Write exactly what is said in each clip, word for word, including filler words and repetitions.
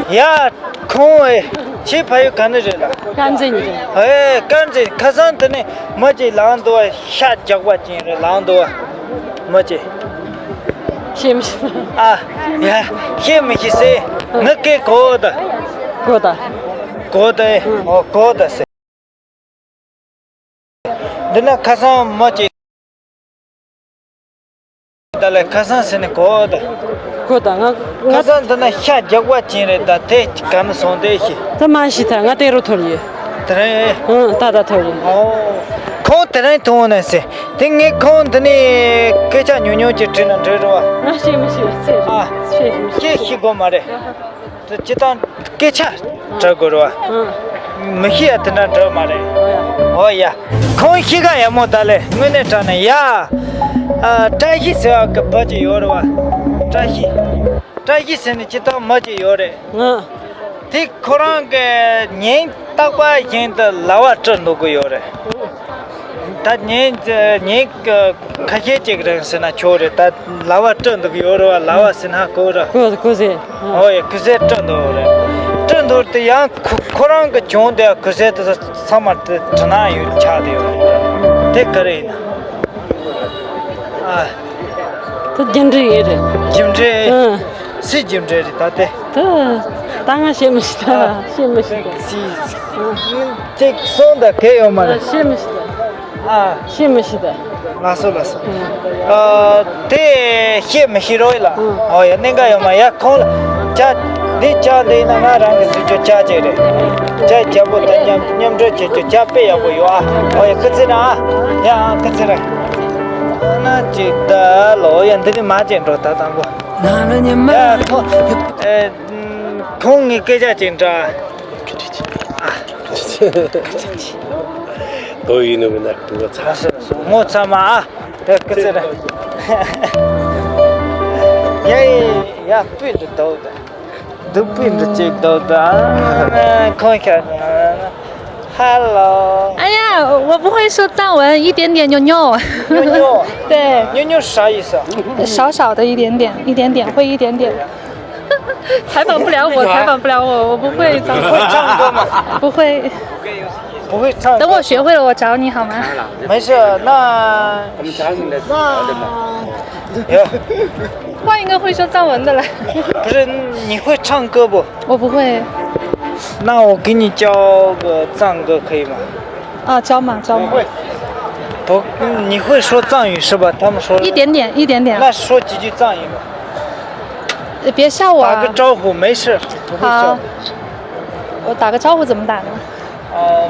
ཡ། ཁོང་ཨེ། ཁྱེད་ཕ་ཡུལ་ག་ནས་རེད་ལ། དཀར་མཛེས་ནས་རེད། ཨེ། དཀར་མཛེས། ཁ་སང་དེ་ནས་མི་གཅིག་ལངས་འདུག་བ། ཤ་རྒྱགས་པ་ཅན་རེད་ལངས་འདུག་བ། མི་གཅིག་ཤེས་མི་ཤེས། ཨ། ཡ། ཤེས་མི་ཤེས་ཟེར། ངའི་སྐད་གོ་ད། གོ་ད། གོ་ད་ཨེ། ཨོ་གོ་ད་ཟེར། འདི་ན་ཁ་སང་མི་གཅིག་ད་ལས་ཁ་སང་ཟེར་ནས་གོ་ད། གོ་ད། ང་ཁ་ང་སང་འདི་ན་ཤ་རྒྱགས་པ་ཅན་རེད། ད་དེ་ག་ནས་སོང་དེ་ཤི། ད་མ་ཤི་ད། ང་དེ་རུ་ཐོར་ཡོད། དེ་རིང་། ཨང་། ད་ད་ཐོར་ཡོད། ཨོ། ཁོང་དེ་རིང་ཐོང་ནས་ཟེར། དེ་ངས་ཁོང་འདི་ནས་སྐད་ཆ་ཉུང་ཉུང་ཅིག་དྲིས་ན་འགྲིག་རེད་བ། ང་ཤེས་མི་ཤེས་ཚེ་རེད། ཨ། ཤེས་ཤེས་མི་ཤེས། ཤེས་ཤེས་དགོས་མ་རེད། དེ་སྤྱི་བཏང་སྐད་ཆ་དྲི་དགོས་རེད་བ། ཨང་། མི་ཤེས་ཡ་དེ་འདྲ་འགྲོ་མ་རེད། ཨོ་ཡ། ཁོང་ཤེས་ག་ཡ་མོ་ད་ལས་དངོས་གནས་དྲང་ནས་ཡ། ཨ། བཀྲ་ཤིས་ཟེར་བ་གི་བུ་ཅིག་ཡོད་རེད་བ། བཀྲ་ཤིས། བཀྲ་ཤིས་ཟེར་ནས་སྤྱི་བཏང་མི་ཅིག་ཡོད་རེད། ཨང་། དེ་ཁོ་རང་གི་ཉིན་རྟག་པ་བཞིན་དུ་ལྭ་བ་བཀྲུ་འདུག་གི་ཡོད་རེད། ད་ཉིན་ཉིན་ཁ་ཤས་ཅིག་རིང་ཟེར་ན་ཆོག་རེད། ད་ལྭ་བ་བཀྲུ་འདུག་གི་ཡོད་རེད་བ། ལྭ་བ་ཟེར་ན་གོ་ར། གོ་གོ་ཟེར། ཨོ་ཡ། གོ་ཟེར་བཀྲུ་འདུག་རེད། བཀྲུ་འདུག་དེ་ཡང་ཁོ་ཁོ་རང་གི་གྱོང་དེ་གོ་ཟེར་དེ་ཚང་མ་དེ་དྲི་ན་ཡོད་ཆགས་དེ་ཡོད་རེད། དེ་ག་རེ་ཡིན་ན། ཨ། ད་རྒྱུ་འབྲས་ཡོད་རེད། རྒྱུ་འབྲས། ཨང་། སུའི་རྒྱུ་འབྲས་རེད་ད་དེ། ད་ད་ང་ཤེས་མི་ཤེས་ད། ཤེས་མི་ཤེས་ད། སི་སི། ཅིག་སོང་ད་གལ་ཡོད་མ་རེད། ཤེས་མི་ཤེས་ད། ཨ། ཤེས་མི་ཤེས་ད། ལགས་སོ་ལགས་སོ། ཨ། དེ་ཤེས་མི་ཤེས་རོགས་ཡིན་ལ། ཨོ་ཡ། གནད་འགག་ཡོད་མ་ཡ། ཁོང་ལ་ཅ། འདི་ཅ་འདི་ཡིན་ན་ང་རང་གི་སྲིད་ཇུས་ཅ་ཅིག་རེད། ཅ་རྒྱལ་པོ་དང་མཉམ་མཉམ་འབྲེལ་བྱེད་རྒྱུ་ཅ་དཔེ་ཡག་པོ་ཡོད་ཨ། ཨོ་ཡ། སྐུ་ཚེ་རིང་ཨ། ཡ་ཨ། སྐུ་ཚེ་རིང་། ན་ཅིག་ད་ལོ་ཡ། འདི་ནི་མ་ཅིག་འགྲོ་ད་དང་པོ། ཡ་ཁོ། ཨེ། ཁོང་ངའི་སྐད་ཆ་ཅིག་འདྲ། དོ་ཡིན་ནོ་མིན་ན་དུ་བ་ཚ་སོ་སོ་ངོ་ཚ་མ་ཨ། ཡ་ཀི་ཚེ་ར། ཡ་ཡ་ཡ་སྤུན་འདི་དོ་ད། འདི་སྤུན་འདི་ཅིག་དོ་ད། ཁོང་ཁྱ། Hello。哎呀，我不会说藏文，一点点，ཉོ་ཉོ། ཉོ་ཉོ།对。ཉོ་ཉོ啥意思啊？少少的一点点，一点点，会一点点。 采访不了我，采访不了我，我不会唱歌。会唱歌吗？不会。不会唱歌。等我学会了，我找你好吗？没事，那那换一个会说藏文的来。不是，你会唱歌不？我不会。那我给你教个藏歌可以吗？啊，教嘛，教嘛。不，你会说藏语是吧？他们说一点点，一点点。那说几句藏语吧。别笑我啊。打个招呼，没事，不会笑。好，我打个招呼怎么打呢？呃，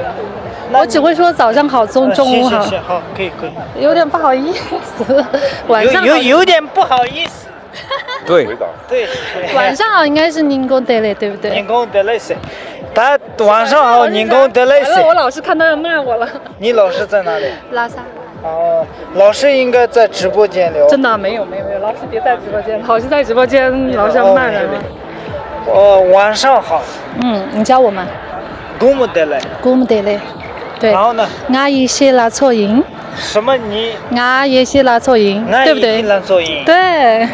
那我只会说早上好，中中午好。行行行，好，可以可以。有点不好意思，晚上好。有有有点不好意思。对。对。晚上好应该是ཉིན་གུང་བདེ་ལེགས，对不对？ཉིན་གུང་བདེ་ལེགས是，他晚上好，ཉིན་གུང་བདེ་ལེགས是。完了，我老师看到要骂我了。你老师在哪里？拉萨。 哦，老师应该在直播间里哦。真的没有没有没有，老师别在直播间，老师在直播间，老师要骂人了。哦，晚上好。嗯，你叫我吗？Gum dele。Gum dele。对。然后呢？我也是拉错音。什么你？我也是拉错音，对不对？我也是拉错音。对。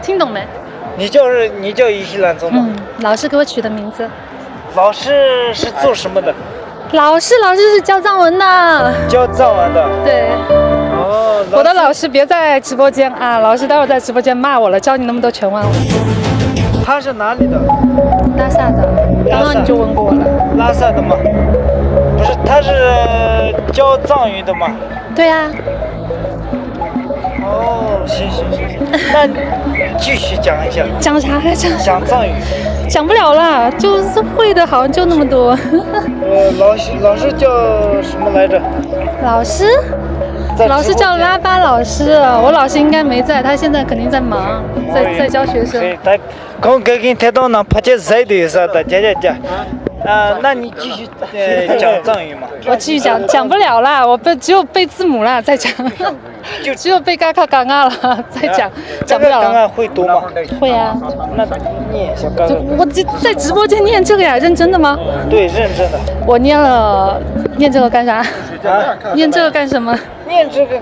听懂没？你叫是你叫也是拉错吗？嗯，老师给我取的名字。 老师是做什么的？老师，老师是教藏文的。教藏文的。对。哦，我的老师别在直播间啊，老师待会儿在直播间骂我了，教你那么多全忘了。他是哪里的？拉萨的，刚刚你就问过我了。拉萨的吗？不是，他是教藏语的吗？对啊。 哦，行行行行，那继续讲一下。讲啥呀？讲讲藏语。讲不了了，就是会的，好像就那么多。呃，老师老师叫什么来着？老师？在直播间。老师叫拉巴老师，我老师应该没在，他现在肯定在忙，在在教学生。对，他刚刚给你抬到那，怕见谁的意思的，姐姐姐。啊，那你继续呃讲藏语嘛。我继续讲，讲不了啦，我背只有背字母啦，再讲。 就只有背嘎嘎嘎嘎了，再讲讲不了了。刚刚会读吗？会啊。那念一下刚刚。我这在直播间念这个呀，认真的吗？对，认真的。我念了，念这个干啥？啊？念这个干什么？念这个，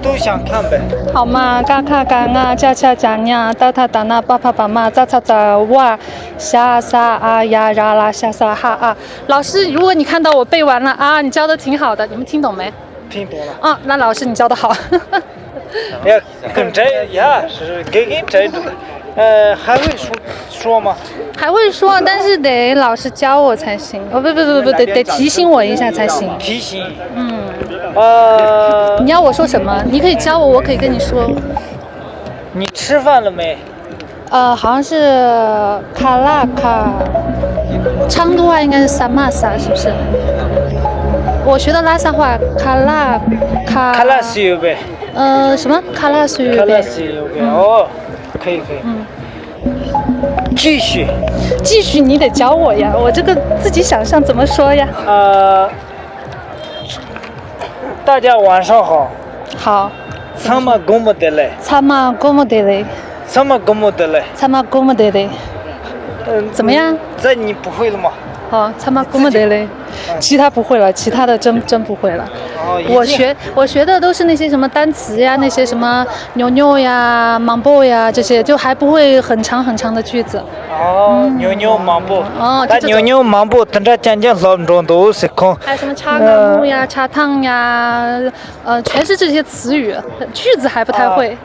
都想看呗。好嘛，嘎卡嘎啊，恰恰恰呀，哒哒哒那，巴帕巴嘛，扎扎扎哇，沙沙啊呀，啦啦沙沙哈啊。老师，如果你看到我背完了啊，你教的挺好的，你们听懂没？听懂了。啊，那老师你教的好。要跟这呀，是给给这种，呃，还会说说吗？还会说，但是得老师教我才行。哦，不不不不，得得提醒我一下才行。提醒。嗯。呃，你要我说什么？你可以教我，我可以跟你说。你吃饭了没？呃，好像是卡拉卡，昌都话应该是 samasa，是不是？我学的拉萨话，卡拉卡。卡拉西有呗。呃，什么？卡拉西有呗。卡拉西有呗。哦，可以可以。嗯。继续。继续，你得教我呀，我这个自己想象怎么说呀？呃，大家晚上好。好。 ཚང་མ་དགོང་མོ་བདེ་ལེགས། ཚང་མ་དགོང་མོ་བདེ་ལེགས། ཚང་མ་དགོང་མོ་བདེ་ལེགས། 嗯，怎么样？这你不会了吗？好，ཚང་མ་དགོང་མོ་བདེ་ལེགས。其他不会了，其他的真真不会了。哦，已经。我学我学的都是那些什么单词呀，那些什么牛牛呀、mambo 呀这些，就还不会很长很长的句子。哦，牛牛 mambo。哦，ད་ཉུང་ཉུང་མང་པོ་དེ་འདྲ་ཅན་ཅན་སློབ་འགྲོ་འདུག་ཟེར་ཁོང་། 还有什么 ཆ་ང་མོ་ཡ། ཆ་ཐང་ཡ། 呃，全是这些词语，句子还不太会。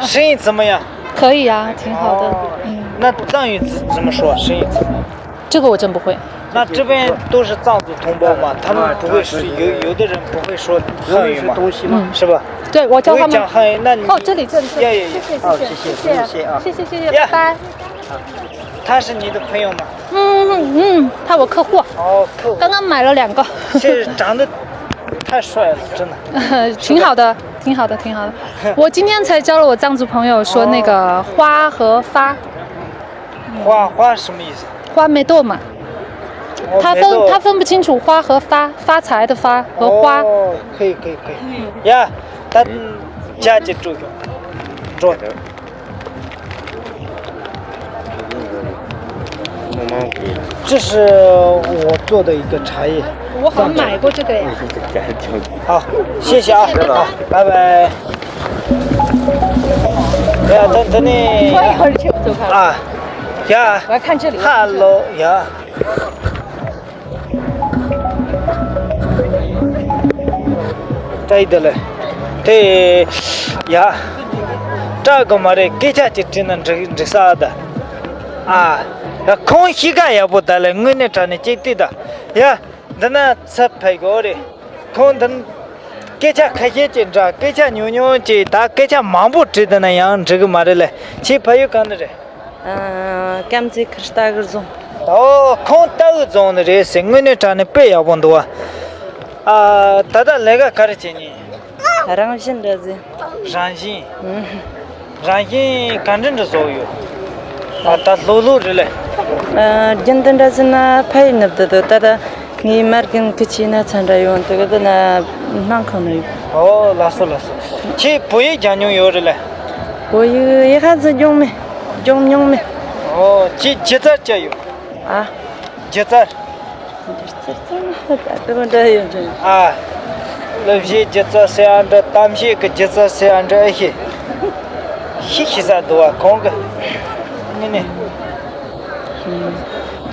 生意怎么样？可以啊，挺好的。哦，嗯，那藏语怎怎么说？生意怎么样？这个我真不会。那这边都是藏族同胞嘛，他们不会说，有有的人不会说汉语嘛，嗯，是吧？对，我教他们。不会讲汉语，那你哦，这里这里这里，呀呀呀。谢谢谢谢谢谢谢谢谢谢谢，拜拜。他是你的朋友吗？嗯嗯，他我客户。哦，客户。刚刚买了两个。这长得太帅了，真的。挺好的，挺好的，挺好的。我今天才教了我藏族朋友说那个花和发。花花什么意思？花没豆嘛。哦，他分没豆。他分不清楚花和发，发财的发和花。哦，可以可以可以。呀，他加起来就中。 这是我做的一个茶叶。我好像买过这个呀。好，谢谢啊，好，拜拜。哎呀，等等呢。啊，呀，我要看这里。Hello，呀。 བཀྲ་ཤིས་བདེ་ལེགས། དེ། ཡ། སྐྲག་དགོས་མ་རེད། སྐད་ཆ་ཅིག་དྲིས་ན་འགྲིག་འགྲིག་ས་ཨ་ད། ཨ། ཡ། ཁོང་གཤིས་ཀ་ཡག་པོ་ད་ལས་དངོས་གནས་དྲང་གནས་ཅིག་བལྟས་ད། ཡ། འདི་ན་ཚུར་ཕེབས་དགོས་རེད། ཁོང་འདི། སྐད་ཆ་ཁ་ཤས་ཅིག་འདྲ། སྐད་ཆ་ཉུང་ཉུང་ཅིག་ད་སྐད་ཆ་མང་པོ་དྲིས་བསྡད་ན་ཡང་འགྲིག་གི་མ་རེད་ལས། ཁྱེད་ཕ་ཡུལ་གང་ནས་རེད། ཨ། དཀར་མཛེས་ཁུལ་རྟ་གི་རྫོང་། ཨོ། ཁོང་རྟ་གི་རྫོང་ནས་རེད་ཟེར། དངོས་གནས་དྲང་གནས་དཔེ་ཡག་པོ་འདུག་བ། ཨ། ད་ལྟ་ལས་ཀ་ག་རེ་བྱེད་ཉིན། རང་བཞིན་འདྲ་ཟེར། རང་བཞིན། ཨུ། རང་བཞིན་ག་འདྲ་འདྲ་བཟོ་ཡོད། ཨ། ད་ལྷོད་ལྷོད་རེད་ལས། ཨ། རྒྱུན་དུ་འདྲ་ཟེར་ན་ཕ་ཡུལ་ནུབ་དུ་དུ་ད་ལྟ། ངའི་མ་རྒན་ཁི་ཆེ་ན་ཚ་འདྲ་ཡོང་དུ་གི་དུ་ན་སྣང་ཁོང་ན་ཡོད། ཨོ། ལགས་སོ་ལགས་སོ། ཁྱེད་བོད་ཡིག་སྦྱང་མྱོང་ཡོད་རེད་ལས། བོད་ཡིག་ཡི་ཧ་ཟི་སྦྱོང་མེད། སྦྱོང་མྱོང་མེད། ཨོ། ཁྱེད་སྒྱུ་རྩལ་ཅི་ཡོད། ཨ། སྒྱུ་རྩལ། སྒྱུ་རྩལ་ཙམ་ད་དུ་འདྲ་ཡོད་འདྲ། ཨ། གླུ་གཞས་སྒྱུ་རྩལ་ཟེར་ཡ་འདྲ། གཏམ་བཤད་ཀྱི་སྒྱུ་རྩལ་ཟེར་ཡ་འདྲ་ཨེ་ཤེས། ཤི་ཤི་ས་འདུག་བ་ཁོང་གི། ངི་ནི།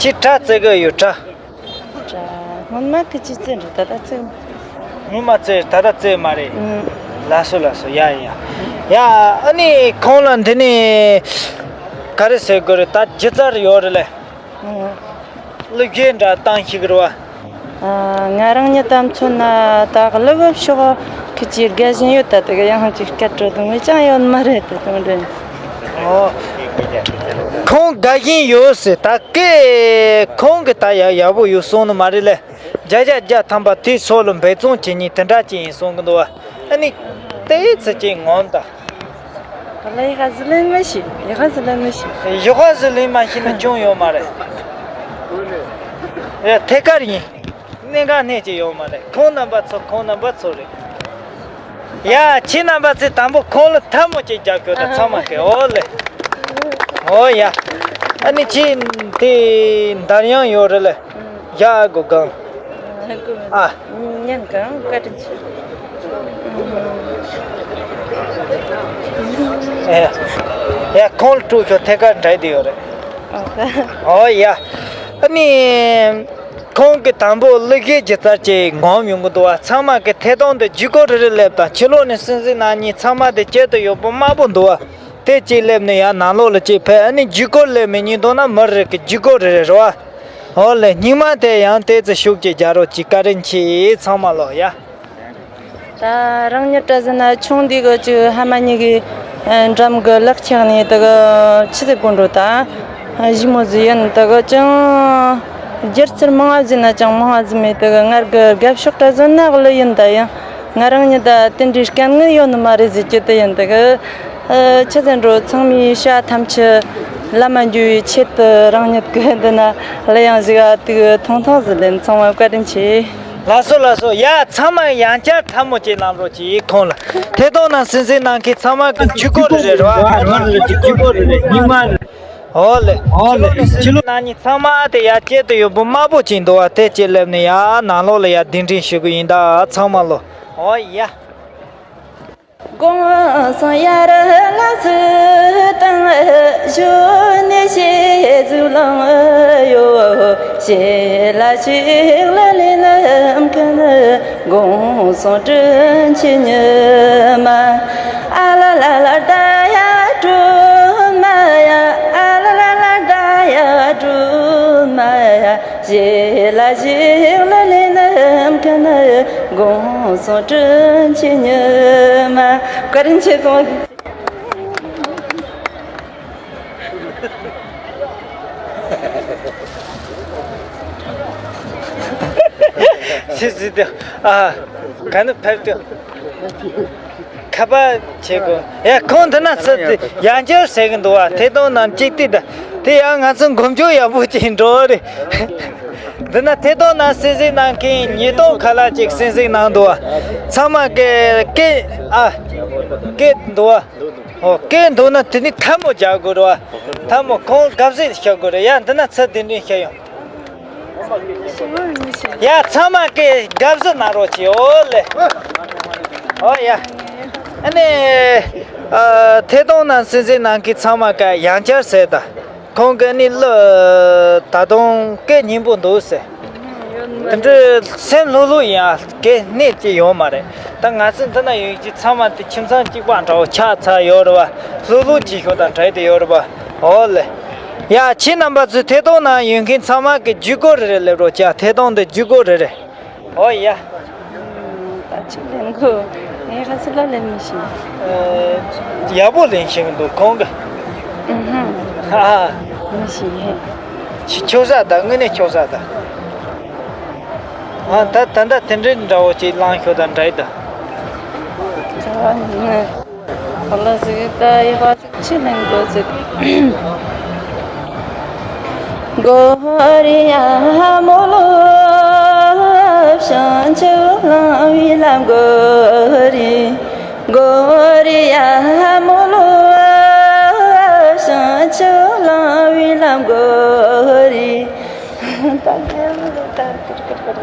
ཁྱེད་སྒྲ་བཙལ་གི་ཡོད་སྒྲ། སྒྲ། སྔོན་མ་གི་ཅི་བཙལ་འདྲ་ད་ལྟ་བཙལ། སྔོན་མ་བཙལ་ད་ལྟ་བཙལ་མ་རེད། ཨུམ། ལགས་སོ་ལགས་སོ། ཡ་ཡ་ཡ། ཡ། ཨ་ནི་ཁོང་ལ་འདི་ནི། ག་རེ་ཟེར་དགོས་རེད། ད་སྒྱུ་རྩལ་ཡོད་རེད་ལས། ཨུམ། གླུ་གཞས་འདྲ་བཏང་ཤེས་ཀྱི་རེད་བ། ཨ། ང་རང་ཉིད་ད་མཚོན་ན་ད་གླུ་བ་ཕྱོགས་ཁི་ཅིག་དགའ་བཞིན་ཡོད། ད་དེ་ག་ཡང་ཅིག་སྐད་སྤྲོད་དུ་ངོས་ཀྱང་ཡོད་མ་རེད་དེ་དང་འདྲ། ཨོ། ཁོང་དགའ་བཞིན་ཡོད་ཟེར། ད་སྐད་ཁོང་གི་ད་ཡག་ཡག་པོ་ཡོད་གསུང་ནི་མ་རེད་ལས། བརྒྱ་ཆ་བརྒྱ་ཐམ་པ་དེའི་ཕྱོགས་ལ་འབད་བརྩོན་བྱེད་ཉིན་དེ་འདྲ་ཅིག་ཡིན་གསུང་གི་འདུག་བ། ཨ་ནི། དེའི་ཚེ་ཅིག་ངོམ་ད། ད་ལ་ཡི་ཧ་ཟི་ལེན་མི་ཤེས། ཡི་ཧ་ཟི་ལེན་མི་ཤེས། ཡི་ཧ་ཟི་ལེན་མ་ཤེས་ན་ཅུང་ཡོད་མ་རེད། ཡ། ཐད་ཀར་ཡིན། གནད་འགག་སྣེ་གཅིག་ཡོད་མ་རེད། ཁོང་རྣམ་པ་ཚོ་ཁོང་རྣམ་པ་ཚོ་རེད། ཡ། ཁྱེད་རྣམ་པ་ཚོས་དང་པོ་ཁོང་ལ་ཐལ་མོ་གཅིག་རྒྱག་ཤོག་ད་ཚང་མ་གི། ཨོ་ལེ། ཨོ་ཡ། ཨ་ནི་ཁྱེད་དེ་འདར་ཡང་ཡོད་རེད་ལེ། ཡ། ཨ་གོ་གང་། ཨ། ཉན་གང་བཀའ་དྲིན་ཆེ། ཁོང་ལ་སྤྲོད་ཤོག་ཐད་ཀར་འདྲ་དེ་ཡོད་རེད། ཨོ་ཡ། ཨ་ནི། ཁོང་གི་དང་པོ་གླུ་གཞས་ཇི་ལྟར་ཅིག་ངོམ་ཡོང་གི་འདུག་བ། ཚང་མ་གི་ཐད་གཏོང་དུ་ཇུས་འགོད་རེ་རེ་སླེབས་དང་། ཕྱི་ལོགས་ནས་སྲིད་འཛིན་རྣམ་གཉིས་ཚང་མ་དེ་བྱེད་དུ་ཡོད་པོ་དམར་པོ་འདུག་བ། དེ་གཅིག་སླེབས་ནས་ཡར་ནང་ལོགས་ལ་གཅིག་ཕེབས། ཨ་ནི་ཇུས་འགོད་སླེབས་མི་གཉིས་འདུག་ན་མི་རེ་གི་ཇུས་འགོད་རེ་རེ་རེད་བ། ཨོ་ལེ། སྙིང་མ་དེ་ཡང་དེ་ཚོ་ཤུགས་ཀྱིས་རྒྱག་རོགས་གྱིས། བཀའ་དྲིན་ཆེ། ཚང་མ་ལོ་ཡ། ད་རང་ཉིད་ད་ཟེར་ན་ཆུང་དུས་གི་ཅིག་ཕ་མ་གཉིས་ཀྱི་འགྲམ་གི་ལག་ཆགས་ནས་དེ་གི་ཆི་ཟིག་གོ་འགྲོ་ད་ཞི་མོ་ཟིག་ཡིན། དེ་གི་ཅང་སྒྱུ་རྩལ་མང་བ་ཟིན་ན་ཅང་མང་བ་ཟིན་མེད། དེ་གི་ངར་གི་རྒད་ཤོག་ད་ཟེར་ན་གླུ་ཡིན། ད་ཡང་ང་རང་ཉིད་ད་དེ་འདྲའི་དཀའ་ངལ་ཡོད་ནི་མ་རེད་ཟེར་གྱི་དེ་ཡིན། དེ་གི་ཆི་ཟེར་འགྲོ། ཚང་མའི་བྱ་ཐམས་ཅད་ལམ་མ་འགྱུར་བའི་ཆེད་དུ་རང་ཉིད་ཀྱི་འདི་ན་གླུ་དབྱངས་ཞིག་ཨ་དུ་ཐུང་ཐུང་ཟིག་ལེན། ཚང་མ་བཀའ་དྲིན་ཆེ། ལགས་སོ་ལགས་སོ། ཡ་ཚང་མ་ཡང་བསྐྱར་ཐལ་མོ་ཅིག་ལངས་རོགས་གྱིས་ཁོང་ལ། ཐད་གཏོང་ནང་སྲིད་འཛིན་གནང་མཁན་ཚང་མ་གི་ཇུས་འགོད་རེ་རེ་རེད་བ། ཇུས་འགོད་རེ་རེ་རེད། སྙིང་མ་རེད། ཨོ་ལེ། ཨོ་ལེ། ཕྱི་ལོགས་ནང་གཉིས་ཚང་མ་དེ་ཡར་བསྐྱལ་དུ་ཡོད་པོ་དམར་པོ་ཅིག་འདུག་བ། དེ་གཅིག་སླེབས་ནས་ཡར་ནང་ལོགས་ལ་ཡར་གདན་འདྲེན་ཞུ་གི་ཡིན་ད། ཚང་མ་ལོ། ཨོ་ཡ། དགོང་སང་ཡར་ལ་ཚུ་དང་ཞོ་ནས་ཤེས་ཚུལ་ལང་ཡོ། ཞེ་ལ་ཞིག་ལ་ལེ་ལམ་ཁན་དགོང་སང་དྲིན་ཆེ་ཉི་མ། ཨ་ལ་ལ་ལ་ད་ཡ་དྲུ་མ་ཡ། ཨ་ལ་ལ་ལ་ད་ཡ་དྲུ་མ་ཡ། ཞེ་ལ་ཞིག་ལ་ལེ་ལམ་ཁན་དགོང་སང་དྲིན་ཆེ་ཉི་མ། བཀའ་དྲིན་ཆེ་སོང་། ཆི་ཟིག་དེ། ཨ། ག་ནི་ཕེབས་དུས། ཁ་པར་བྱེད་དགོས། ཡ་ཁོང་འདི་ན་ཚུར་དེ་ཡང་བསྐྱར་ཟེར་གི་འདུག་བ། ཐད་གཏོང་ནང་གཅིག་ལྟོས་དང་། དེ་ཡང་ང་ཚོ་མགོ་མཇུག་ཡག་པོ་ཅིག་འགྲོ་རེད། འདི་ན་ཐད་གཏོང་ནང་གསན་གཟིགས་གནང་མཁན་ཉིས་སྟོང་ཁ་ལག་ཅིག་གསན་གཟིགས་གནང་འདུག་བ། ཚང་མ་སྐད་སྐད་ཨ་སྐད་འདུག་བ། ཨོ་སྐད་འདུག་ན་དེ་ནི་ཐལ་མོ་རྒྱག་དགོས་རེད་བ། ཐལ་མོ་ཁོང་དགའ་བསུ་ཞུ་དགོས་རེད། ཡ་འདི་ན་ཚུར་གདན་འདྲེན་ཞུ་ཡོང་། ཡ་ཚང་མ་གིས་དགའ་བསུ་གནང་རོགས་གྱིས། ཨོ་ལེ། ཨོ་ཡ། ཨ་ནི། ཨ། ཐད་གཏོང་ནང་གསན་གཟིགས་གནང་མཁན་ཚང་མ་གིས་ཡང་བསྐྱར་ཟེར་ད། ཁོང་གིས་ནི་གླུ་ད་དུང་སྐད་སྙན་པོ་འདུག་ཟེར། དེ་འདྲའི་སེམས་ལྷོད་ལྷོད་ཡིན་ཨ། གལ་གནད་ཅིག་ཡོད་མ་རེད། ད་ང་ཚོ་འདི་ན་ཡོད་ཀྱི་ཚང་མ་དེ་ཁྱིམ་ཚང་གཅིག་པ་འདྲ་བོ་ཆགས་ཚར་ཡོད་རེད་བ། ལྷོད་ལྷོད་ཅིག་ཤོག་དང་འདྲ་དེ་ཡོད་རེད་བ། ཨོ་ལེ། ཡ་ཁྱེད་རྣམ་པ་ཚོས་ཐད་གཏོང་ནང་ཡོད་མཁན་ཚང་མ་གི་ཇུས་འགོད་རེ་རེ་སླེབས་རོགས་བྱ། ཐད་གཏོང་དུ་ཇུས་འགོད་རེ་རེ། ཨོ་ཡ། ད་ཅིག་ལེན་དགོས། ངས་ཁ་སི་ལ་ལེན་མི་ཤེས། ཨེ། ཡག་པོ་ལེན་ཤེས་ཀྱི་འདུག་ཁོང་གི། ཨུ་ཧུམ། ཨ། མི་ཤེས། ཆི་ཆོག་ས་ད། དངོས་གནས་ཆོག་ས་ད། ཨ། ད་ད་ད་དེ་འདྲའི་འདྲ་བོ་ཅིག་བླངས་ཤོག་དང་འདྲ་ཡི་ད། ད་ནི། ཁོ་ལ་ཟིག་ད་ཡི་ཧ། ཆི་ལེན་དགོས་ཟེར། གོ་རི་ཡ་མོ་ལོ། བྱང་ཆུབ་ལམ་བའི་ལམ་གོ་རི། གོ་རི་ཡ་མོ་ལོ། བྱང་ཆུབ་ལམ་བའི་ལམ་གོ་རི། ད་རྒྱལ་བུ་ད་ཀིར་ཀིར་ཀིར།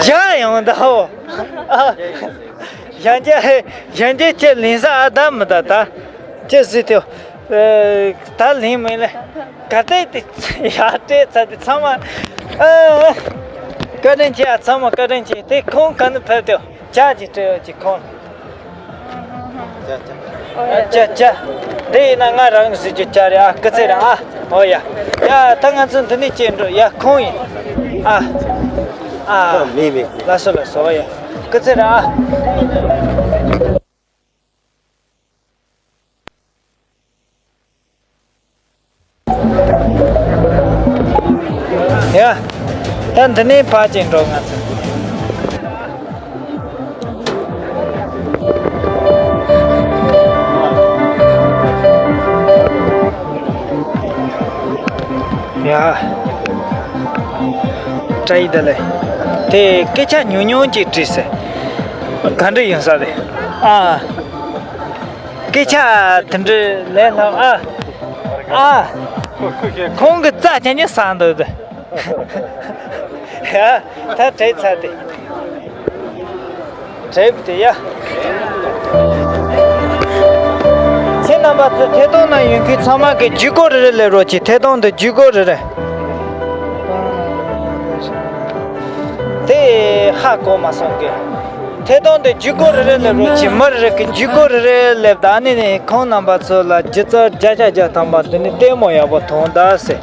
རྒྱ་ཡོང་ད་ཧོ། ཨ། གཞན་རྒྱ་གཞན་རྒྱ་ཁྱེད་ལེན་ས་ཨ་ད་མི་ད་ད། ཁྱེད་སྲིད་དེ། ཨ། ད་ལེན་མི་ལེ། ག་ཏེ་དེ་ཡ་སྤྲད་ཚ་དེ་ཚང་མ། ཨ། བཀའ་དྲིན་ཆེ་ཨ། ཚང་མ་བཀའ་དྲིན་ཆེ། དེ་ཁོང་ག་ནི་ཕེབས་དེ་ཇ་ཅིག་སྤྲད་ཡོད་ཅིག་ཁོང་། ཅ་ཅ། དེ་ཡིན་ན་ང་རང་གི་ཟིག་གི་ཅ་རེད་ཨ། སྐུ་ཚེ་རིང་ཨ། ཨོ་ཡ། ཡ་ད་ང་ཚོ་འདི་ནས་སྐྱེལ་འགྲོ་ཡ། ཁོང་ཡིན། ཨ། ཨ། མེད་མེད། ལགས་སོ་ལགས་སོ། ཨོ་ཡ། སྐུ་ཚེ་རིང་ཨ། ཡ། ད་འདི་ནས་ཕར་ཅིག་འགྲོ་ང་ཚོ། ཡ། བཀྲ་ཤིས་བདེ་ལེགས། དེ་སྐད་ཆ་ཉུང་ཉུང་ཅིག་དྲིས་ཟེར། ག་འདྲ་ཡིན་ས་རེད། ཨ། སྐད་ཆ་དེ་འདྲ་ལས་སླ། ཨ། ཨ། ཁོང་གི་རྩ་ཆེན་ཆེན་ཟ་འདུག་དེ། ཡ། ད་བྲེལ་ཚར་དེ། བྲེལ་བ་དེ་ཡ། རྣམ་པ་ཚོ་ཐད་གཏོང་ནང་ཡོད་མཁན་ཚང་མ་གི་ཇུས་འགོད་རེ་རེ་སླེབས་རོགས་གྱིས། ཐད་གཏོང་དུ་ཇུས་འགོད་རེ་རེ། དེ་ཧ་གོ་མ་སོང་གི། ཐད་གཏོང་དུ་ཇུས་འགོད་རེ་རེ་སླེབས་རོགས་གྱིས། མི་རེ་རེ་གི་ཇུས་འགོད་རེ་རེ་སླེབས། ད་ནི་ནི་ཁོང་རྣམ་པ་ཚོ་ལ་སྒྱུ་རྩལ་བརྒྱ་ཆ་བརྒྱ་ཐམ་པ་འདི་ནི་ལྟད་མོ་ཡག་པོ་མཐོང་ད་ཟེར།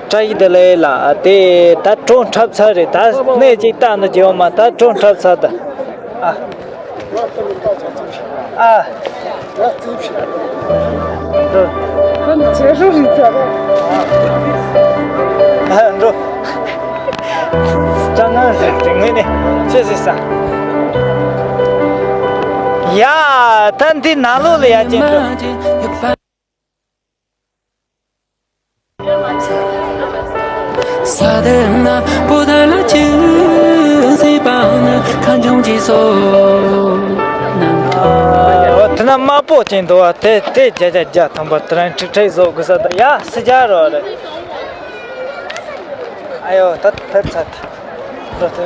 བཀྲ་ཤིས་བདེ་ལེགས་ལགས། དེ་ད་གྲོངས་འཁྲབ་ཚར་རེད། ད་གནས་གཅིག་བལྟ་འདུག་ཅེས་འོ་མ་ད་གྲོངས་འཁྲབ་ཚར་ད། ཨ། ཨ། འགྲོ། ཨ། འགྲོ། སྐྲག་སྣང་ཟེར་དེ་ངོས་ནས་ཅི་ཟེར་ས། ཡ། ད་འདི་ནང་ལོགས་ལ་ཡར་ཅིག་འགྲོ། ས་དེ་ན་པོ་ད་ལ་ཅི་ཟེར་པ་ན་ཁ་འཇོང་ཅི་སོ། འོ་དེ་ན་དམར་པོ་ཅན་འདུག་བ། དེ་དེ་བརྒྱ་ཆ་བརྒྱ་ཐམ་པ་དེ་རིང་ཁྲིག་ཁྲིག་བཟོ་དགོས་ས་ད། ཡ་སི་ཇ་རོ་རེད། ཨ་ཡོ་ད་ཕེབས་ཚར་ད།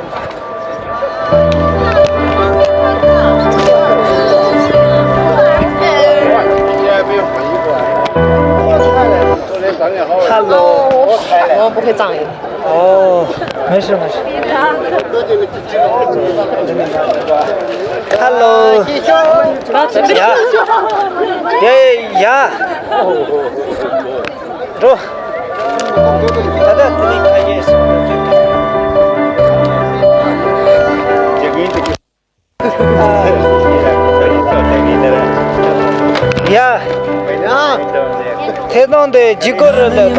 Hello. 我不会藏语。哦，没事没事。Hello. ཡ། ཡ་ཡ་ཡ། འགྲོ། ད་ལྟ་དེ་ནས་ཁ་ཡེ་སོང་། ཡ། ཐད་གཏོང་དེ་ཇུས་འགོད་རེ་ལས་དང་།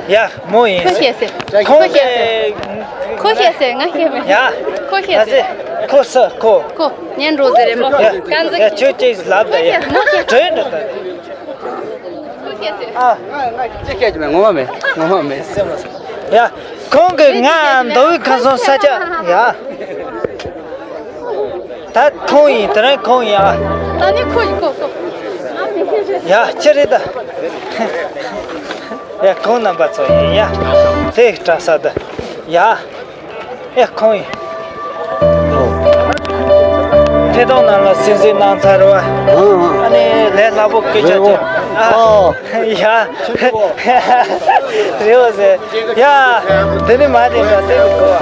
ཡ། མོ་ཡིན། ཁོ་ཤེས་ཟེར། ཁོང་ཁོ་ཤེས་ཟེར། ཁོ་ཤེས་ཟེར། ང་ཤེས་མེད། ཡ། ཁོ་ཤེས་ཟེར། ཁོ་ས་ཁོ། ཁོ་ཉན་འགྲོ་ཟེར་རེད་མོ། ཡ། ཡ་ཁྱོད་ཅིག་ལབ་ད་ཡ། ཁོ་ཤེས་ཟེར། དྲན་འགྲོ་ད། ཁོ་ཤེས་ཟེར། ཨ། ཅི་སྐད་ཅིག་མེད། ངོ་མ་མེད། ངོ་མ་མེད། ཡ། ཁོང་གིས་ང་མདོ་དབུས་ཁམས་གསུམ་ས་ཆ་ཡ། ད་ཁོང་ཡིན། དེ་རིང་ཁོང་ཡིན་ཨ། ད་ནི་ཁོ་ཡིན་ཁོ་ཁོ། ཡ་ཅི་རེད་ད། ཡ་ཁོང་རྣམ་པ་ཚོ་ཡིན་ཡ། དེ་དྲག་ས་ད། ཡ། ཡ་ཁོང་ཡིན། ཐད་གཏོང་ནང་ལ་སིང་སིང་གནང་ཚར་བ། ཨ་ནི་ལས་སླ་པོ་སྐད་ཆ་ཅིག་ཨ། ཡ། རེད་བ་ཟེར། ཡ། དེ་ནི་མ་དེ་འདྲ་དེ་གི་གོ་བ།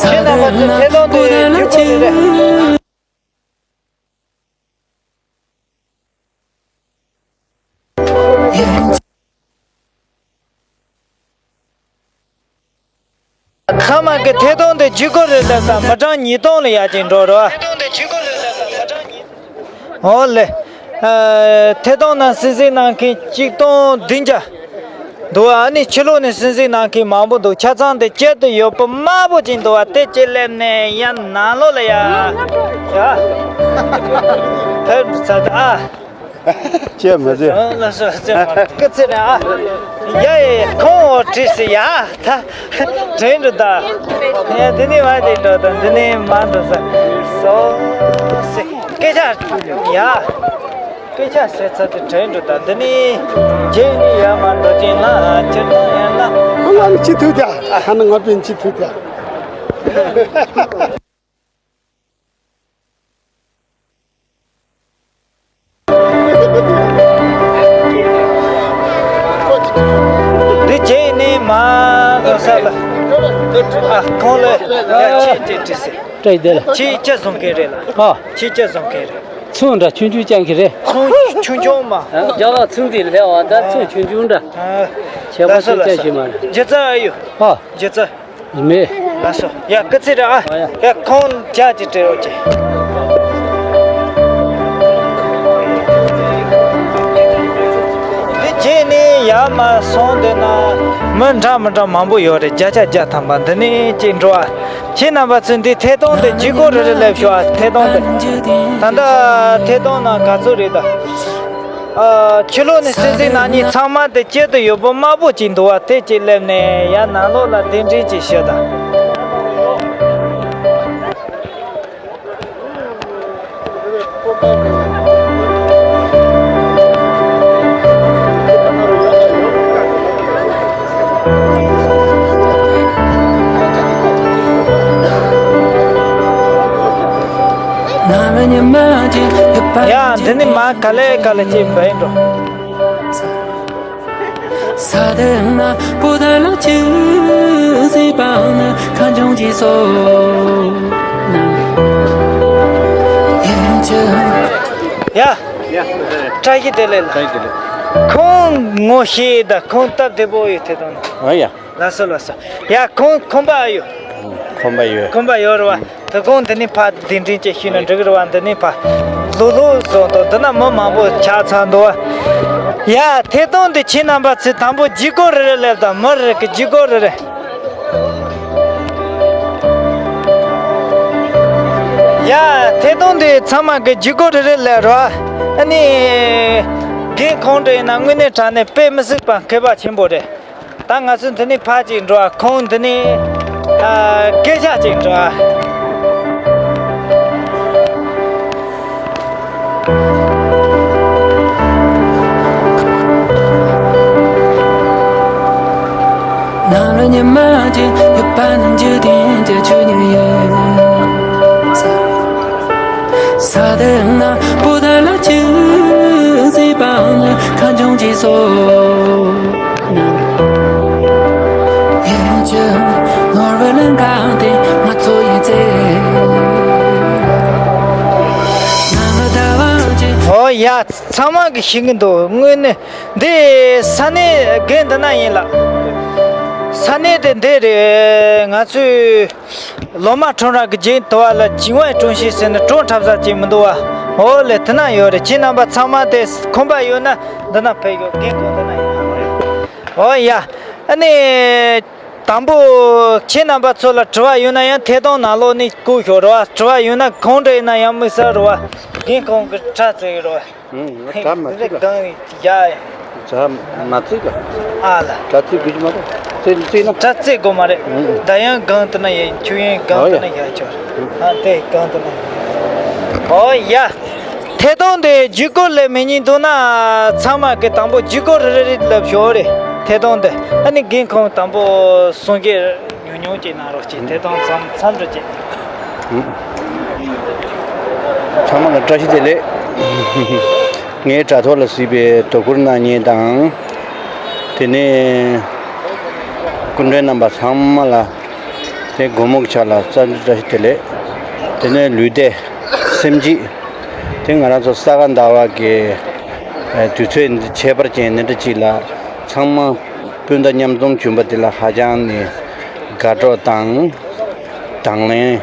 ཁྱེད་རྣམ་པ་ཚོས་ཐད་གཏོང་དེ་བརྒྱུད་སྐུར་རེ་རེ། ཚང་མ་གི་ཐད་གཏོང་དེ་བརྒྱུད་སྐུར་རེ་ལེབ་དང་མི་གྲངས་ཉིས་སྟོང་ལ་ཡར་ཅིག་འགྲོ་རོགས། འོ་ལེ། ཨ། ཐད་གཏོང་ནང་སིང་སིང་གནང་མཁན་ཆིག་སྟོང་བདུན་བརྒྱ་འདུག་ཨ་ནི་ཕྱི་ལོགས་ནས་སིང་སིང་གནང་མཁན་མང་པོ་འདུག་ཆ་ཚང་དེ་དཀྱིལ་དུ་ཡོད་པ་དམར་པོ་ཅིག་འདུག་བ། དེ་ཅིག་སླེབས་ནས་ཡར་ནང་ལོགས་ལ་ཡ། ཡ། ཕེབས་ཚར་ད་ཨ། ཅེས་མ་ཟེར། ཨ། ལགས་སོ་ཅེས་མ། སྐུ་ཚེ་རིང་ཨ། ཡ་ཡ་ཡ། ཁོང་འོ་བྲིས་སི་ཡ། ད་དྲན་འགྲོ་ད། ཡ་འདི་ནས་མ་དེ་འགྲོ་ད། འདི་ནས་མ་འགྲོ་ས། སོ་སི། སྐད་ཆ་ཡ། སྐད་ཆ་ཟེར་ཚར་དེ་དྲན་འགྲོ་ད། འདི་ནས་རྗེས་ནས་ཡ་མ་འགྲོ་ཅན་ན་ཁྱེད་རང་ཡ་ན། ང་ལ་ཅི་ཐུག་ད། ཨ་ནི་ང་པན་ཅི་ཐུག་ད། འདི་རྗེས་ནས་མ་ལོ་ས་ལ། ཨ་ཁོང་ལ་ཡ་ཆེ་ཏེ་ཏེ་སེ། བཀྲ་ཡི་བདེ་ལ། ཁྱེད་ཅི་བཟུང་མཁན་རེད་ལ། ཨ། ཁྱེད་ཅི་བཟུང་མཁན་རེད། ཚོང་འདྲ་ཆུང་ཆུང་ཅན་གྱི་རེད། ཚོང་ཆུང་ཆུང་མ། རྒྱ་གར་ཚོང་འདི་ལས་བ་ད་ཚོང་ཆུང་ཆུང་འདྲ། ཨ། ཆེ་བ་ལ་སོ་ཚོང་ལ་ཅན་སོ། ཞིག་མ་རེད། རྒྱུ་རྩ་ཨ་ཡོད། ཨ། རྒྱུ་རྩ། མེད། ལགས་སོ། ཡ་སྐུ་ཚེ་རིང་ཨ། ཨ་ཡ། ཡ་ཁོང་ཅག་ཅིག་སྤྲད་རོགས་གྱིས། དེ་ནས་ཡར་མར་སོང་དེ་ན་མི་འདྲ་མི་འདྲ་མང་པོ་ཡོད་རེད། བརྒྱ་ཆ་བརྒྱ་ཐམ་པ་འདི་ནས་ཅིག་འགྲོ་བ། ཁྱེད་རྣམ་པ་ཚོས་འདི་ཐད་གཏོང་དེ་ལྗིད་ཁོག་རེ་རེ་སླེབས་ཤོག་ཨ། ཐད་གཏོང་དེ་ད་ལྟ་ཐད་གཏོང་ནང་ག་ཚོད་རེད་ད། ཨ། ཕྱི་ལོགས་ནས་སྲིད་འཛིན་ནང་ཉིད་ཚང་མ་དེ་དཀྱིལ་དུ་ཡོད་པོ་དམར་པོ་ཅིག་འདུག་བ། དེ་ཅིག་སླེབས་ནས་ཡར་ནང་ལོགས་ལ་གདན་འདྲེན་ཅིག་ཞུ་དང་། ཡ། འདི་ནི་མ་ག་ལེ་ག་ལེ་ཅིག་འབད་འགྲོ། ས་དེ་ན་བུ་དར་ལ་ཅི་ཟིག་པང་ན་ཁ་འཇོང་ཅི་སོ། ཡ། ཡ། བཀྲ་ཤིས་བདེ་ལེགས་ལགས། བཀྲ་ཤིས་བདེ་ལེགས། ཁོང་ངོ་ཤེས་ད། ཁོང་སྟབས་བདེ་པོ་ཡོད་དེ་དང་། ཨ་ཡ། ལགས་སོ་ལགས་སོ། ཡ། ཁོང་ཁོམ་པ་ཡོད། ཁོམ་པ་ཡོད། ཁོམ་པ་ཡོད་རེད་བ། དེ་ཁོང་འདི་ནས་ཕར་གདན་འདྲེན་ཅིག་ཞུས་ན་འགྲིག་གི་རེད་བ། འདི་ནས་ཕར་ལོ་ལོ་བཟོ་འདུག་འདི་ན་མི་མང་པོ་ཆགས་ཚར་འདུག་བ། ཡ། ཐད་གཏོང་འདི་ཁྱེད་རྣམ་པ་ཚོས་དང་པོ་ལྗིད་ཁོག་རེ་རེ་སླེབས་དང་། མི་རེ་གི་ལྗིད་ཁོག་རེ་རེ། ཡ། ཐད་གཏོང་འདི་ཚང་མ་གི་ལྗིད་ཁོག་རེ་རེ་སླེབས་རོགས། ཨ་ནི་རྒན་ཁོང་འདྲ་ཡིན་ན་དངོས་གནས་དྲང་གནས་དཔེ་མི་སྲིད་པ་མཁས་པ་ཆེན་པོ་རེད། ད་ང་ཚོ་འདི་ནས་ཕར་ཅིག་འགྲོ་ཨ། ཁོང་འདི་ནས་ཨ། སྐད་ཆ་ཅིག་འགྲོ་ཨ། ནང་ལ་ཉི་མ་ཅིག་ཡོད་པ་ན་འཇིག་རྟེན་གྱི་ཆོས་ཉིད་ཡིན། ས་དེ་ན་བུ་དར་ལ་ཅི་ཟིག་པང་ན་ཁ་འཇོང་ཅི་སོ། ཡིན་གྱི་ནོར་བུ་ལ་འགག་སྟེ་ང་ཚོ་ཡི་ཚེ། ནང་ལ་ཟླ་བ་ཅིག་ཨོ་ཡ། ཚང་མ་གི་ཤེས་ཀྱི་འདུག་དངོས་གནས་འདི་ས་གནས་རྒན་འདི་ན་ཡིན་ལགས། ས་གནས་དེ་འདི་རེད། ང་ཚོས་ལོ་མ་ཁྲོམ་ར་གི་རྗེས་དུ་བ་ལ་ཅིང་ཝའི་ཀྲུང་ཤིས་ཟེར་ནས་ཀྲུང་འཁྲབ་ས་ཅིག་མི་འདུག་བ། འོ་ལེ། དེ་ན་ཡོད་རེད། ཁྱེད་རྣམ་པ་ཚང་མ་དེ་ཁོམ་པ་ཡོད་ན་འདི་ན་ཕེབས་ཤོག་རྒན་ཁོང་འདི་ན་ཡོད། འོ་ཡ། ཨ་ནི། དང་པོ་ཁྱེད་རྣམ་པ་ཚོ་ལ་དྲི་བ་ཡོད་ན་ཡང་ཐད་གཏོང་ནང་ལོགས་ནས་བཀོད་ཤོག་རེད་བ། དྲི་བ་ཡོད་ན་གང་འདྲ་ཡིན་ན་ཡང་དམིགས་བསལ་རེད་བ། རྒན་ཁོང་གི་དྲ་ཚིགས་རེད་བ། ཨང་། ང་དྲ་མ་འདི་ཚིག་ལ་གང་ཡ། དྲ་མ་ཚིག་ལ། ཨ་ལ། དྲ་ཚིག་དགོས་ཀྱི་མ་རེད། ཚིག་ཚིག་ན། དྲ་ཚིག་དགོས་མ་རེད། ཨང་། ད་ཡང་གང་དུ་ན་ཡ། ཁྱོད་ཡང་གང་དུ་ན་ཡ་ཆོག་ཨ་དེ་གང་དུ་ན། ཨོ་ཡ། ཐད་གཏོང་དེ་ལྗིད་ཁོག་ལས་མི་ཉན་འདུག་ན་ཚང་མ་གི་དང་པོ་ལྗིད་ཁོག་རེ་རེ་རེ་ལབ་ཤོག་རེ། ཐད་གཏོང་དེ་ཨ་ནི་རྒན་ཁོང་དང་པོ་གསུང་བཤད་ཉུང་ཉུང་ཅིག་གནང་རོགས་གྱིས། ཐད་གཏོང་མཚམས་མཚམས་འཇོག་ཅིག་ཚང་མ་ལ་བཀྲ་ཤིས་བདེ་ལེགས། ངའི་དྲ་ཐོག་ལ་གཟིགས་པའི་དོ་ཁུར་གནང་མཁན་དང་། དེ་ནས་སྐུ་མགྲོན་རྣམ་པ་ཚང་མ་ལ་དེ་དགོང་མོ་གི་ཆ་ལ་བཀྲ་ཤིས་བདེ་ལེགས། དེ་ནས་ལུས་བདེ་སེམས་སྐྱིད། དེ་ང་རང་ཚོ་ས་ག་ཟླ་བ་གི་དུས་ཚོད་འདི་ཁྱད་པར་ཅན་འདི་འདྲ་ཅིག་ལ་ཚང་མ་སྤུན་ཟླ་མཉམ་འཛོམས་བྱུང་པ་འདི་ལ་ཧ་ཅང་ནས་དགའ་སྤྲོ་དང་དང་ལེན།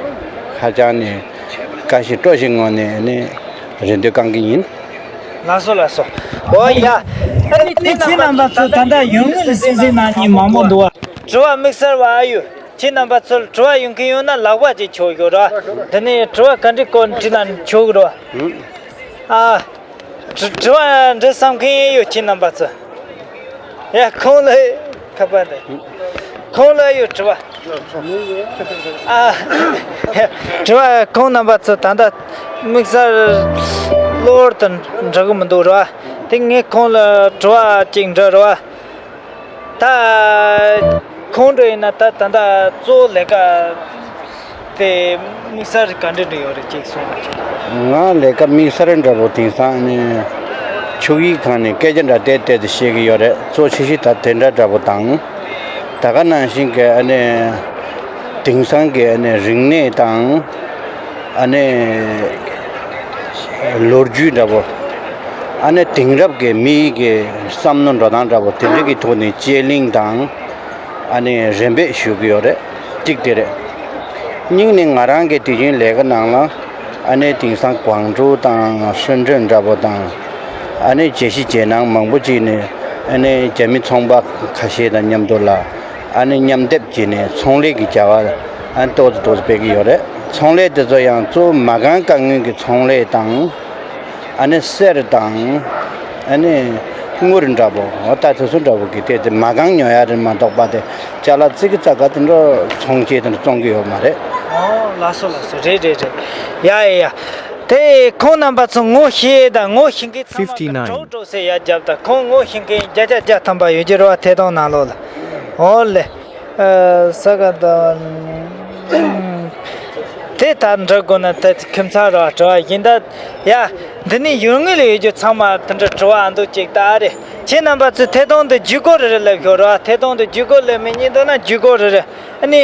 ཧ་ཅང་ནས་དགའ་ཞིང་སྤྲོ་ཞིང་ངང་ནས་ནས་རེ་འདོད་བསྐང་གི་ཡིན། ལགས་སོ་ལགས་སོ། ཨོ་ཡ། ཨ་ནི་དེ་ཁྱེད་རྣམ་པ་ཚོ་ད་ལྟ་ཡོང་ངེས་ལ་སེམས་སེམས་ནང་ནས་མང་པོ་འདུག་བ། དྲི་བ་དམིགས་བསལ་བ་ཨ་ཡོད། ཁྱེད་རྣམ་པ་ཚོར་དྲི་བ་ཡོང་མཁན་ཡོད་ན་ལག་པ་ཅིག་ཕྱོགས་ཡོད་ར། དེ་ནས་དྲི་བ་ག་འདྲའི་སྐོར་དྲིས་ན་ཆོག་གི་ར། ཨ། དྲི་དྲི་བ་འདྲི་བསམ་མཁན་ཡོད་ཁྱེད་རྣམ་པ་ཚོ། ཡ་ཁོང་ལ་ཁ་པར་འདི། ཁོང་ལ་ཡོད་དྲི་བ། ཨ། དྲི་བ་ཁོང་རྣམ་པ་ཚོ་ད་ལྟ་དམིགས་བསལ་གློ་བུར་དུ་འདྲི་གི་མི་འདུག་ར། དེ་ངས་ཁོང་ལ་དྲི་བ་ཅིག་འདྲི་ར། ད་ཁོང་འདྲ་ཡིན་ན་ད་ད་ལྟ་གཙོ་བོ་ལས་ཀ་དེ་དམིགས་བསལ་ག་འདྲ་འདྲ་ཡོད་རེད་ཅིག་གསུངས་པ་ཅིག་ང་ལས་ཀ་དམིགས་བསལ་འདྲ་པོ་དེང་སང་ནི་ཕྱུགས་ཡིག་ཁང་ནས་སྐད་ཆ་འདྲ་བལྟས་བལྟས་ཏེ་བཤད་ཀྱི་ཡོད་རེད། གཙོ་ཆེ་ཤོས་ད་དེ་འདྲ་འདྲ་པོ་དང་། ད་ག་ནང་བཞིན་གྱི་ཨ་ནི་དེང་སང་གི་ཨ་ནི་རིག་གནས་དང་། ཨ་ནི་ལོ་རྒྱུས་འདྲ་པོ། ཨ་ནི་དེང་རབས་ཀྱི་མིའི་གི་བསམ་བློ་འགྲོ་སྟངས་འདྲ་པོ་དེ་འདྲ་གི་ཐོག་ནས་དཔྱད་གླེང་དང་། ཨ་ནི་རིམ་པས་ཞུ་གི་ཡོད་རེད། གཅིག་དེ་རེད། གཉིས་ནི་ང་རང་གི་དུས་རྒྱུན་ལས་ཀ་ནང་ལ་ཨ་ནི་དེང་སང་ཀོང་ཀྲོའུ་དང་ཧྲིན་ཀྲིན་འདྲ་པོ་དང་། ཨ་ནི་རྒྱལ་སྤྱི་རྒྱལ་ནང་མང་པོ་ཅིག་ནས་ ཨ་ནི་རྒྱ་མི་ཚོང་པ་ཁ་ཤས་དང་མཉམ་དུ་ལ་ཨ་ནི་མཉམ་སྡེབ་བྱས་ནས་ཚོང་ལས་ཀྱི་བྱ་བ་ཨ་ནི་ཏོག་ཙམ་ཏོག་ཙམ་སྤེལ་གྱི་ཡོད་རེད། ཚོང་ལས་དེ་ཚོ་ཡང་གཙོ་བོ་མ་རྐང་བཀག་ཉར་གྱི་ཚོང་ལས་དང་། ཨ་ནི་གསེར་དང་། ཨ་ནི་དངུལ་འདྲ་པོ་འོ་ད་དེ་ཚོ་འདྲ་པོ་གི་དེ་དེ་མ་རྐང་ཉོ་ཡ་རེད་མ་གཏོགས་པ་དེ་ཅ་ལག་ཙི་གི་ཙ་ག་དེ་འདྲ་ཚོང་བྱེད་དེ་འདྲ་བཙོང་གི་ཡོད་མ་རེད། ཨོ་ལགས་སོ་ལགས་སོ། རེད་རེད་རེད། ཡ་ཡ་ཡ། དེ་ཁོང་རྣམ་པ་ཚོ་ངོ་ཤེས་དང་ངོ་ཤེས་མཁན་ཚང་མ་གི་ཕིབ་ཊི་ནའིན། གྲོགས་གྲོགས་སེ་ཡར་རྒྱབ་དང་། ཁོང་ངོ་ཤེས་མཁན་བརྒྱ་ཆ་བརྒྱ་ཐམ་པ་ཡོད་ཀྱི་རེད་བ། ཐད་གཏོང་ནང་ལོགས་ལ། ཨོ་ལེ། ཨ་ས་ག་ད། དེ་ལྟར་འདྲི་དགོས་ན་ད་ཁྱིམ་ཚང་ར་དྲི་བ་ཡིན་ད། ཡ། འདི་ནས་ཡུལ་དངོས་ལ་ཡོད་རྒྱུ་ཚང་མ་དེ་འདྲ་དྲི་བ་ཨ་འདུག་ཅིག་ད་ཨ་རེ། ཁྱེད་རྣམ་པ་ཚོས་ཐད་གཏོང་དུ་བརྒྱུད་སྐུར་རེ་རེ་ལབ་ཤོག་ར། ཐད་གཏོང་དུ་བརྒྱུད་སྐུར་ལབ་མི་ཉན་འདུག་ན་བརྒྱུད་སྐུར་རེ་རེ། ཨ་ནི་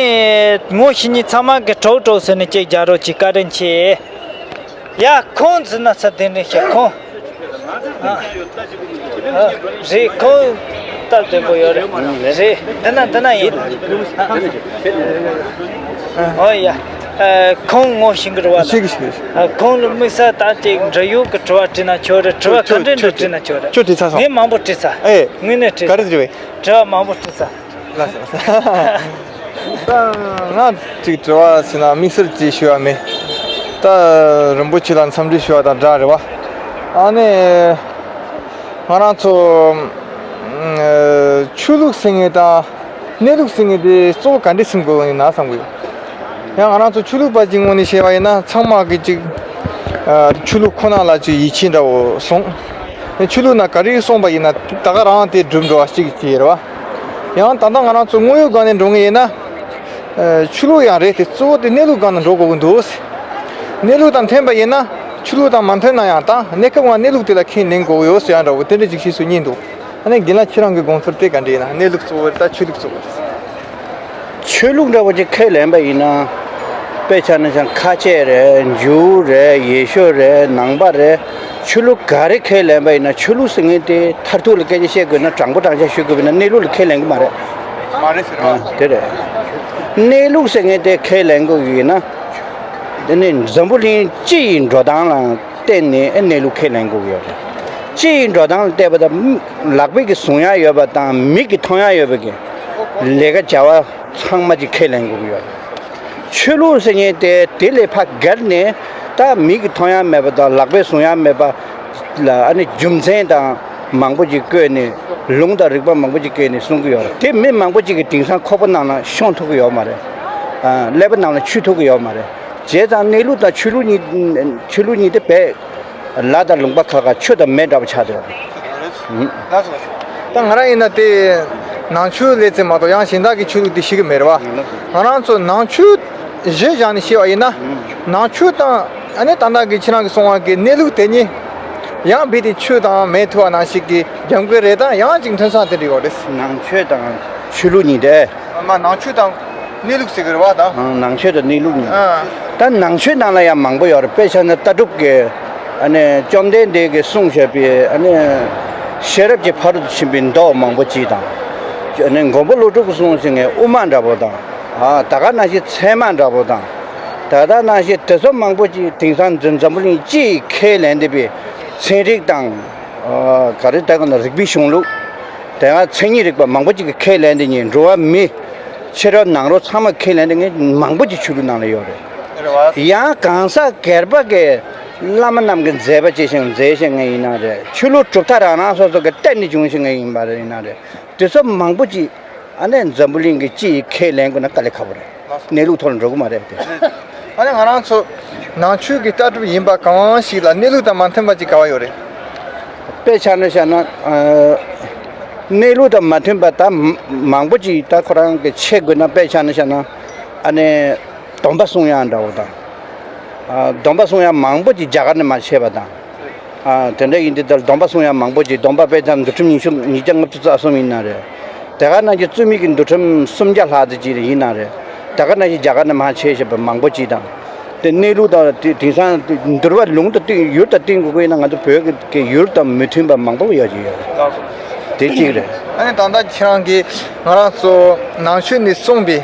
ངོ་ཤེས་མཁན་ཚང་མ་གི་གྲོགས་གྲོགས་ཟེར་ནས་ཅིག་རྒྱག་རོགས་གྱིས། བཀའ་དྲིན་ཆེ། ཡ། ཁོང་འཛིན་ན་ཚ་དེ་འདྲ་ཞིག་ཁོང་། ཨ། རེད། ཁོང་སྟབས་བདེ་པོ་ཡོད་རེད། རེད། འདི་ན་འདི་ན་ཡིན། ཨོ་ཡ། ཨ། ཁོང་ངོ་ཤེས་ཀྱི་རེད་བ། ཤེས་ཀྱི་ཤེས་ཀྱི། ཨ། ཁོང་ལ་དམིགས་བསལ་ད་ཅིག་འབྲེལ་ཡོད་ཀྱི་དྲི་བ་དྲིས་ན་ཆོག་རེད། དྲི་བ་ག་འདྲ་འདྲ་དྲིས་ན་ཆོག་རེད། ཁྱོད་དྲིས་ཚར་སོང་། ངས་མང་པོ་དྲིས་ཚར། ཨེ། དངོས་གནས་དྲིས་ག་རེ་ཚར། དྲི་བ་ཡིན། དྲི་བ་མང་པོ་དྲིས་ཚར། ལགས་སོ། ད་ང་ཅིག་དྲི་བ་ཟེར་ན་དམིགས་བསལ་ཅིག་ཞུ་བ་མེད། ད་རིན་པོ་ཆེ་ལ་འཚམས་འདྲི་ཞུ་བ་དང་འདྲ་རེད་བ། ཨ་ནི་ང་རང་ཚོ་ཆོས་ལུགས་ཟེར་མཁན་དང་གནས་ལུགས་ཟེར་མཁན་དེ་གཙོ་བོ་ག་འདྲས་ཟིན་དགོས་ཡིན་ན་བསམ་གི་ཡོད། ཡང་ང་རང་ཚོ་ཆོས་ལུགས་པ་ཅིག་ངོས་ནས་བཤད་པ་ཡིན་ན་ཚང་མ་གི་ཅིག་ཆོས་ལུགས་ཁོ་ན་ལ་ཅིག་ཡིད་ཆེས་འདྲ་བོ་སོང་། ཆོས་ལུགས་ན་ག་རེ་གསུངས་པ་ཡིན་ན་ད་ག་རང་དེ་སྒྲུབ་འགྲོ་བ་གཅིག་ཅིག་རེད་བ། ཡང་ད་ལྟ་ང་རང་ཚོ་དངོས་ཡོད་སྒང་ནས་འགྲོ་ངེས་ཡིན་ན། ཆོས་ལུགས་ཡང་རེད་དེ་གཙོ་བོ་དེ་གནས་ལུགས་སྒང་ནས་འགྲོ་དགོས་ཀྱི་འདུག། གནས་ལུགས་དང་མཐུན་པ་ཡིན་ན་ཆོས་ལུགས་དང་མ་མཐུན་ན་ཡང་ད་གནས་སྐབས་ངང་གནས་ལུགས་དེ་ལ་ཁས་ལེན་དགོས་ཀྱི་ཡོད་ཟེར་ཡང་འདྲ་བོ་དེ་འདྲ་ཅིག་ཤེས་སུ་རྙེད་འདུག། ཨ་ནི་རྒན་ལགས་ཁྱེད་རང་གི་དགོངས་ཚུལ་དེ་ག་འདྲ་ཡིན་ན། གནས་ལུགས་གཙོ་བོ་རེད་ད་ཆོས་ལུགས་གཙོ་བོ་རེད། ཆོས་ལུགས་འདྲ་བོ་ཅིག་ཁས་ལེན་པ་ཡིན་ན། དཔེ་ཆ་ནི་ཅང་ཁ་ཆེ་རེད། ཇུའུ་རེད། ཡེ་ཤུ་རེད། ནང་པ་རེད། ཆོས་ལུགས་ག་རེ་ཁས་ལེན་པ་ཡིན་ན་ཆོས་ལུགས་ཟེར་མཁན་དེ་མཐར་ཐུག་ལ་སྐད་ཆ་བཤད་དགོས་ན་དྲང་པོ་དྲང་བཞག་ཞུ་དགོས་པ་ཡིན་ན་གནས་ལུགས་ལ་ཁས་ལེན་གི་མ་རེད། མ་རེད་ཟེར་བ། ཨ་དེ་རེད། གནས་ལུགས་ཟེར་མཁན་དེ་ཁས་ལེན་དགོས་ཀྱི་ཡིན་ན། དེ་ནི་འཛམ་བུ་གླིང་སྤྱི་ཡི་འགྲོ་སྟངས་ལ་བརྟེན་ནས་གནས་ལུགས་ཁས་ལེན་དགོས་ཀྱི་ཡོད་རེད། སྤྱི་ཡི་འགྲོ་སྟངས་ལ་བལྟས་པ་དང་ལག་པས་ཀྱིས་བཟུང་ཡ་ཡོད་པ་དང་མིག་གིས་མཐོང་ཡ་ཡོད་པའི་གི་ལས་ཀ་བྱ་བ་ཚང་མ་ཅིག་ཁས་ལེན་དགོས་ཀྱི་ཡོད་རེད། ཆོས་ལུགས་ཟེར་མཁན་དེ་དེ་ལས་ཕར་བརྒལ་ནས་ད་མིག་གིས་མཐོང་ཡ་མེད་པ་དང་ལག་པས་བཟུང་ཡ་མེད་པ་ལ་ཨ་ནི་རྒྱུ་མཚན་དང་མང་པོ་ཅིག་བཀོད་ནས་ལུང་དང་རིགས་པ་མང་པོ་ཅིག་བཀོད་ནས་གསུང་གི་ཡོད་རེད། དེ་མི་མང་པོ་ཅིག་གིས་དེང་སང་ཁོག་པ་ནང་ལ་ཤོང་ཐུབ་ཀྱི་ཡོད་མ་རེད། ཨ་ཀླད་པ་ནང་ལ་ཆུད་ཐུབ་ཀྱི་ཡོད་མ་རེད། བྱས་ཙང་གནས་ལུགས་དང་ཆོས་ལུགས་གཉིས་ཆོས་ལུགས་གཉིས་དེ་བས་ལ་དང་ལུང་པ་ཁག་ཁག་ཆུ་དང་མེ་འདྲ་པོ་ཆགས་འདུག། ཨུ། ལགས་སོ་ལགས་སོ། ད་ང་རང་ཡིན་ན་དེ་ནང་ཆོས་སླེབས་ཚེ་མ་གཏོགས་ཡང་གཞན་དག་གི་ཆོས་ལུགས་དེ་ཤེས་ཀྱི་མེད་རེད་བ། ང་རང་ཚོ་ནང་ཆོས་གཞི་བཞག་ནས་བཤད་པ་ཡིན་ན། ནང་ཆོས་དང་ཨ་ནི་ད་ལྟ་གི་ཁྱེད་རང་གིས་གསུངས་པ་གི་གནས་ལུགས་དེ་གཉིས་ཡང་རྦད་དེ་ཆོས་དང་མེད་ཐུབ་པ་ནང་བཞིན་གྱི་རྒྱབ་འགལ་རེད་དང་ཡང་ཅིག་མཐུན་ས་དེ་འདྲ་ཡོད་རེད། ནང་ཆོས་དང་ཆོས་ལུགས་གཉིས་དེ། མ་ནང་ཆོས་དང་གནས་ལུགས་ཟེར་གི་རེད་བ་ད། ཨང་། ནང་ཆོས་དང་གནས་ལུགས་གཉིས། ཨ། ད་ནང་ཆོས་ནང་ལ་ཡང་མང་པོ་ཡོད་རེད། དཔེ་བཞག་ན་ལྟ་གྲུབ་ཀྱི་ཨ་ནི་བཅོམ་ལྡན་འདས་ཀྱིས་གསུངས་བཞག་པའི་ཨ་ནི་ཤེས་རབ་ཀྱི་ཕ་རོལ་ཏུ་ཕྱིན་པའི་མདོ་མང་པོ་ཅིག་དང་། ཨ་ནི་མགོན་པོ་ཀླུ་སྒྲུབ་ཀྱིས་གསུངས་བཞག་མཁན་དབུ་མ་འདྲ་པོ་དང་། ཨ། ད་ག་ནང་བཞིན་ཚད་མ་འདྲ་པོ་དང་། ད་ལྟ་ནང་བཞིན་དེ་ཚོ་མང་པོ་ཅིག་དེང་སང་འཛམ་བུ་གླིང་སྤྱི་ཡིས་ཁས་ལེན་བསྡད་པའི་ཚན་རིག་དང་། ཨ། ག་རེ་ལྟ་ག་ན་རིག་པའི་གཞུང་ལུགས། དེ་སྔ་མཚན་ཉིད་རིག་པ་མང་པོ་ཅིག་གིས་ཁས་ལེན་དེ་ཉིད་འགྲོ་བ་མི་ཕྱི་རོལ་ནང་རོལ་ཚང་མ་ཁས་ལེན་དེ་ངས་མང་པོ་ཅིག་ཆོས་ལུགས་ནང་ལ་ཡོད་རེད། རེད་བ། ཡང་གང་ཟག་སྒེར་པ་གི་བླ་མ་རྣམས་ཀྱིས་མཛད་པ་ཅི་བཞིན་མཛད་བཞིན་ངས་ཡིན་ན་རེད། ཆོས་ལུགས་གྲུབ་མཐའ་རང་རང་སོ་སོ་གི་སྟེང་ནས་བྱུང་བཞིན་ངས་ཡིན་པ་རེད་ཡིན་ན་རེད། དེ་ཚོ་མང་པོ་ཅིག་ཨ་ནི་འཛམ་བུ་གླིང་གི་སྤྱི་ཡིས་ཁས་ལེན་དགོས་ན་དཀའ་ལས་ཁག་པོ་རེད། གནས་ལུགས་ཐོག་ལ་འགྲོ་གི་མ་རེད་དེ། ཨ་ནི་ང་རང་ཚོ་ནང་ཆོས་ཀྱི་ལྟ་གྲུབ་ཡིན་པ་གང་ཞིག་ལ་གནས་ལུགས་དང་མ་མཐུན་པ་ཅིག་ག་བ་ཡོད་རེད། དཔེ་ཆ་ནས་བཤད་ན། ཨ། གནས་ལུགས་དང་མ་མཐུན་པ་ད་མ་མང་པོ་ཅིག་ད་ཁོ་རང་གི་ཆེད་དགོས་ན་དཔེ་ཆ་ནས་བཤད་ན། ཨ་ནི་སྡོམ་པ་སྲུང་ཡག་འདྲ་བོ་དང་། ཨ། སྡོམ་པ་སྲུང་ཡག་མང་པོ་ཅིག་རྒྱ་གར་ནས་མར་མཆེད་པ་དང་། ཨ། དེ་འདྲ་ཡིན་དུས་ད་སྡོམ་པ་སྲུང་ཡག་མང་པོ་ཅིག་སྡོམ་པ་དཔེ་ཆ་འདུལ་ཁྲིམས་ཉི་ཤུ་ཉིས་བརྒྱ་ལྔ་བཅུ་རྩ་གསུམ་ཡིན་ན་རེད། དེ་ག་ནང་བཞིན་བཙུན་མའི་གི་འདུལ་ཁྲིམས་སུམ་བརྒྱ་ལྷག་ཙམ་ཅིག་ཡིན་ན་རེད། དེ་ག་ནང་བཞིན་རྒྱ་གར་ནས་མར་མཆེད་བཞག་པ་མང་པོ་ཅིག་དང་། དེ་གནས་ལུགས་དང་དེ་དེང་སང་འདུལ་བ་ལུང་དང་བསྟུན་ཡུལ་དང་བསྟུན་དགོས་ཀྱི་ཡིན་ན་ང་ཚོ་བོད་ཀྱི་ཡུལ་དང་མི་མཐུན་པ་མང་པོ་ཡོད་ཀྱི་ཡོད་རེད། དེ་གཅིག་རེད། ཨ་ནི་ད་ལྟ་ཁྱེད་རང་གིས་ང་རང་ཚོ་ནང་ཆོས་ནས་གསུངས་པའི་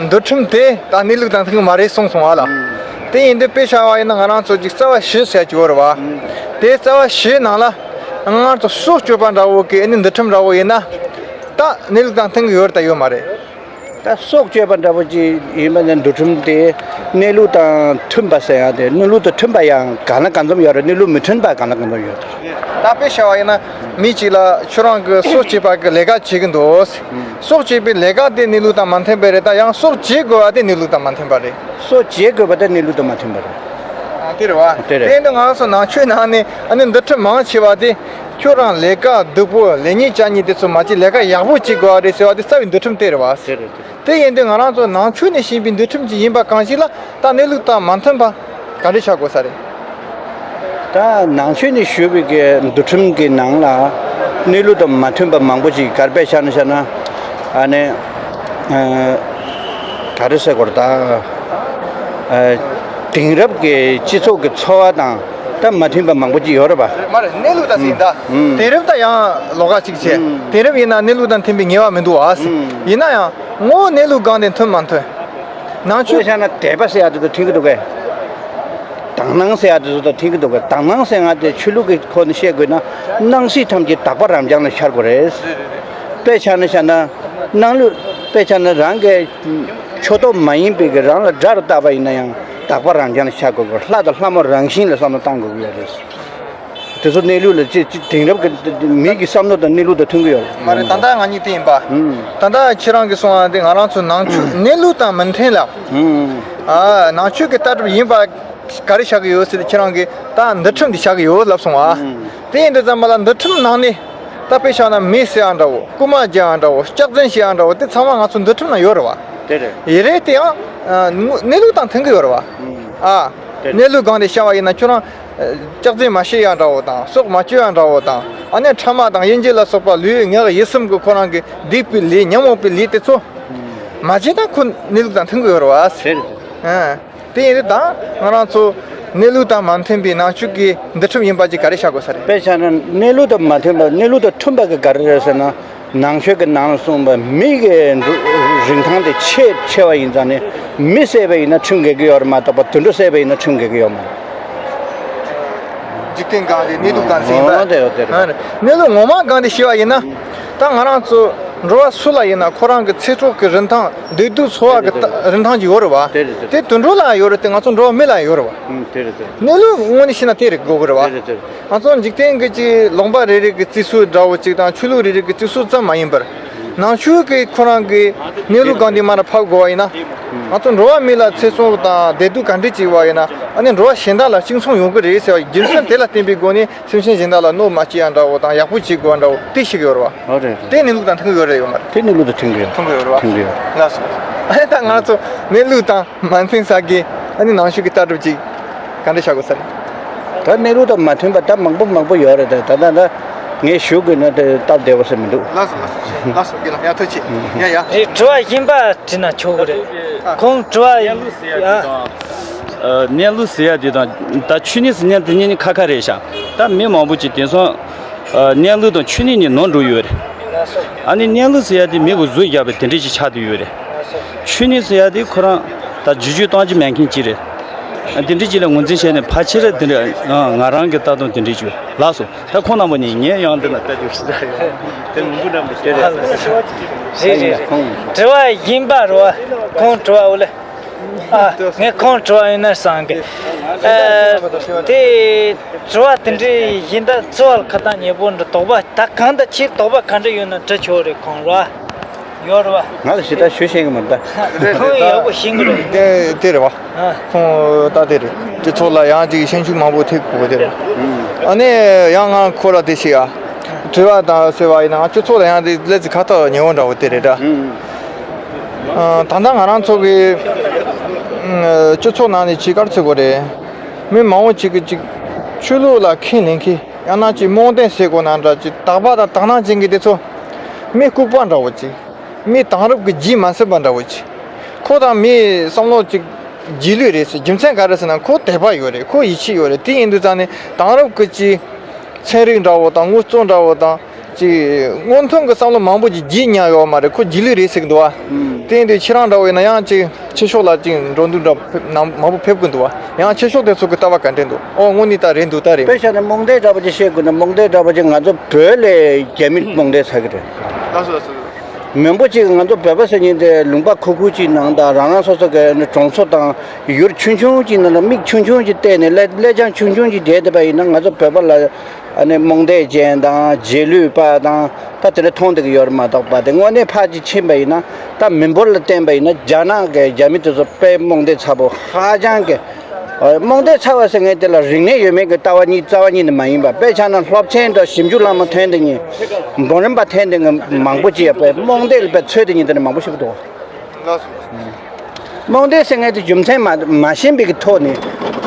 འདུལ་ཁྲིམས་དེ་ད་གནས་ལུགས་དང་མཐུན་གྱི་མ་རེད་གསུངས་སོང་བ་ལ། དེ་ཡིན་དུས་དཔེ་བཞག་པ་ཡིན་ན་ང་རང་ཚོ་ཅིག་རྩ་བ་བཞི་ཟེར་གྱི་ཡོད་རེད་བ། དེ་རྩ་བ་བཞིའི་ནང་ལ་ སྔར་དུ་སྲོག་གཅོད་པ་འདྲ་བོ་གི་ཨ་ནི་འདུལ་ཁྲིམས་འདྲ་བོ་ཡིན་ན། ད་གནས་ལུགས་དང་མཐུན་གི་ཡོད་རེད་ད་ཡོད་མ་རེད། ད་སྲོག་གཅོད་པ་འདྲ་བོ་ཅིག་ཡིན་པ་ན་འདུལ་ཁྲིམས་དེ་གནས་ལུགས་དང་མཐུན་པ་ཟེར་ཡ་དེ་གནས་ལུགས་དང་མཐུན་པ་ཡང་གང་ལ་གང་འཚམ་ཡོད་རེད། གནས་ལུགས་མི་མཐུན་པ་གང་ལ་གང་འཚམ་ཡོད་རེད། ད་དཔེ་བྱ་བ་ཡིན་ན་མི་གཅིག་ལ་ཁྱོད་རང་གི་སྲོག་གཅོད་པ་གི་ལས་ཀ་བྱེད་གི་འདུག། སྲོག་གཅོད་པའི་ལས་ཀ་དེ་གནས་ལུགས་དང་མ་མཐུན་པ་རེད། ད་ཡང་སྲོག་གཅོད་དགོས་པ་དེ་གནས་ལུགས་དང་མ་མཐུན་པ་རེད། སྲོག་གཅོད་དགོས་པ་དེ་གནས་ལུགས་དང་མ་མཐུན་པ་རེད། ཨ་དེ་རེད་བ། དེ་རེད། དེ་ཡིན་དུས་ང་རང་ཚོ་ནང་ཆོས་ནང་ནས་ཨ་ནི་འདུལ་ཁྲིམས་མང་ཆེ་བ་དེ་ཁྱོད་རང་ལས་ཀ་སྡུག་པོ་ལས་ཉེས་བྱ་ཉེས་དེ་ཚོ་མ་བྱེད། ལས་ཀ་ཡག་པོ་བྱེད་དགོས་པ་རེད་ཟེར་བ་དེ་རྩ་བའི་འདུལ་ཁྲིམས་དེ་རེད་བ། དེ་རེད། དེ་ཡིན་དུས་ང་རང་ཚོ་ནང་ཆོས་ནས་བྱིན་པའི་འདུལ་ཁྲིམས་ཅིག་ཡིན་པ་གང་ཞིག་ལ་ད་གནས་ལུགས་དང་མ་མཐུན་པ་ག་འདྲ་ཆགས་དགོས་ས་རེད། ད་ནང་ཆོས་ནས་ཞུས་པའི་གི་འདུལ་ཁྲིམས་ཀྱི་ནང་ལ་གནས་ལུགས་དང་མ་མཐུན་པ་མང་པོ་ཅིག་ག་རེ་དཔེ་བཞག་ན་བཞག་ན། ཨ་ནི་ཨ་ག་རེ་ཟེར་དགོས་རེད་ད། ཨ་དེང་རབས་ཀྱི་སྤྱི་ཚོགས་ཀྱི་འཚོ་བ་དང་ད་མ་མཐུན་པ་མང་པོ་ཅིག་ཡོད་རེད་པ། མ་རེད། གནས་ལུགས་དང་ཟེར་ད། ཨུམ། དེང་རབས་ད་ཡང་ལོགས་ཀ་ཅིག་བྱས། ཨུམ། དེང་རབས་ཡིན་ན་གནས་ལུགས་དང་མཐུན་པའི་ངེས་པ་མི་འདུག་ཨ། ཨུམ། ཡིན་ན་ཡང་ངོ་བོ་གནས་ལུགས་སྒང་དེ་མཐུན་མ་མཐུན། ནང་ཆོས་བཤད་ན་དད་པ་ཟེར་ཡ་དེ་ཚོ་མཐུན་གི་འདུག་གས། དག་སྣང་ཟེར་ཡ་དེ་ཚོ་དང་མཐུན་གི་འདུག་གས། དག་སྣང་ཟེར་ཡ་དེ་ཆོས་ལུགས་ཀྱི་ཁོ་ནས་བཤད་དགོས་ན་སྣང་སྲིད་ཐམས་ཅད་དག་པ་རབ་འབྱམས་ལ་ཤར་དགོས་རེད། དཔེ་ཆ་ནས་བཤད་ན་སྣང་ལུགས། དཔེ་ཆ་ནས་རང་གི་ཕྱོགས་གཏོགས་མ་ཡིན་པའི་གི་རང་ལ་དགྲ་རུ་བཏགས་པ་ཡིན་ན་ཡང་དག་པ་རབ་འབྱམས་ལ་ཤར་དགོས་གི། ལྷ་དང་ལྷ་མོ་རང་བཞིན་ལ་བསམ་བློ་བཏང་དགོས་གི་ཡོད་རེད། དེ་ཚོ་གནས་ལུགས་ལ་ཅི་ཅི་དེང་རབས་ཀྱི་མི་གི་བསམ་བློ་དང་གནས་ལུགས་དང་མཐུན་གི་ཡོད། མ་རེད། ད་ལྟ་ང་གཉིས་དེ་ཡིན་པ། ཨུམ། ད་ལྟ་ཁྱེད་རང་གིས་གསུངས་པ་འདི་ང་རང་ཚོ་ནང་ཆོས་གནས་ལུགས་དང་མི་མཐུན་ལ། ཨུམ། ཨ་ནང་ཆོས་ཀྱི་ལྟ་གྲུབ་ཡིན་པ་ག་རེ་བཞག་གི་ཡོད་ཟེར་ཏེ་ཁྱེད་རང་གིས་ད་འདུལ་ཁྲིམས་འདི་བཞག་གི་ཡོད་ལབ་སོང་ཨ། ཨུམ། དེ་ཡིན་དུས་ཙམ་པ་ལ་འདུལ་ཁྲིམས་ནང་ནས་ད་དཔེ་བཞག་ན་མེ་བསད་ཡ་འདྲ་བོ། རྐུན་མ་རྒྱག་ཡ་འདྲ་བོ། སྐྱག་རྫུན་བཤད་ཡ་འདྲ་བོ་དེ་ཚང་མ་ང་ཚོ་འདུལ་ཁྲིམས་ནང་ཡོད་རེད་བ། དེ་རེད། ཡིན་རེད། དེ་ཡང་ཨ་གནས་ལུགས་དང་མཐུན་གི་ཡོད་རེད་བ། ཨུམ། ཨ་དེ་རེད། གནས་ལུགས་སྒང་ནས་བཤད་པ་ཡིན་ན་ཁྱོད་རང་། སྐྱག་རྫུན་མ་བཤད་ཡ་འདྲ་བོ་དང་། སྲོག་མ་གཅོད་ཡ་འདྲ་བོ་དང་། ཨ་ནི་ཕྲ་མ་དང་གཡེམ་བྱེད་ལ་སོགས་པ་ལུས་ངག་ཡིད་གསུམ་གྱི་ཁོ་རང་གི་སྡིག་པའི་ལས་ཉོན་མོངས་པའི་ལས་དེ་ཚོ་མ་བྱས་ན་ཁོ་གནས་ལུགས་དང་མཐུན་གྱི་ཡོད་རེད་བ། དེ་རེད། ཨ་དེ་ཡིན་དུས་ད་ང་རང་ཚོ་གནས་ལུགས་དང་མ་མཐུན་པའི་ནང་ཆོས་ཀྱི་འདུལ་ཁྲིམས་ཡིན་པ་ཅིག་ག་རེ་བཞག་དགོས་ས་རེད། དཔེ་བཞག་ན་གནས་ལུགས་དང་མ་མཐུན་པ། གནས་ལུགས་དང་མཐུན་པ་གི་ག་རེ་རེད་ཟེར་ན། ནང་ཆོས་ཀྱི་ནང་ལ་གསུངས་པ་མི་གི་འགྲོ་རིན་ཐང་དེ་ཆེ་ཆེ་བ་ཡིན་ཙང་ནས་མི་བསད་པ་ཡིན་ན་ཁྲིམས་འགལ་གྱི་ཡོད་རེད་མ་གཏོགས་པ་དུད་འགྲོ་བསད་པ་ཡིན་ན་ཁྲིམས་འགལ་གྱི་ཡོད་མ་རེད། འཇིག་རྟེན་གང་དེ་གནས་ལུགས་གང་ཟེར་ཡིན་པ། ཨོ་དེ་ཡོད་དེ་རེད། གནས་ལུགས་ངོ་མ་གང་དེ་ཤེས་པ་ཡིན་ན། ད་ང་རང་ཚོ་འགྲོ་བ་སུ་ལ་ཡིན་ན་ཁོ་རང་གི་ཚེ་སྲོག་གི་རིན་ཐང་། བདེ་སྡུག་འཚོ་བ་གི་རིན་ཐང་ཅིག་ཡོད་རེད་བ། དེ་རེད་དེ་རེད། དེ་དུད་འགྲོ་ལ་ཡོད་རེད་དེ་ང་ཚོ་འགྲོ་བ་མི་ལ་ཡོད་རེད་བ། ཨུམ་དེ་རེད་དེ་རེད། གནས་ལུགས་དངོས་གནས་བཤད་ན་དེ་རེད་དགོས་གི་རེད་བ། དེ་རེད་དེ་རེད། ང་ཚོ་འཇིག་རྟེན་གྱི་ཅིག་ལུང་པ་རེ་རེ་གི་བརྩི་སྲོལ་འདྲ་བོ་ཅིག་དང་ཆོས་ལུགས་རེ་རེ་གི་བརྩི་སྲོལ་ཙམ་མ་ཡིན་པར། ནང་ཆོས་ཀྱི་ཁོ་རང་གི་གནས་ལུགས་གང་དེ་མར་ཕབ་དགོས་པ་ཡིན་ན། ང་ཚོ་འགྲོ་བ་མི་ལ་ཚེ་སྲོག་དང་བདེ་སྡུག་ག་འདྲ་ཅིག་ཡོད་པ་ཡིན་ན། ཨ་ནི་འགྲོ་བ་གཞན་དག་ལ་གཅིག་མཚུངས་ཡོང་གི་རེད་ཟེར་བ་རྒྱུ་མཚན་དེ་ལ་བརྟེན་པའི་སྒོ་ནས་སེམས་ཅན་གཞན་དག་ལ་གནོད་མ་བྱེད་ཡ་འདྲ་བོ་དང་ཡག་པོ་བྱེད་དགོས་པ་འདྲ་བོ་དེ་ཞིག་ཡོད་རེད་བ། ཨོ་རེད་རེད། དེ་གནས་ལུགས་དང་མཐུན་གྱི་ཡོད་རེད་ཡོད་མ་རེད། དེ་གནས་ལུགས་དང་མཐུན་གྱི་ཡོད། མཐུན་གྱི་ཡོད་རེད་བ། མཐུན་གྱི་ཡོད། ལགས་སོ། ལགས་སོ། ཨ་ནི་ད་ང་ཚོ་གནས་ལུགས་དང་མ་མཐུན་ས་གི་ཨ་ནི་ནང་ཆོས་ཀྱི་ལྟ་གྲུབ་ཅིག་ག་འདྲ་བྱ་དགོས་ས་རེད། ད་གནས་ལུགས་དང་མ་མཐུན་པ་ད་མང་པོ་མང་པོ་ཡོད་རེད། ད་ད་ད་ད་ངས་ཞུ་དགོས་ན་དེ་སྟབས་བདེ་པོ་ཟེར་མི་འདུག་ལགས་སོ་ལགས་སོ་ལགས་སོ། དགེ་ལགས་ཡ་ཐུགས་རྗེ་ཆེ། ཡ་ཡ། དེ་དྲི་བ་གཞན་པ་དྲིས་ན་ཆོག་གི་རེད། ཁོང་དྲི་བ་ཡིན། ཨ། གནས་ལུགས་ཟེར་ཡ་དེ་དང་ད་ཆོས་ཉིད་ཟེར་ཡ་དེ་གཉིས་ནི་ཁ་ཁ་རེད་ཤག་ད་མི་མང་པོ་ཅིག་དེང་སང་གནས་ལུགས་དང་ཆོས་ཉིད་གཉིས་ནོར་འགྲོ་ཡོད་རེད། ཨ་ནི་གནས་ལུགས་ཟེར་ཡ་དེ་མི་གི་བཟོས་བཞག་པའི་དེ་འདྲ་ཅིག་ཆགས་བསྡད་ཡོད་རེད། ཆོས་ཉིད་ཟེར་ཡ་དེ་ཁོ་རང་ད་བསྒྱུར་བཅོས་གཏོང་རྒྱུ་མེད་མཁན་ཅིག་རེད། དེ་འདྲ་ཅིག་ལ་ངོས་འཛིན་བྱས་ནས་ཕལ་ཆེར་དེ་འདྲ་ང་རང་གི་ལྟ་སྟངས་དེ་འདྲ་ཅིག་ལགས་སོ། ད་ཁོང་རྣམ་པ་ནི་ངས་ཡང་འདི་ལ་ལྟ་རྒྱུ་ཞིག་ད་ཡོད་དེ་མི་འདུག་རྣམ་པ་ཞེ་རེད། རེད་རེད་རེད། དྲི་བ་གཞན་པ་རེད་བ། ཁོང་དྲི་བ་འོ་ལེ། ཨ། ངས་ཁོང་དྲི་བ་ཡིན་ན་བསམ་གི། ཨ། དེ་དྲི་བ་དེ་འདྲའི་ཡིན་ད་འཚོ་བ་ཁ་ཏང་ཉེ་པོ་འདྲ་དོགས་པ་ད་གང་ལྟར་ཁྱེད་དོགས་པ་ག་འདྲ་ཡོད་ན་དྲི་ཆོག་རེད་ཁོང་ར། ཡོད་རེད་བ། ང་ལ་ཞེ་དྲག་ཞུ་ཤེས་གི་མ་རེད་ད། ཁོང་ཡག་པོ་ཤེས་གི་རེད། དེ་དེ་རེད་བ། ཨ། ཁོང་ད་དེ་རེད། སྤྱི་ཚོགས་ལ་ཡང་ཅིག་ཤན་ཤུགས་མང་པོ་ཐེབས་དགོས་དེ་རེད། ཨ་ནི་ཡང་ང་ཁོ་ལ་དེ་ཞིག་ཨ། དྲི་བ་དང་ཟེར་བ་ཡིན་ན་ང་སྤྱི་ཚོགས་ལ་ཡང་དེ་ལས་ཀ་ཐོག་ཉེ་བོ་འདྲ་བོ་དེ་རེད་ད། ཨ། ད་ལྟ་ང་རང་ཚོ་གི་ཨ། སྤྱི་ཚོགས་ནང་ནས་ཅིག་ག་རེ་ཟེར་དགོས་རེད། མི་མང་པོ་ཅིག་གིས་ཅིག་ཆོས་ལུགས་ལ་ཁས་ལེན་མཁན་ཡང་ན་ཅིག་རྨོངས་དད་ཟེར་དགོས་ན་འདྲ་ཅིག་དག་པ་དང་དག་སྣང་ཅན་གྱི་དེ་ཚོ་མི་ལྐུགས་པ་འདྲ་བོ་ཅིག་མི་དེང་རབས་ཀྱི་རྗེས་མ་ཟིན་པ་འདྲ་བོ་ཅིག་ཁོ་དང་མིའི་བསམ་བློ་ཅིག་རྗེས་ལུས་རེད་ཟེར། རྒྱུ་མཚན་ག་རེ་ཟེར་ན་ཁོ་དད་པ་ཡོད་རེད། ཁོ་ཡིད་ཆེས་ཡོད་རེད། དེ་ཡིན་དུས་ཙང་ནས་དེང་རབས་ཀྱི་ཅིག་ཚན་རིག་འདྲ་བོ་དང་དངོས་གཙོ་འདྲ་བོ་དང་ ཅིག་སྔོན་ཐོན་གྱི་བསམ་བློ་མང་པོ་ཅིག་བརྗེད་ཉན་ཡོད་མ་རེད། ཁོ་རྗེས་ལུས་རེད་ཟེར་གི་འདུག་བ། ཨུམ། དེ་ཡིན་དུས་ཁྱེད་རང་འདྲ་བོ་ཡིན་ན་ཡང་ཅིག་ཕྱི་ཕྱོགས་ལ་ཅིག་འགྲོ་འདུག་འདྲ་ཕེབས་ན་མང་པོ་ཕེབས་གི་འདུག་བ། ཡང་ཕྱི་ཕྱོགས་དེ་ཚོ་གི་ལྟ་བ་ག་འདྲ་འདུག་ཨོ་དངོས་གནས་ད་རེད་འདུག་ད་རེད། དཔེ་བཞག་ན་རྨོངས་དད་འདྲ་པོ་ཅིག་བཤད་དགོས་ན། རྨོངས་དད་འདྲ་པོ་ཅིག་ང་ཚོ་བོད་ལས་རྒྱ་མི་རྨོངས་དད་ཚ་གི་རེད། ལགས་སོ་ལགས་སོ། མང་པོ་ཅིག་ང་ཚོ་བོད་པ་ཟེར་མཁན་དེ་ལུང་པ་ཁུག་ཁུག་ཅིག་ནང་དང་རང་རང་སོ་སོ་གི་གྲོང་ཚོ་དང་ཡུལ་ཆུང་ཆུང་ཅིག་ནང་ལ་མིག་ཆུང་ཆུང་ཅིག་བལྟས་ནས་ཀླད་ཀླད་རྒྱང་ཆུང་ཆུང་ཅིག་བསྡད་བསྡད་པ་ཡིན་ན། ང་ཚོ་བོད་པ་ལ་ཨ་ནི་རྨོངས་དད་ཅན་དང་རྗེས་ལུས་པ་དང་ད་དེ་འདྲ་མཐོང་བསྡད་ཀྱི་ཡོད་རེད་མ་གཏོགས་པ། དེ་དངོས་གནས་ཕར་ཅིག་ཕྱིན་པ་ཡིན་ན། ད་མི་འབོར་ལ་བརྟེན་པ་ཡིན་ན་རྒྱ་ནག་གི་རྒྱ་མི་དེ་ཚོ་དཔེ་རྨོངས་དད་ཚ་པོ་ཧ་ཅང་གི། ཨོ། རྨོངས་དད་ཚ་བ་ཟེར་མཁན་དེ་ལ་རིག་གནས་ཡོད་མེད་ཀྱི་ལྟ་བ་གཉིས་རྩ་བ་ཉིད་ནས་མ་ཡིན་པ། དཔེ་ཆ་ན་སློབ་ཆེན་དང་ཞིབ་འཇུག་བླ་མ་ཐོན་དེ་ཉིད་འབུམ་རམས་པ་ཐོན་དེ་ཉིད་མང་པོ་ཅིག་ཡོད་པས། རྨོངས་དད་ལ་དཔེ་ཚོད་དེ་ཉིད་དེ་ནས་མང་པོ་ཞིག་འདུག་རྨོངས་དད་ཟེར་མཁན་དེ་རྒྱུ་མཚན་མ་མ་ཤེས་པའི་གི་ཐོག་ནས་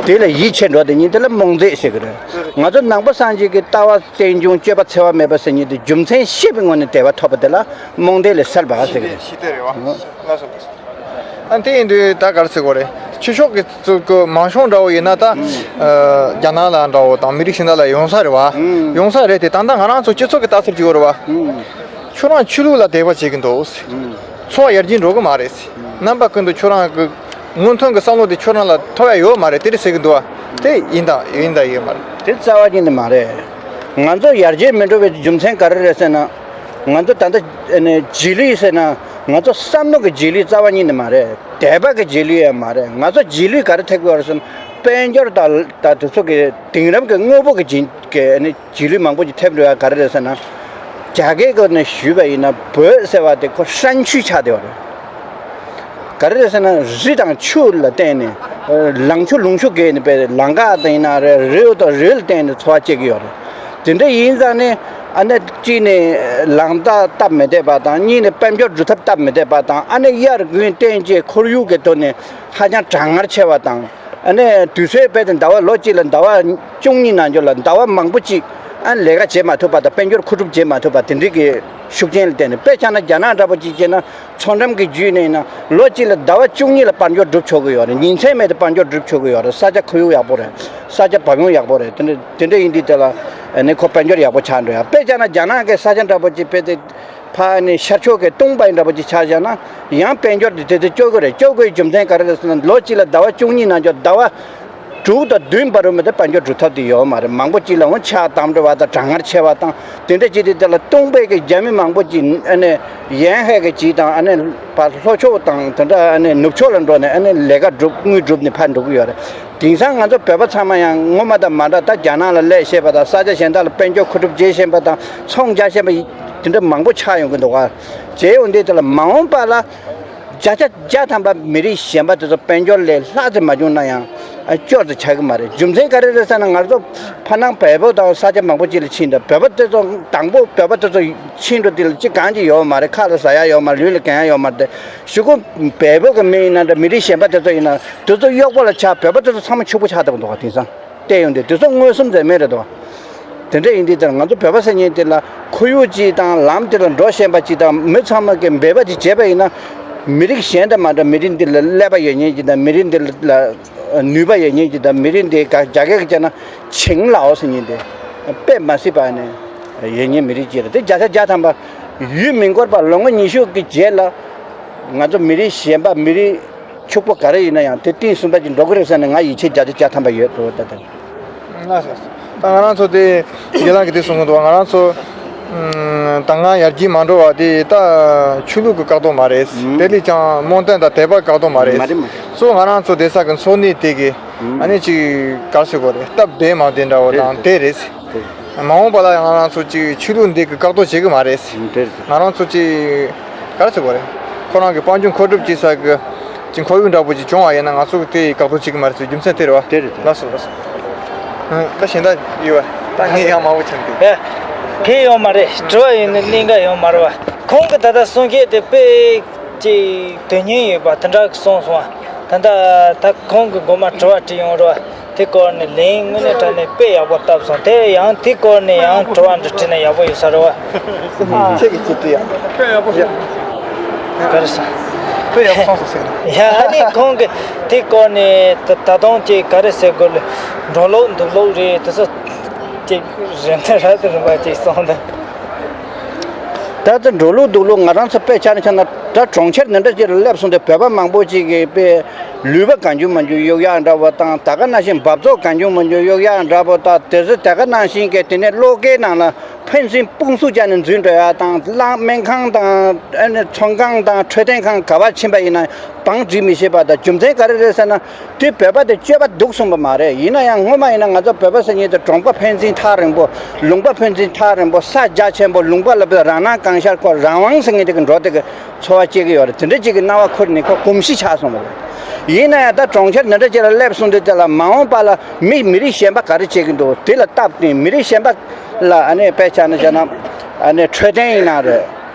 དེ་ལ་ཡིད་ཆེས་འགྲོ་དེ་ཉིད་དེ་ལ་རྨོངས་དད་ཟེར་གི་རེད། ང་ཚོ་ནང་པ་སངས་རྒྱས་ཀྱི་ལྟ་བ་རྟེན་འབྱུང་སྤྱོད་པ་འཚེ་བ་མེད་པ་ཟེར་མཁན་དེ་རྒྱུ་མཚན་ཤེས་པའི་ངོས་ནས་དད་པ་ཐོབ་པ་དེ་ལ་རྨོངས་དད་ལས་གསལ་བ་ཟེར་གི་རེད། ཤེས་དེ་རེད་བ། ལགས་སོ་ལགས་སོ། ཨ་དེ་ཡིན་དུས་ད་ག་རེ་ཟེར་དགོས་རེད། ཕྱི་ཕྱོགས་ཀྱི་ཚུལ་གྱི་མང་ཤོས་འདྲ་བོ་ཡིན་ན་ད། ཨ་རྒྱ་ནག་ལ་འདྲ་བོ་དང་མི་རིགས་གཞན་དག་ལ་ཡོང་ས་རེད་བ། ཡོང་ས་རེད་དེ། ད་ལྟ་ང་རང་ཚོ་སྤྱི་ཚོགས་ཀྱི་ལྟ་ཚུལ་གཅིག་པོ་རེད་བ། ཁྱོད་རང་ཆོས་ལུགས་ལ་དད་པ་བྱེད་ཀྱི་འདུག་འཚོ་བ་ཡར་རྒྱས་འགྲོ་གི་མ་རེད། རྣམ་པ་ཀུན་ཏུ་ཁྱོད་རང་གི་སྔོན་ཐོན་གྱི་བསམ་བློ་དེ་ཁྱོད་རང་ལ་ཐོབ་ཡ་ཡོད་མ་རེད་དེ་རེད་ཟེར་གྱི་འདུག་བ། དེ་ཡིན་དང་ཡིན་དང་ཡོད་མ་རེད། དེ་རྩ་བ་ཉིད་ནས་མ་རེད། ང་ཚོ་ཡར་རྒྱས་མི་འགྲོ་བའི་རྒྱུ་མཚན་ག་རེ་རེད་ཟེར་ན། ང་ཚོ་ད་ལྟ་ཨ་ནི་རྗེས་ལུས་ཟེར་ན། ང་ཚོ་བསམ་བློ་གི་རྗེས་ལུས་རྩ་བ་ཉིད་ནས་མ་རེད། དད་པ་གི་རྗེས་ལུས་ཡང་མ་རེད། ང་ཚོ་རྗེས་ལུས་ག་རེ་ཐེབས་ཀྱི་ཡོད་རེད་ཟེར་ན། དཔལ་འབྱོར་དང་ད་དེ་ཚོ་གི་དེང་རབས་ཀྱི་དངོས་པོ་གི་རྗེས་ཀྱི་ཨ་ནི་རྗེས་ལུས་མང་པོ་ཅིག་ཐེབས་འགྲོ་ཡ་ག་རེ་རེད་ཟེར་ན། རྒྱ་སྐད་ཀྱི་ནས་ཞུས་པ་ཡིན་ན་བོད་ཟེར་བ་དེ་ཁོ་山区ཆགས་བསྡད་པ་རེད། ག་རེ་རེད་ཟེར་ན་རི་དང་ཆུ་ལ་བརྟེན་ནས། ལང་ཆུ་ལུང་ཆུ་བརྒལ་ནས་པའི་ལམ་ཁ་དང་ཡིན་ན་རེད། རི་དང་རི་ལ་བརྟེན་ནས་འཚོ་བ་སྐྱེལ་གྱི་ཡོད་རེད། དེ་འདྲ་ཡིན་ཙང་ནས་ཨ་ནི་གཅིག་ནས་ལམ་ཐག་སྟབས་མི་བདེ་བ་དང་། གཉིས་ནས་དཔལ་འབྱོར་སྒྲུབ་ཐབས་སྟབས་མི་བདེ་བ་དང་། ཨ་ནི་དབྱར་དགུན་སྟོན་དཔྱིད་ཁོར་ཡུག་གི་ཐོག་ནས་ཧ་ཅང་གྲང་ངར་ཆེ་བ་དང་། ཨ་ནི་དུས་ཚོད་དཔེ་དེ་ཟླ་བ་ལོ་གཅིག་ལ་ཟླ་བ་བཅུ་གཉིས་ནང་ཆོག་ལ་ཟླ་བ་མང་པོ་ཅིག་ཨ་ནི་ལས་ཀ་བྱེད་མ་ཐུབ་པ་དང་། དཔལ་འབྱོར་མཁོ་སྒྲུབ་བྱེད་མ་ཐུབ་པ་དེ་འདྲའི་གི་ཤུགས་རྐྱེན་ལ་བརྟེན་ནས། དཔེ་ཆ་ན་རྒྱ་ནག་འདྲ་པོ་ཅིག་བྱས་ན། མཚོ་འགྲམ་གྱི་བརྒྱུད་ནས་ཡིན་ན་ལོ་གཅིག་ལ་ཟླ་བ་བཅུ་གཉིས་ལ་དཔལ་འབྱོར་སྒྲུབ་ཆོག་གི་ཡོད་རེད། ཉིན་མཚན་མེད་དུ་དཔལ་འབྱོར་སྒྲུབ་ཆོག་གི་ཡོད་རེད། ས་ཆ་ཁོར་ཡུག་ཡག་པོ་རེད། ས་ཆ་བབ་ཡངས་ཡག་པོ་རེད། དེ་འདྲ་དེ་འདྲ་ཡིན་དུས་དེ་ལ་ཨ་ནི་ཁོ་དཔལ་འབྱོར་ཡག་པོ་ཆགས་འགྲོ་ཡ། དཔེ་བྱས་ན་རྒྱ་ནག་གི་ས་ཆ་འདྲ་པོ་ཅིག་དཔེ་དེ་ཕ་ནི་ཤར་ཕྱོགས་ཀྱི་ཏུང་པའེ་འདྲ་པོ་ཅིག་ཆགས་བཞག་ན་ཡང་དཔལ་འབྱོར་དེ་དེ་དེ་སྐྱོ་གི་རེད། སྐྱོ་དགོས་རྒྱུ་མཚན་ག་རེ་རེད་ཟེར་ན། ལོ་གཅིག་ལ་ཟླ་བ་བཅུ་གཉིས་ནང་ཆོག་ཟླ་བ་དྲུག་དང་བདུན་བར་དུ་མི་དེ་དཔལ་འབྱོར་སྒྲུབ་ཐབས་དེ་ཡོད་མ་རེད། མང་པོ་ཅིག་ལ་འོང་ཆགས་དམ་འགྲོ་བ་དང་གྲང་ངར་ཆེ་བ་དང་དེ་འདྲ་ཅིག་དེ་དེ་ལ་ཏུང་པའེ་གི་རྒྱ་མི་མང་པོ་ཅིག་ཨ་ནི་ཡན་ཧའེ་གི་ཅིག་དང་། ཨ་ནི་ཕར་ལྷོ་ཕྱོགས་དང་དེ་འདྲ་ཨ་ནི་ནུབ་ཕྱོགས་ལ་འགྲོ་ནས་ཨ་ནི་ལས་ཀ་སྒྲུབ་དངུལ་སྒྲུབ་ནས་ཕར་འགྲོ་གི་ཡོད་རེད། དེང་སང་ང་ཚོ་བོད་པ་ཚང་མ་ཡང་སྔོན་མ་དང་མ་འདྲ། ད་རྒྱ་ནག་ལ་ལས་བཤད་པ་དང་། ས་ཆ་གཞན་དག་ལ་དཔལ་འབྱོར་མཁོ་སྒྲུབ་བྱེད་ཤེས་པ་དང་། ཚོང་རྒྱག་ཤེས་པ་དེ་འདྲ་མང་པོ་ཆགས་ཡོང་གི་འདུག་ག་བྱས་ཡོང་དུས་དེ་ལ་མ་འོངས་པ་ལ་བརྒྱ་ཆ་བརྒྱ་ཐམ་པ་མི་རིགས་གཞན་པ་དེ་ཚོ་དཔལ་འབྱོར་ལས་ལྷག་ཙམ་མ་བྱུང་ན་ཡང་ཨ་སྐྱོར་ཙམ་ཆགས་ཀྱི་མ་རེད། རྒྱུ་མཚན་ག་རེ་རེད་ཟེར་ན། ང་ཚོ་ཕ་ནང་བལ་པོ་དང་ས་ཆ་མང་པོ་ཅིག་ལ་ཕྱིན་འདུག་བོད་པ་དེ་ཚོ་དང་པོ་བོད་པ་དེ་ཚོ་ཕྱིན་འགྲོ་དུས་ལ་ཅི་གང་ཅི་ཡོད་མ་རེད། ཁ་ལ་ཟ་ཡ་ཡོད་མ་རེད། ལུས་ལ་གྱོན་ཡ་ཡོད་མ་རེད། དེ་གཞུག་གུ་བལ་པོ་གི་མི་ཡིན་ན་འདྲ། མི་རིགས་གཞན་པ་དེ་ཚོ་ཡིན་ན། དེ་ཚོ་གཡོག་པོ་ལ་ཆགས། བོད་པ་དེ་ཚོ་ཚང་མ་ཕྱུག་པོ་ཆགས་བསྡད་པ་འདུག་ག་དེང་སང་བལྟས་ཡོང་དུས་དེ་ཚོ་མངོན་སུམ་འཛེམ་མེད་རེད་དོ། དེ་འདྲ་ཡིན་དུས་དེར་ང་ཚོ་བོད་པ་ཟེར་མཁན་དེ་ལ་ཁོར་ཡུག་ཅིག་དང་ལམ་དེ་ལ་འགྲོ་ཤེས་པ་ཅིག་དང་། མི་ཚང་མ་གི་འབད་པ་ཅིག་བྱས་པ་ཡིན་ན། མི་རིགས་གཞན་དང་མ་འདྲ། མི་རིགས་འདི་ལ་ཀླད་པ་ཡོད་མཁན་ཅིག་དང་། མི་རིགས་འདི་ལ་ནུས་པ་ཡོད་མཁན་ཅིག་དང་། མི་རིགས་འདི་ག་རྒྱ་སྐད་ཀྱིས་བྱས་ན་ཆིང་ལའོ་ཟེར་མཁན་དེ་དཔེ་མ་སྲིད་པ་ནས་ཡོད་མཁན་མི་རིགས་ཅིག་རེད། དེ་བརྒྱ་ཆ་བརྒྱ་ཐམ་པ་ཡུན་མི་འགོར་བར་ལོ་ངོ་ཉི་ཤུ་གི་རྗེས་ལ་ང་ཚོ་མི་རིགས་གཞན་པ་མི་རིགས་ཕྱུག་པོ་ག་རེ་ཡིན་ན་ཡང་དེ་གཏིང་ཟབ་པ་ཅིག་འགྲོ་གི་རེད་ཟེར་ནས་ང་ཡིད་ཆེས་བརྒྱ་ཆ་བརྒྱ་ཐམ་པ་ཡོད་འགྲོ། ད་ལྟ་ལགས་སོ། ད་ང་རང་ཚོ་དེ་རྒན་ལགས་ཀྱིས་དེ་གསུང་གི་འདུག་ང་རང་ཚོ་ཨུམ། ད་སྔ་ཡར་རྒྱས་མ་འགྲོ་བ་དེ་ད་ཆོས་ལུགས་ཀྱི་བཀག་རྡོ་མ་རེད། ཨུམ། དེ་ལས་ཀྱང་རྨོངས་དད་དང་དད་པ་བཀག་རྡོ་མ་རེད། མ་རེད་མ་རེད། གཙོ་བོ་ང་རང་ཚོ་བསྡད་ས་གི་འཚོ་གནས་དེ་གི་ཨུམ། ཨ་ནི་ཅིག་ག་རེ་ཟེར་དགོས་རེད། སྟབས་བདེ་མ་བདེ་འདྲ་བོ་དང་དེ་རེད། དེ་རེད། མ་འོངས་པ་ལ་ཡང་ང་རང་ཚོ་ཅིག་ཆོས་ལུགས་འདི་གི་བཀག་རྡོ་བྱེད་གི་མ་རེད། དེ་རེད། ང་རང་ཚོ་ཅིག་ག་རེ་ཟེར་དགོས་རེད། ཁོ་རང་གི་དཔལ་འབྱོར་མཁོ་སྒྲུབ་བྱེད་ས་གི་ཅིག་ཁོར་ཡུག་འདྲ་པོ་ཅིག་བྱུང་བ་ཡིན་ན་ང་ཚོ་གི་དེ་བཀག་རྡོ་བྱེད་གི་མ་རེད་ཟེར་རྒྱུ་མཚན་དེ་རེད་བ། དེ་རེད། ལགས་སོ་ལགས་སོ། ཨ། ད་གཞན་དག་ཡོད་བ། ད་ངས་ཡང་མང་པོ་ཆགས་འདུག་ཨེ། གལ་ཡོད་མ་རེད། དྲི་བ་ཡོད་ན་གླེང་ག་ཡོད་མ་རེད་བ། ཁོང་གི་ད་ལྟ་གསུང་བཤད་དེ་དཔེ་ཅིག་དོན་སྙིང་ཡོད་པ་དེ་འདྲ་གསུངས་སོང་བ། ད་ལྟ་ད་ཁོང་གི་མགོ་མ་དྲི་བ་དྲིས་ཡོང་རེད་བ། དེ་སྐོར་ནས་ལན་དངོས་གནས་དྲང་གནས་དཔེ་ཡག་པོ་བཏབ་སོང་། དེ་ཡང་དེ་སྐོར་ནས་ཡང་དྲི་བ་འདྲི་དྲིས་ན་ཡག་པོ་ཡོད་ས་རེད་བ། ཁྱེད་ཀྱི་ཅི་དྲིས་ཡག་པོ། དཔེ་ཡག་པོ་གསུངས་སོང་། དཔེ་ཡག་པོ་གསུངས་སོང་ཟེར་ན། ཡ་ཨ་ནི་ཁོང་གི་དེ་སྐོར་ནས་ད་ད་དུང་ཅིག་ག་རེ་ཟེར་དགོས་ལ་འགྲོ་ལུགས་འདུག་ལུགས་རེད། དེ་ཚོ་ཅིག་རེ་འདུན་ར་དེ་རིམ་པ་ཅིག་སོང་ད། ད་ལྟ་འགྲོ་ལུགས་འདུག་ལུགས་ང་རང་ཚོ་དཔེ་ཆ་ནས་ཆ་ན་ད་གྲོང་ཁྱེར་འདི་འདྲ་ཅིག་ལ་སླེབས་སོང་སྟེ་བོད་པ་མང་པོ་ཅིག་གིས་དཔེ་ལུས་པ་གང་བྱུང་མང་བྱུང་གཡུག་ཡག་འདྲ་བོ་དང་ད་ག་ནང་བཞིན་འབབ་ཚོགས་གང་བྱུང་མང་བྱུང་གཡུག་ཡག་འདྲ་བོ་དང་དེ་ཚོ་ད་ག་ནང་བཞིན་གྱི་དེ་ནས་གློག་སྐས་ནང་ལ་ཕན་ཚུན་དཔུང་འཛུགས་བྱས་ནས་འཛུལ་འགྲོ་ཡག་དང་གླང་སྨན་ཁང་དང་ཨ་ནི་ཚོང་ཁང་དང་འཕྲོད་བསྟེན་ཁང་ག་པར་ཕྱིན་པ་ཡིན་ན་བང་སྒྲིག་མི་ཤེས་པ་དང་རྒྱུ་མཚན་ག་རེ་རེད་ཟེར་ན། དེ་བོད་པ་དེ་སྤྱོད་པ་སྡུག་གསུངས་པ་མ་རེད། ཡིན་ན་ཡང་སྔོན་མ་ཡིན་ན་ང་ཚོ་བོད་པ་ཟེར་མཁན་དེ་གྲོང་པ་ཕན་ཚུན་ཐག་རིང་པོ། ལུང་པ་ཕན་ཚུན་ཐག་རིང་པོ། ས་རྒྱ་ཆེན་པོ། ལུང་པ་ལ་བས་རང་སྣང་གང་ཤར་ཁོ་རང་དབང་ཟེར་མཁན་དེ་གི་འགྲོ་དེ་གི་འཚོ་བ་སྐྱེལ་གི་ཡོད་རེད། དེ་འདྲ་ཅིག་གི་སྣང་བ་ཁུར་ནས་ཁོ་གོམས་གཤིས་ཆགས་སོང་བ་རེད། ཡིན་ན་ཡང་ད་གྲོང་ཁྱེར་འདི་འདྲ་ཅིག་ལ་སླེབས་སོང་དུས་དེ་ལ་མ་འོངས་པ་ལ་མི་མི་རིགས་གཞན་པ་ག་རེ་བྱེད་ཀྱི་འདུག་དེ་ལ་སྟབས་བསྟུན་མི་རིགས་གཞན་པ་ལ་ཨ་ནི་དཔེ་ཆ་ནས་བྱས་ན་ཨ་ནི་འཕྲོད་བསྟེན་ཡིན་ན་རེད།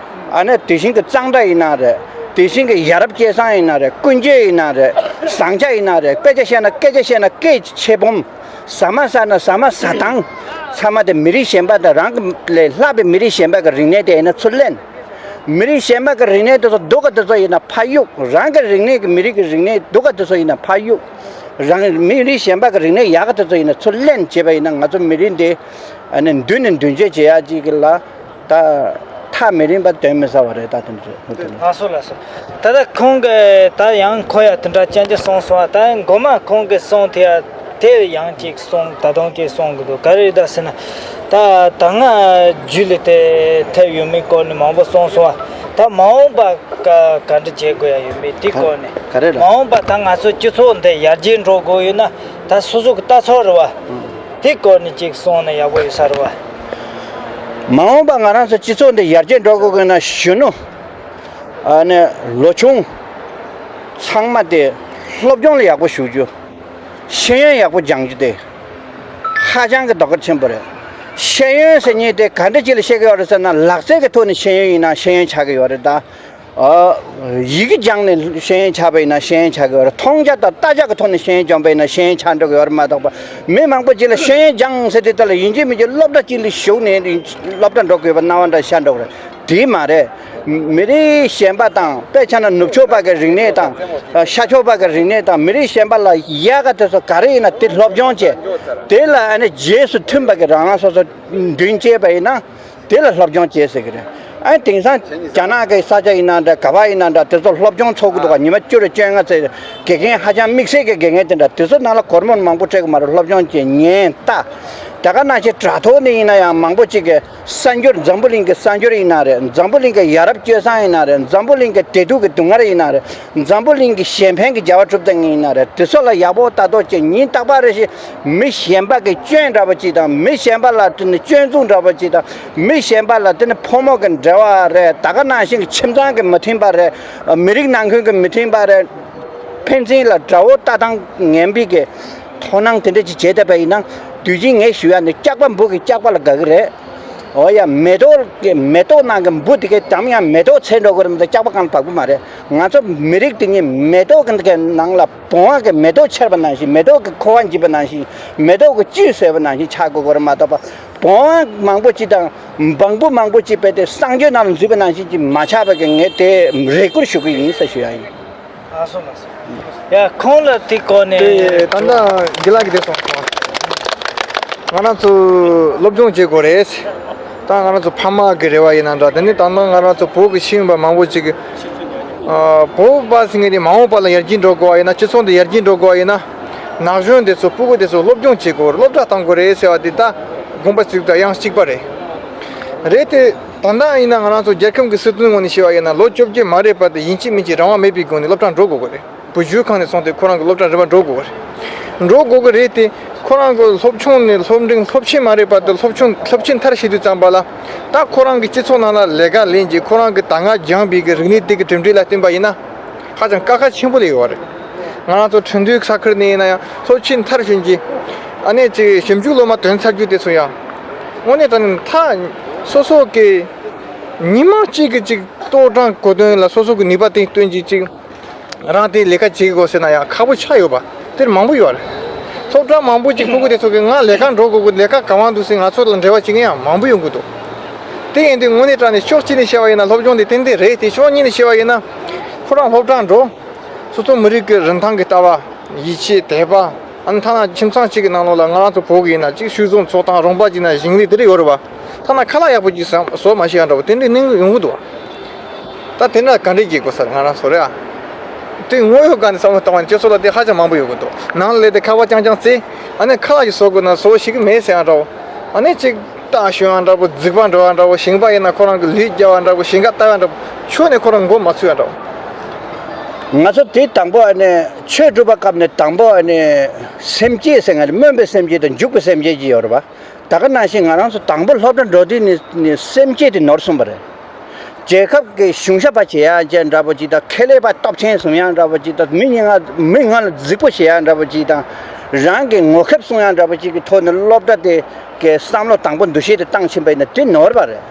ཨ་ནི་དེ་བཞིན་གྱི་གཙང་སྦྲ་ཡིན་ན་རེད། དེ་བཞིན་གྱི་ཡ་རབས་སྐལ་བཟང་ཡིན་ན་རེད། ཀུན་སྤྱོད་ཡིན་ན་རེད། བཟང་ཆ་ཡིན་ན་རེད། སྐད་ཆ་བཤད་ན་སྐད་ཆ་བཤད་ན་སྐད་ཆེ་སྦོམ། ཟ་མ་ཟ་ན་ཟ་མ་ཟ་སྟངས། ཚང་མ་དེ་མི་རིགས་གཞན་པ་དང་རང་གི་ལས་ལྷག་པའི་མི་རིགས་གཞན་པ་གི་རིག་གནས་དེ་ཡིན་ན་ཚུར་ལེན། མི་རིགས་གཞན་པ་གི་རིག་གནས་དེ་ཚོ་སྡུག་ག་དེ་ཚོ་ཡིན་ན་ཕར་གཡུག་རང་གི་རིག་གནས་ཀྱི་མི་རིགས་ཀྱི་རིག་གནས་སྡུག་ག་དེ་ཚོ་ཡིན་ན་ཕར་གཡུག་རང་མི་རིགས་གཞན་པ་གི་རིག་གནས་ཡག་ག་དེ་ཚོ་ཡིན་ན་ཚུར་ལེན་བྱས་པ་ཡིན་ན་ང་ཚོ་མི་རིགས་འདི་ཨ་ནི་མདུན་ནས་མདུན་སྐྱོད་བྱེད་ཡག་ཅིག་གི་ལ་ད་ཐག་མི་རིང་པ་དོན་མི་ཟ་བ་རེད། ད་དེ་འདྲ་ལགས་སོ་ལགས་སོ། ད་ལྟ་ཁོང་གི་ད་ཡང་ཁོ་ཡ་དེ་འདྲ་ཅན་ཅིག་གསུངས་སོང་བ། ད་མགོ་མ་ཁོང་གི་གསུང་དེ་ཡ་དེ་ཡང་ཅིག་གསུང་ད་དུང་ཅིག་གསུང་གི་འདུག་ག་རེ་ད་ཟེར་ན། ད་ད་སྔ་རྒྱུད་ལ་དེ་ཐེབས་ཡོད་མེད་སྐོར་ནས་མང་པོ་གསུངས་སོང་བ། ད་མ་འོངས་པ་ག་ག་འདྲ་བྱེད་དགོས་ཡ་ཡོད་མེད་དེ་སྐོར་ནས། ག་རེ་ལ། མ་འོངས་པ་ད་ང་ཚོ་སྤྱི་ཚོགས་འདི་ཡར་རྒྱས་འགྲོ་དགོས་ཡོད་ན་ད་སོ་སོ་གི་ལྟ་ཚུལ་རེད་བ། དེ་སྐོར་ནས་ཅིག་གསུངས་ན་ཡག་པོ་ཡོད་ས་རེད་བ། མ་འོངས་པ་ང་རང་ཚོ་སྤྱི་ཚོགས་འདི་ཡར་རྒྱས་འགྲོ་དགོས་ཀྱི་ན་གཞོན་ནུ། ཨ་ནི་ལོ་ཆུང་། ཚང་མ་དེ་སློབ་སྦྱོང་ལ་ཡག་པོ་ཞུགས་རྒྱུ། ཤེས་ཡོན་ཡག་པོ་སྦྱང་རྒྱུ་དེ་ཧ་ཅང་གི་དོ་ཁུར་ཆེན་པོ་རེད། ཤེས་ཡོན་ཟེར་མཁན་དེ་ག་འདྲ་ཅིག་ལ་བཤད་ཀྱི་ཡོད་རེད་ཟེར་ན་ལག་རྩལ་གྱི་ཐོག་ནས་ཤེས་ཡོན་ཡིན་ན་ཤེས་ཡོན་ཆགས་ཀྱི་ཡོད་རེད་ད། ཨ། ཡི་གེ་སྦྱངས་ནས་ཤེས་ཡོན་ཆགས་པ་ཡིན་ན་ཤེས་ཡོན་ཆགས་ཀྱི་ཡོད་རེད། མཐོང་རྒྱ་དང་ལྟ་རྒྱ་གི་ཐོག་ནས་ཤེས་ཡོན་སྦྱངས་པ་ཡིན་ན་ཤེས་ཡོན་ཆགས་འགྲོ་གི་ཡོད་རེད་མ་གཏོགས་པ། མི་མང་པོ་ཅིག་ལ་ཤེས་ཡོན་སྦྱངས་ཟེར་དུས་ད་ལ་ཡིན་གཅིག་མིན་གཅིག་སློབ་གྲྭ་གཅིག་ལ་ཞུགས་ནས་སློབ་གྲྭ་འགྲོ་དགོས་པ་སྣང་བ་འདྲ་ཤར་འགྲོ་གི་རེད། དེ་མ་རེད། མི་རིགས་གཞན་པ་དང་དཔེ་ཆ་ན་ནུབ་ཕྱོགས་པ་གི་རིག་གནས་དང་། ཤར་ཕྱོགས་པ་གི་རིག་གནས་དང་མི་རིགས་གཞན་པ་ལ་ཡག་ག་དེ་ཚོ་ག་རེ་ཡིན་ན་དེ་སློབ་སྦྱོང་བྱས། དེ་ལ་ཨ་ནི་རྗེས་སུ་མཐུན་པ་གི་རང་རང་སོ་སོ་མདུན་སྐྱོད་པ་ཡིན་ན། དེ་ལ་སློབ་སྦྱོང་བྱེད་ཟེར་གི་རེད། ཨ་ནི་དེང་སང་རྒྱ་ནག་གི་ས་ཆ་ཡིན་ན་འདྲ་ག་བ་ཡིན་ན་འདྲ་དེ་ཚོ་སློབ་སྦྱོང་ཚོགས་ཀྱི་འདུག་ག་ཉི་མ་བཅུ་རེ་བཅོ་ལྔ་ཚེ་དགེ་རྒན་ཧ་ཅང་དམིགས་བསལ་གྱི་དགེ་རྒན་དེ་འདྲ་དེ་ཚོ་ནང་ལ་སྒོར་མོ་མང་པོ་སྤྲད་གི་མ་རེད། སློབ་སྦྱོང་བྱེད་ཉན་ལྟ། ད་ག་ནང་བཞིན་དྲ་ཐོག་ནས་ཡིན་ན་ཡང་མང་པོ་ཅིག་གི་གསར་འགྱུར་འཛམ་བུ་གླིང་གི་གསར་འགྱུར་ཡིན་ན་རེད། འཛམ་བུ་གླིང་གི་ཡ་རབས་སྤྱོད་བཟང་ཡིན་ན་རེད། འཛམ་བུ་གླིང་གི་བདེ་སྡུག་གི་སྡུག་བསྔལ་ཡིན་ན་རེད། འཛམ་བུ་གླིང་གི་གཞན་ཕན་གྱི་བྱ་བ་སྒྲུབ་ཚར་མཁན་ཡིན་ན་རེད། དེ་ཚོ་ལ་ཡག་པོ་ལྟ་རྟོག་བྱེད་ཉིན་རྟག་པར་རེ་བཞིན། མི་གཞན་པ་གི་སྐྱོན་འདྲ་པོ་ཅིག་དང་མི་གཞན་པ་ལ་དེ་ནི་སྐྱོན་འཛུགས་འདྲ་པོ་ཅིག་དང་མི་གཞན་པ་ལ་དེ་ནི་ཕོ་མོ་གི་འབྲེལ་བ་རེད། ད་ག་ནང་བཞིན་གྱི་ཁྱིམ་ཚང་གི་མི་མཐུན་པ་རེད། མི་རིགས་ནང་ཁུལ་གྱི་མི་མཐུན་པ་རེད། ཕན་ཚུན་ལ་དགྲ་བོ་ལྟ་སྟངས་ངན་པའི་གི་དོ་སྣང་དེ་འདྲ་ཅིག་བྱེད་བསྡད་པ་ཡིན་ན་དུས་རྒྱུན་ངས་ཞུ་ཡ་ནི་སྐྱག་པ་འབུ་གི་སྐྱག་པ་ལ་དགའ་གི་རེད། འོ་ཡ་མེ་ཏོག་གི་མེ་ཏོག་ནང་གི་འབུ་དེ་གའི་དམ་ཡང་མེ་ཏོག་ཚེ་འགྲོ་གི་རེད་མ་གཏོགས་སྐྱག་པ་གང་ལ་བབས་གི་མ་རེད། ང་ཚོ་མི་རིགས་དེ་ཉིད་མེ་ཏོག་གི་ནང་ལ་བོང་བ་གི་མེ་ཏོག་ཆེར་བ་ནང་བཞིན་མེ་ཏོག་གི་ཁུ་བ་འཇིབ་པ་ནང་བཞིན་མེ་ཏོག་གི་བཅུད་ཟོས་པ་ནང་བཞིན་ཆགས་དགོས་ཀྱི་རེད་མ་གཏོགས་པ། བོང་བ་མང་པོ་ཅིག་དང་འབངས་བུ་མང་པོ་ཅིག་བས་ཏེ་གསང་སྤྱོད་ནང་ལ་འཛུལ་བ་ནང་བཞིན་གྱི་མ་ཆགས་པ་གི་ངས་དེ་རེ་སྐུལ་ཞུ་གི་ཡིན་ཟེར་ཞུ་ཡ་ཡིན། ལགས་སོ་ལགས་སོ། ཡ་ཁོང་ལ་དེ་སྐོར་ནས། དེ་ད་ལྟ་དགེ་ལགས་ཀྱིས་དེ་གསུངས་སོང་། ང་རང་ཚོ་སློབ་སྦྱོང་བྱེད་དགོས་རེད། ད་ང་རང་ཚོ་ཕ་མ་གི་རེ་བ་ཡིན་ན་འདྲ། དེ་ནས་ད་ལྟ་ང་རང་ཚོ་བོད་ཀྱི་ཤེས་ཡོན་པ་མང་པོ་ཅིག་གིས། ཨ། བོད་པ་ཟེར་མཁན་དེ་མ་འོངས་པ་ལ་ཡར་རྒྱས་འགྲོ་དགོས་པ་ཡིན་ན། སྤྱི་ཚོགས་འདི་ཡར་རྒྱས་འགྲོ་དགོས་པ་ཡིན་ན། ན་གཞོན་དེ་ཚོ་སྤུ་གུ་དེ་ཚོ་སློབ་སྦྱོང་བྱེད་དགོས་རེད། སློབ་གྲྭ་གཏོང་དགོས་རེད་ཟེར་བ་དེ་ད་དགོངས་པ་གཅིག་དང་དབྱངས་གཅིག་པ་རེད། རེད་དེ། ད་ལྟ་ཡིན་ན་ང་རང་ཚོ་རྒྱལ་ཁབ་ཀྱི་སྲིད་དོན་ངོས་ནས་བཤད་པ་ཡིན་ན་ལོ་བཅོ་བརྒྱད་མ་རེད་པ་དེ་ཡིན་གཅིག་མིན་གཅིག་རང་དབང་མེད་པའི་སྒོ་ནས་སློབ་གྲྭར་འགྲོ་དགོས་ཀྱི་རེད། བུ་བརྒྱུད་ཁང་ནས་བཟུང་སྟེ་ཁོ་རང་གི་སློབ་གྲྭ་རིམ་པ་འགྲོ་དགོས་ཀྱི་རེད། འགྲོ་དགོས་ཀྱི་རེད་དེ། ཁོ་རང་གི་སློབ་ཆུང་ནས་སློབ་འབྲིང་སློབ་ཆེན་མ་རེད་པ་དེ་སློབ་ཆུང་སློབ་ཆེན་མཐར་ཕྱིན་དུས་ཙམ་པ་ལ། ད་ཁོ་རང་གི་སྤྱི་ཚོགས་ནང་ལ་ལས་ཀ་ལེན་གྱི་ཁོ་རང་གི་ད་སྔ་སྦྱངས་པའི་གི་རིག་གནས་དེ་གི་གྲུབ་འབྲས་ལ་བསྟུན་པ་ཡིན་ན། ཧ་ཅང་དཀའ་ཁག་ཆེན་པོ་ལས་ཡོད་རེད། ང་རང་ཚོ་ཁྲིན་ཏུའུ་ས་ཁུལ་ནས་ཡིན་ན་ཡང་སློབ་ཆེན་མཐར་ཕྱིན་གྱི། ཨ་ནེ་ཅིག་ཞིབ་འཇུག་སློབ་མ་ཐོན་ཚར་རྒྱུ་དེ་ཚོ་ཡང་། དངོས་གནས་དྲང་གནས་མཐའ་སོ་སོ་གི་ཉིན་མ་གཅིག་གི་ཅིག་ལྟོ་གྲང་གོ་དོན་ལ་སོ་སོ་གི་ནུས་པ་དེ་བཏོན་གྱི་ཅིག་རང་དེ་ལས་ཀ་བྱེད་དགོས་ཟེར་ན་ཡང་ཁག་པོ་ཆགས་ཡོད་པ་དེར་མང་པོ་ཡོད་རེད། སློབ་གྲྭ་མང་པོ་ཅིག་ཕྲུ་གུ་དེ་ཚོ་གི་ང་ལས་ཀ་འགྲོ་དགོས་གི་ལས་ཀ་ག་བ་འདུག་ཟེར་ང་ཚོ་ལ་འབྲེལ་བ་བྱེད་མཁན་ཡང་མང་པོ་ཡོང་གི་འདུག་དེ་ཡིན་དུས་དངོས་གནས་དྲང་གནས་ཕྱོགས་གཅིག་ནས་བཤད་པ་ཡིན་ན་སློབ་སྦྱོང་དེ་ཏན་ཏན་རེད་དེ་ཕྱོགས་གཉིས་ནས་བཤད་པ་ཡིན་ན་ཁོ་རང་སློབ་གྲྭར་འགྲོ། སོ་སོ་མི་རིགས་ཀྱི་རིན་ཐང་གི་ལྟ་བ། ཡིད་ཆེས་དད་པ། ཨ་ནི་ཐ་ན་ཁྱིམ་ཚང་གཅིག་གི་ནང་ལོགས་ལ་ང་རང་ཚོ་བོད་ཀྱི་ཡིན་ན་གཅིག་ཤུལ་བཟང་ཚོགས་དང་རོང་པ་གཅིག་ན་ཞིང་ལས་དེ་རིགས་ཡོད་རེད་བ། ཐ་ན་ཁ་ལག་ཡག་པོ་ཅིག་བཟོ་མ་ཤེས་ཡ་འདྲ་བོ་དེ་འདྲའི་གནས་ཡོང་གི་འདུག་ད་དེ་འདྲ་ག་འདྲས་བྱེད་དགོས་ས་རེད། ང་རང་ཚོ་རེད་ཨ། དེ་དངོས་ཡོད་སྒང་ནས་བསམ་བློ་བཏང་བ་ནི་སྤྱི་ཚོགས་ལ་དེ་ཧ་ཅང་མང་པོ་ཡོད་གི་འདུག་ནང་ལ་སླེབས་ཏེ་ཁ་པར་རྐྱང་རྐྱང་བརྩེ། ཨ་ནི་ཁ་ལག་ཅིག་བཟོ་དགོས་ན་བཟོ་ཤེས་ཀྱི་མེད་ཟེར་ཡ་འདྲ་བོ། ཨ་ནི་ཅིག་རྟ་ཞོན་ཡ་འདྲ་བོ། རྫིག་པ་འགྲོ་ཡ་འདྲ་བོ། ཞིང་པ་ཡིན་ན་ཁོ་རང་གི་ལུད་རྒྱག་ཡ་འདྲ་བོ། ཞིང་ཁ་བཏབ་ཡ་འདྲ་བོ། ཆོས་ནས་ཁོ་རང་མགོ་མ་ཚོས་ཡ་འདྲ་བོ། ང་ཚོ་དེ་དང་པོ་ཨ་ནི་ཆོས་སྒྲུབ་པ་སྐབས་ནས་དང་པོ་ཨ་ནི་སེམས་བསྐྱེད་ཟེར་ང་རེད། སྨོན་པའི་སེམས་བསྐྱེད་དང་འཇུག་པའི་སེམས་བསྐྱེད་ཅིག་ཡོད་རེད་པ། ད་ག་ནང་བཞིན་ང་རང་ཚོ་དང་པོ་སློབ་གྲྭ་འགྲོ་དུས་ནས་ནས་སེམས་བསྐྱེད་དེ་ནོར་སོང་བ་རེད། རྒྱལ་ཁབ་ཀྱི་གཞུང་ཞབས་པ་བྱེད་ཡ་ཅན་འདྲ་པོ་ཅིག་དང་། ཁེ་ལས་པ་སྟོབས་ཆེན་བཟུང་ཡ་འདྲ་པོ་ཅིག་དང་། མི་ཉེ་ང་མི་ང་ལ་རྫིག་པོ་བྱེད་ཡ་འདྲ་པོ་ཅིག་དང་། རང་གི་ངོ་ཁེབས་སྲུང་ཡ་འདྲ་པོ་ཅིག་གི་ཐོག་ནས་སློབ་གྲྭ་དེ་གི་བསམ་བློ་དང་པོ་འདུ་ཤེས་དེ་བཏང་ཕྱིན་པ་ཡིན་ན་དེ་ནོར་བ་རེད།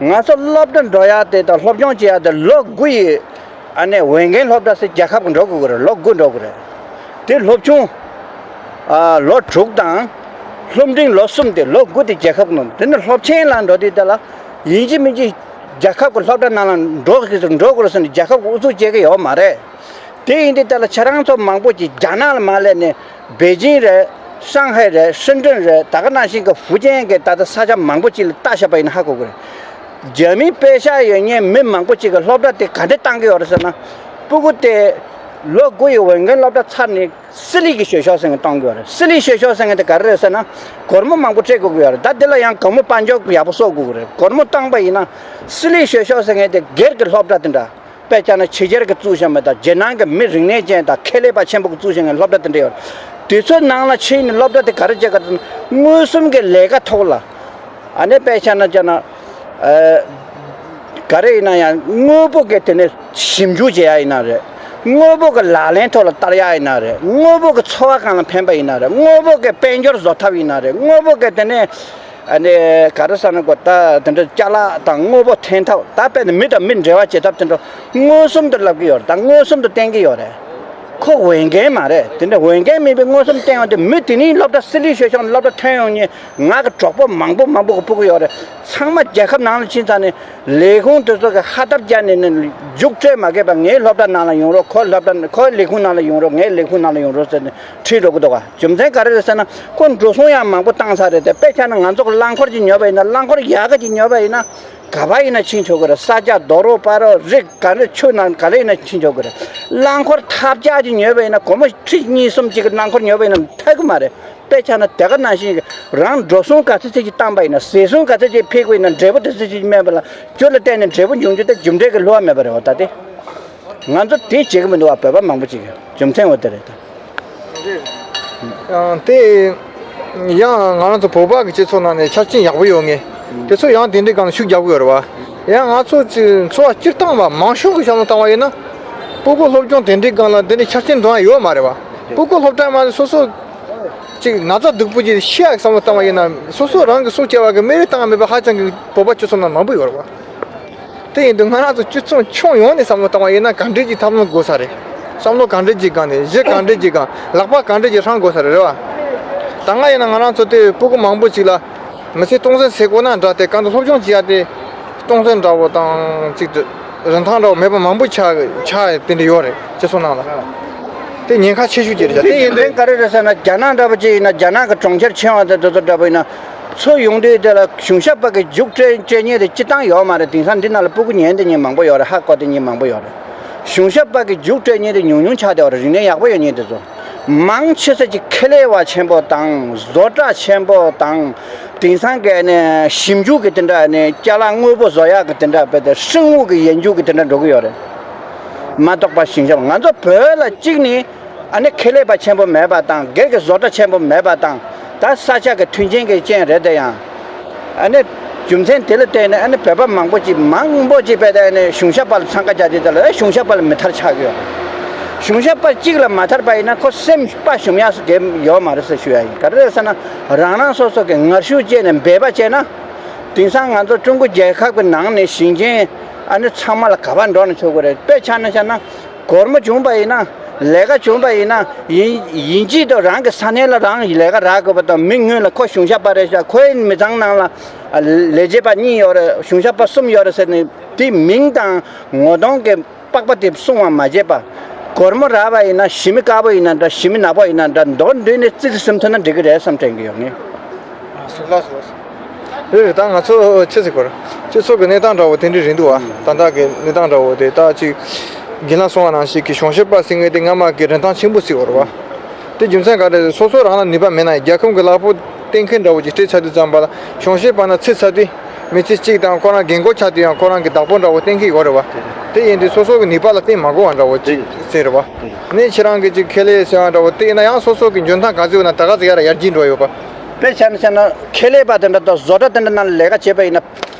ང་ཚོ་སློབ་གྲྭ་འགྲོ་ཡ་དེ་དང་སློབ་སྦྱོང་བྱེད་ཡ་དེ་ལོ་དགུ་ཡི་ཨ་ནེ་འོས་འགན་སློབ་གྲྭ་ཟེར་རྒྱལ་ཁབ་ཀྱི་འགྲོ་དགོས་ཀྱི་རེད། ལོ་དགུ་འགྲོ་དགོས་རེད། དེ་སློབ་ཆུང་ཨ་ལོ་དྲུག་དང་སློབ་འབྲིང་ལོ་གསུམ་དེ་ལོ་དགུ་དེ་རྒྱལ་ཁབ་ཀྱི་ནང་། དེ་ནི་སློབ་ཆེན་ལ་འགྲོ་དུས་དེ་ལ་ཡིན་གཅིག་མིན་གཅིག་རྒྱལ་ཁབ་ཀྱི་སློབ་གྲྭ་ནང་ལ་འགྲོ་དགོས་འགྲོ་དགོས་རེད་ཟེར་ནས་རྒྱལ་ཁབ་ཀྱི་ཨུ་ཚུགས་བྱེད་ཀྱི་ཡོད་མ་རེད། དེ་ཡིན་དུས་དེ་ལ་ཁྱེད་རང་ཚོ་མང་པོ་ཅིག་རྒྱ་ནག་ལ་མར་སླེབས་ནས་པེ་ཅིང་རེད། ཧྲང་ཧའེ་རེད། ཧྲིན་ཀྲིན་རེད། ད་ག་ནང་བཞིན་གྱི་ཧྥུ་ཅན་གྱི་ད་ལྟ་ས་ཆ་མང་པོ་ཅིག་ལ་ལྟ་བཞག་པ་ཡིན་ན་ཧ་གོ་གི་རེད། རྒྱ་མིའི་པེ་ཤག་ཡོད་མཁན་མི་མང་པོ་ཅིག་གིས་སློབ་གྲྭ་དེ་ག་འདྲས་བཏང་གི་ཡོད་རེད་ཟེར་ན། སྤུ་གུ་དེ་ལོ་དགུ་ཡི་འོས་འགན་སློབ་གྲྭ་ཚར་ནས་སི་ལི་གི་ཞོད་ཤོག་ཟེར་མཁན་གཏོང་གི་ཡོད་རེད། སི་ལི་ཞོད་ཤོག་ཟེར་མཁན་དེ་ག་རེ་རེད་ཟེར་ན། སྒོར་མོ་མང་པོ་སྤྲད་དགོས་ཀྱི་ཡོད་རེད། ད་དེ་ལ་ཡང་སྒོར་མོ་དཔལ་འབྱོར་ཡག་པོ་གསོག་དགོས་ཀྱི་རེད། སྒོར་མོ་བཏང་པ་ཡིན་ན། སི་ལི་ཞོད་ཤོག་ཟེར་མཁན་དེ་སྒེར་གྱི་སློབ་གྲྭ་དེ་འདྲ། དཔེ་ཆ་ནི་ཕྱི་རྒྱལ་གྱི་བཙུགས་བཞག་མེད་དང་། རྒྱལ་ནང་གི་མི་རིག་གནས་ཅན་དང་ཁེ་ལས་པ་ཆེན་པོ་གིས་བཙུགས་བཞག་མཁན་སློབ་གྲྭ་དེ་འདྲ་ཡོད་རེད། དེ་ཚོའི་ནང་ལ་ཕྱིན་ནས་སློབ་གྲྭ་དེ་ག་རེ་བྱེད་ག་དང་། མངོན་སུམ་གྱི་ལས་ཀ་ཐོག་ལ། ཨ་ནི་དཔེ་ཆ་ན་ཅག་ན། ཨ། ག་རེ་ཡིན་ན་ཡང་དངོས་པོ་གི་དེ་ནས་ཞིབ་འཇུག་བྱེད་ཡ་ཡིན་ན་རེད། དངོས་པོ་གི་ལག་ལེན་ཐོག་ལ་བསྟར་ཡ་ཡིན་ན་རེད། དངོས་པོ་གི་འཚོ་བ་གང་ལ་ཕན་པ་ཡིན་ན་རེད། དངོས་པོ་གི་དཔལ་འབྱོར་བཟོ་ཐབས་ཡིན་ན་རེད། དངོས་པོ་གི་དེ་ནས་ཨ་ནི་ག་རེ་ཟེར་ན་གོ། ད་དེ་འདྲ་ཅ་ལག་དང་དངོས་པོ་འཐེན་ཐབས། ད་དཔེར་ན་མི་དང་མི་འབྲེལ་བ་བྱེད་ཐབས་དེ་འདྲ་མངོན་སུམ་དུ་ལབ་ཀྱི་ཡོད་རེད། ད་མངོན་སུམ་དུ་བསྟན་གྱི་ཡོད་རེད། ཁོ་འོས་འགན་མ་རེད། དེ་འདྲ་འོས་འགན་མིན་པའི་མངོན་སུམ་བསྟན་ཡོང་དུས། མི་དེ་ནས་སློབ་གྲྭ་སི་ལི་ཞོད་ཤོག་ནས་སློབ་གྲྭ་ཐོན་ཡོང་མཁན་ང་གི་གྲོགས་པོ་མང་པོ་མང་པོ་གི་སྤུ་གུ་ཡོད་རེད། ཚང་མ་རྒྱལ་ཁབ་ནང་ལ་ཕྱིན་ཚར་ནས་ལས་ཁུངས་དེ་ཚོ་གི་ཧ་ཐབ་བརྒྱབ་ནས་ནི་རྒྱུགས་སྤྲོད་མ་དགོས་པ། ངའི་སློབ་གྲྭ་ནང་ལ་ཡོང་རོགས། ཁོའི་སློབ་གྲྭ། ཁོའི་ལས་ཁུངས་ནང་ལ་ཡོང་རོགས། ངའི་ལས་ཁུངས་ནང་ལ་ཡོང་རོགས་ཟེར་ནས་ཁྲིད་འགྲོ་གི་འདུག་ག་རྒྱུ་མཚན་ག་རེ་རེད་ཟེར་ན། ཁོ་འགྲོ་སོང་ཡང་མང་པོ་བཏང་ཚར་རེད་དེ། དཔེ་ཆ་ན་ང་ཚོ་གི་རླངས་འཁོར་ཅིག་ཉོས་པ་ཡིན་ན། རླངས་འཁོར་ཡག་ག་ཅིག་ཉོས་པ་ཡིན་ན། ག་པར་ཡིན་ན་ཕྱིན་ཆོག་གི་རེད། ས་ཆ་རྡོ་རོག་པ་རོག་རི་ག་རེ་ཆུ་ནང་ག་རེ་ཡིན་ན་ཕྱིན་ཆོག་གི་རེད། རླངས་འཁོར་ཐབས་ཆག་ཅིག་ཉོས་པ་ཡིན་ན། སྒོར་མོ་ཁྲི་གཉིས་གསུམ་ཅིག་གི་རླངས་འཁོར་ཉོས་པ་ཡིན་ན་འཐད་གི་མ་རེད། དཔེ་ཆ་ན་དེ་ག་ནང་བཞིན་གྱི་རང་འགྲོ་སོང་ག་ཚོད་ཅིག་བཏང་པ་ཡིན་ན། ཟད་སོང་ག་ཚོད་ཅིག་འཕེལ་དགོས་ཡིན་ན། འབྲས་བུ་དེ་ཚོད་ཅིག་སྨིན་པ་ལ་རྒྱུ་ལ་བརྟེན་ནས་འབྲས་བུ་འབྱུང་རྒྱུ་དེ་རྒྱུ་འབྲས་ཀྱི་བསླུ་བ་མེད་པ་རེད་བ། ད་དེ་ང་ཚོ་དེ་བྱེད་ཀྱི་མི་འདུག་བ། བོད་པ་མང་པོ་ཅིག་གི་རྒྱུ་མཚན་འོ་དེ་རེད་ད། ཡང་དེ་ཡང་ང་རང་ཚོ་བོད་པ་གི་སྤྱི་ཚོགས་ནང་ནས་ཆ་རྐྱེན་ཡག་པོ་ཡོད་མཁན་དེ་ཚོ་ཡང་དེ་འདྲའི་སྒང་ལ་ཤུགས་རྒྱག་གི་ཡོད་རེད་བ། ཡང་ང་ཚོ་ཚོ་བ་སྤྱིར་བཏང་བ་མང་ཤོས་ཀྱི་བསམ་བློ་བཏང་བ་ཡིན་ན། སྤུ་གུ་སློབ་སྦྱོང་དེ་འདྲའི་སྒང་ལ་དེ་འདྲའི་ཆ་རྐྱེན་འདོན་ཡ་ཡོད་མ་རེད་བ། སྤུ་གུ་སློབ་གྲྭ་མ་ཟད་སོ་སོ་ཅིག་ན་ཚ་སྡུག་པོ་ཅིག་ཤི་ཡག་གི་བསམ་བློ་བཏང་བ་ཡིན་ན། སོ་སོ་རང་གི་སྲོག་བཅད་པ་གི་སྨན་རིན་བཏང་ཡ་མེད་པ་ཧ་ཅང་གི་བོད་པ་སྤྱི་ཚོགས་ནང་མང་པོ་ཡོད་རེད་བ། དེ་ཡིན་དུས་ང་རང་ཚོ་སྤྱི་ཚོགས་ཁྱོན་ཡོངས་ནས་བསམ་བློ་བཏང་བ་ཡིན་ན་ག་འདྲས་ཀྱི་ཐབས་ལམ་དགོས་ས་རེད། བསམ་བློ་ག་འདྲས་ཀྱི་སྒང་ནས། གཞི་ག་འདྲས་ཀྱི་སྒང་། ལག་པ་ག་འདྲས་ཀྱི་འཆང་དགོས་ས་རེད། རེད་བ། ད་སྔ་ཡིན་ན་ང་རང་ཚོ་དེ་སྤུ་གུ་མང་པོ་ཅིག་ལ་མི་ཚེ་སྟོང་ཟད་ཟད་དགོས་ན་འདྲ། དེ་གང་དུ་སློབ་སྦྱོང་བྱེད་ཡ་དེ་སྟོང་ཟད་འདྲ་བོ་དང་ཅིག་ཏུ་རིན་ཐང་འདྲ་བོ་མེད་པ་མང་པོ་ཆགས་ཆགས་དེ་འདྲ་ཡོད་རེད། སྤྱི་ཚོགས་ནང་ལ་དེ་ཉེན་ཁ་ཆེ་ཤོས་ཅིག་རེད་ཤག་དེ་ཡིན་དུས་ག་རེ་རེད་ཟེར་ན། རྒྱ་ནག་འདྲ་པོ་ཅིག་ཡིན་ན། རྒྱ་ནག་གི་གྲོང་ཁྱེར་ཆེ་བ་དེ་ཚོ་འདྲ་པོ་ཡིན་ན། ཚུར་ཡོང་དུས་དེ་ལ་གཞུང་ཞབས་པ་གི་རྒྱུགས་སྤྲོད་སྤྲོད་མཁན་དེ་སྤྱིར་བཏང་ཡོད་མ་རེད། དེང་སང་འདི་ནང་ལ་སྤུ་གུ་ཉན་དེ་མཁན་མང་པོ་ཡོད་རེད། ཧ་གོ་དེ་མཁན་མང་པོ་ཡོད་རེད། གཞུང་ཞབས་པ་གི་རྒྱུགས་སྤྲོད་མཁན་དེ་ཉུང་ཉུང་ཆགས་བསྡད་ཡོད་རེད། རིག་གནས་ཡག་པོ་ཡོད་མཁན་དེ་ཚོ། མང་ཆེ་ས་ཅིག་ཁེ་ལས་པ་ཆེན་པོ་དང་། བཟོ་གྲྭ་ཆེན་པོ་དང་། དེང་སང་གི་ནས་ཞིབ་འཇུག་གི་དེ་འདྲ་ནས་ཅ་ལག་དངོས་པོ་བཟོ་ཡག་གི་དེ་འདྲ། དཔེ་དེ་སྤྲང་པོ་གི་ཡིག་རྒྱུགས་གི་དེ་འདྲ་འགྲོ་གི་ཡོད་རེད། མ་གཏོགས་པ་གཞུང་ཞབས། ང་ཚོ་བོད་ལ་གཅིག་ནི་ཨ་ནི་ཁེ་ལས་པ་ཆེན་པོ་མེད་པ་དང་། སྒེར་གྱི་བཟོ་གྲྭ་ཆེན་པོ་མེད་པ་དང་། ད་ས་ཆ་གི་མཐུན་རྐྱེན་གྱི་རྐྱེན་རེད་དེ་ཡང་། ཨ་ནི་རྒྱུ་མཚན་དེ་ལ་བརྟེན་ནས་ཨ་ནི་བོད་པ་མང་པོ་ཅིག་མང་པོ་ཅིག་དཔེ་དེ་ཨ་ནི་གཞུང་ཞབས་པ་ལ་འཚང་ཁ་རྒྱག་དུས། དེ་ལ་ཨེ་གཞུང་ཞབས་པ་ལ་མི་མཐར་ཆགས་ཀྱི་ཡོད། གཞུང་ཞབས་པ་གཅིག་ལ་མ་མཐར་པ་ཡིན་ན་ཁོ་སེམས་དཔའ་ཞུམ་ཡག་སུ་གལ་ཡོད་མ་རེད་ཟེར་ཞུ་ཡ་ཡིན། ག་རེ་རེད་ཟེར་ན། རང་རང་སོ་སོ་གི་ངར་ཤུགས་བསྐྱེད་ནས་འབད་པ་བྱས་ན། དེང་སང་ང་ཚོ་ཀྲུང་གོ་རྒྱལ་ཁབ་ཀྱི་ནང་ནས་ཞིང་ཆེན་ཨ་ནི་ཚང་མ་ལ་ག་པར་འགྲོ་ན་ཆོག་གི་རེད། དཔེ་ཆ་ནས་བཤད་ན། སྒོར་མོ་བྱུང་བ་ཡིན་ན། ལས་ཀ་བྱུང་བ་ཡིན་ན། ཡིན་ཡིན་གཅིག་ཏུ་རང་གི་ས་གནས་ལ་རང་ལས་ཀ་རག་དགོས་པ་དང་། མི་སྔོན་ལ་ཁོ་གཞུང་ཞབས་པ་རེད་ཤག་ཁོའི་མི་ཚང་ནང་ལ་ལས་བྱེད་པ་གཉིས་ཡོད་རེད། གཞུང་ཞབས་པ་གསུམ་ཡོད་རེད་ཟེར་ནས་དེ་མིང་དང་ངོ་གདོང་གི་པགས་པ་དེ་སྲུང་བ་མ་བྱས་པ། སྒོར་མོ་རག་པ་ཡིན་ན། ཞི་མི་དཀར་པོ་ཡིན་ན་འདྲ། ཞི་མི་ནག་པོ་ཡིན་ན་འདྲ། མདོར་བསྡུས་ནས་ཙི་ཙི་ཟིན་ཐུབ་ན་འགྲིག་གི་རེད་བསམ་དྲན་གྱི་ཡོད་ངས། ལགས་སོ། ལགས་སོ། རེད་རེད། ད་ང་ཚོ་ཆི་ཟེར་དགོས་རེད། སྤྱི་ཚོགས་ཀྱི་གནས་སྟངས་འདྲ་བོ་དེ་འདྲ་རེད་འདུག་བ། ད་ལྟ་གི་གནས་སྟངས་འདྲ་བོ་དེ་ད་ཅིག་རྒན་ལགས་གསུངས་པ་ནང་བཞིན་གྱི་གཞུང་ཞབས་པ་ཟེར་མཁན་དེ་སྔ་མ་གི་རིན་ཐང་ཆེན་པོ་ཟེར་བ་རེད་བ། དེ་རྒྱུ་མཚན་ག་རེ་རེད། སོ་སོ་རང་ལ་ནུས་པ་མེད་ན་རྒྱལ་ཁབ་ཀྱི་གླ་ཕོགས་གཏན་འཁེལ་འདྲ་བོ་ཅིག་སྤྲད་ཚར་དུས་ཙམ་པ་ལ་གཞུང་ཞབས་པ་ན་ཚིག་ཚར་དུས་མི་ཚེ་གཅིག་དང་ཁོ་རང་རྒན་གོག་ཆགས་དུས་ཡང་ཁོ་རང་གི་བདག་པོ་འདྲ་བོ་གཏན་འཁེལ་ཡོད་རེད་བ། དེ་ཡིན་དུས་སོ་སོ་གི་ནུས་པ་ལ་བརྟེན་མ་དགོས་པ་འདྲ་བོ་ཅིག་ཟེར་རེད་བ། ནས་ཁྱེད་རང་གི་ཅིག་ཁེ་ལས་ཟེར་བ་འདྲ་བོ་དེ་ཡིན་ན་ཡང་སོ་སོ་གི་འཇོན་ཐང་ག་ཚོད་ཡོད་ན་ད་ག་ཚོད་ཡར་ཡར་རྒྱས་འགྲོ་ཡོད་པ། དཔེ་བཞག་ན་བཞག་ན་ཁེ་ལས་པ་དེ་འདྲ་དང་བཟོ་གྲྭ་དེ་འདྲ་ནང་ལ་ལས་ཀ་བྱེད་པ་ཡིན་ན།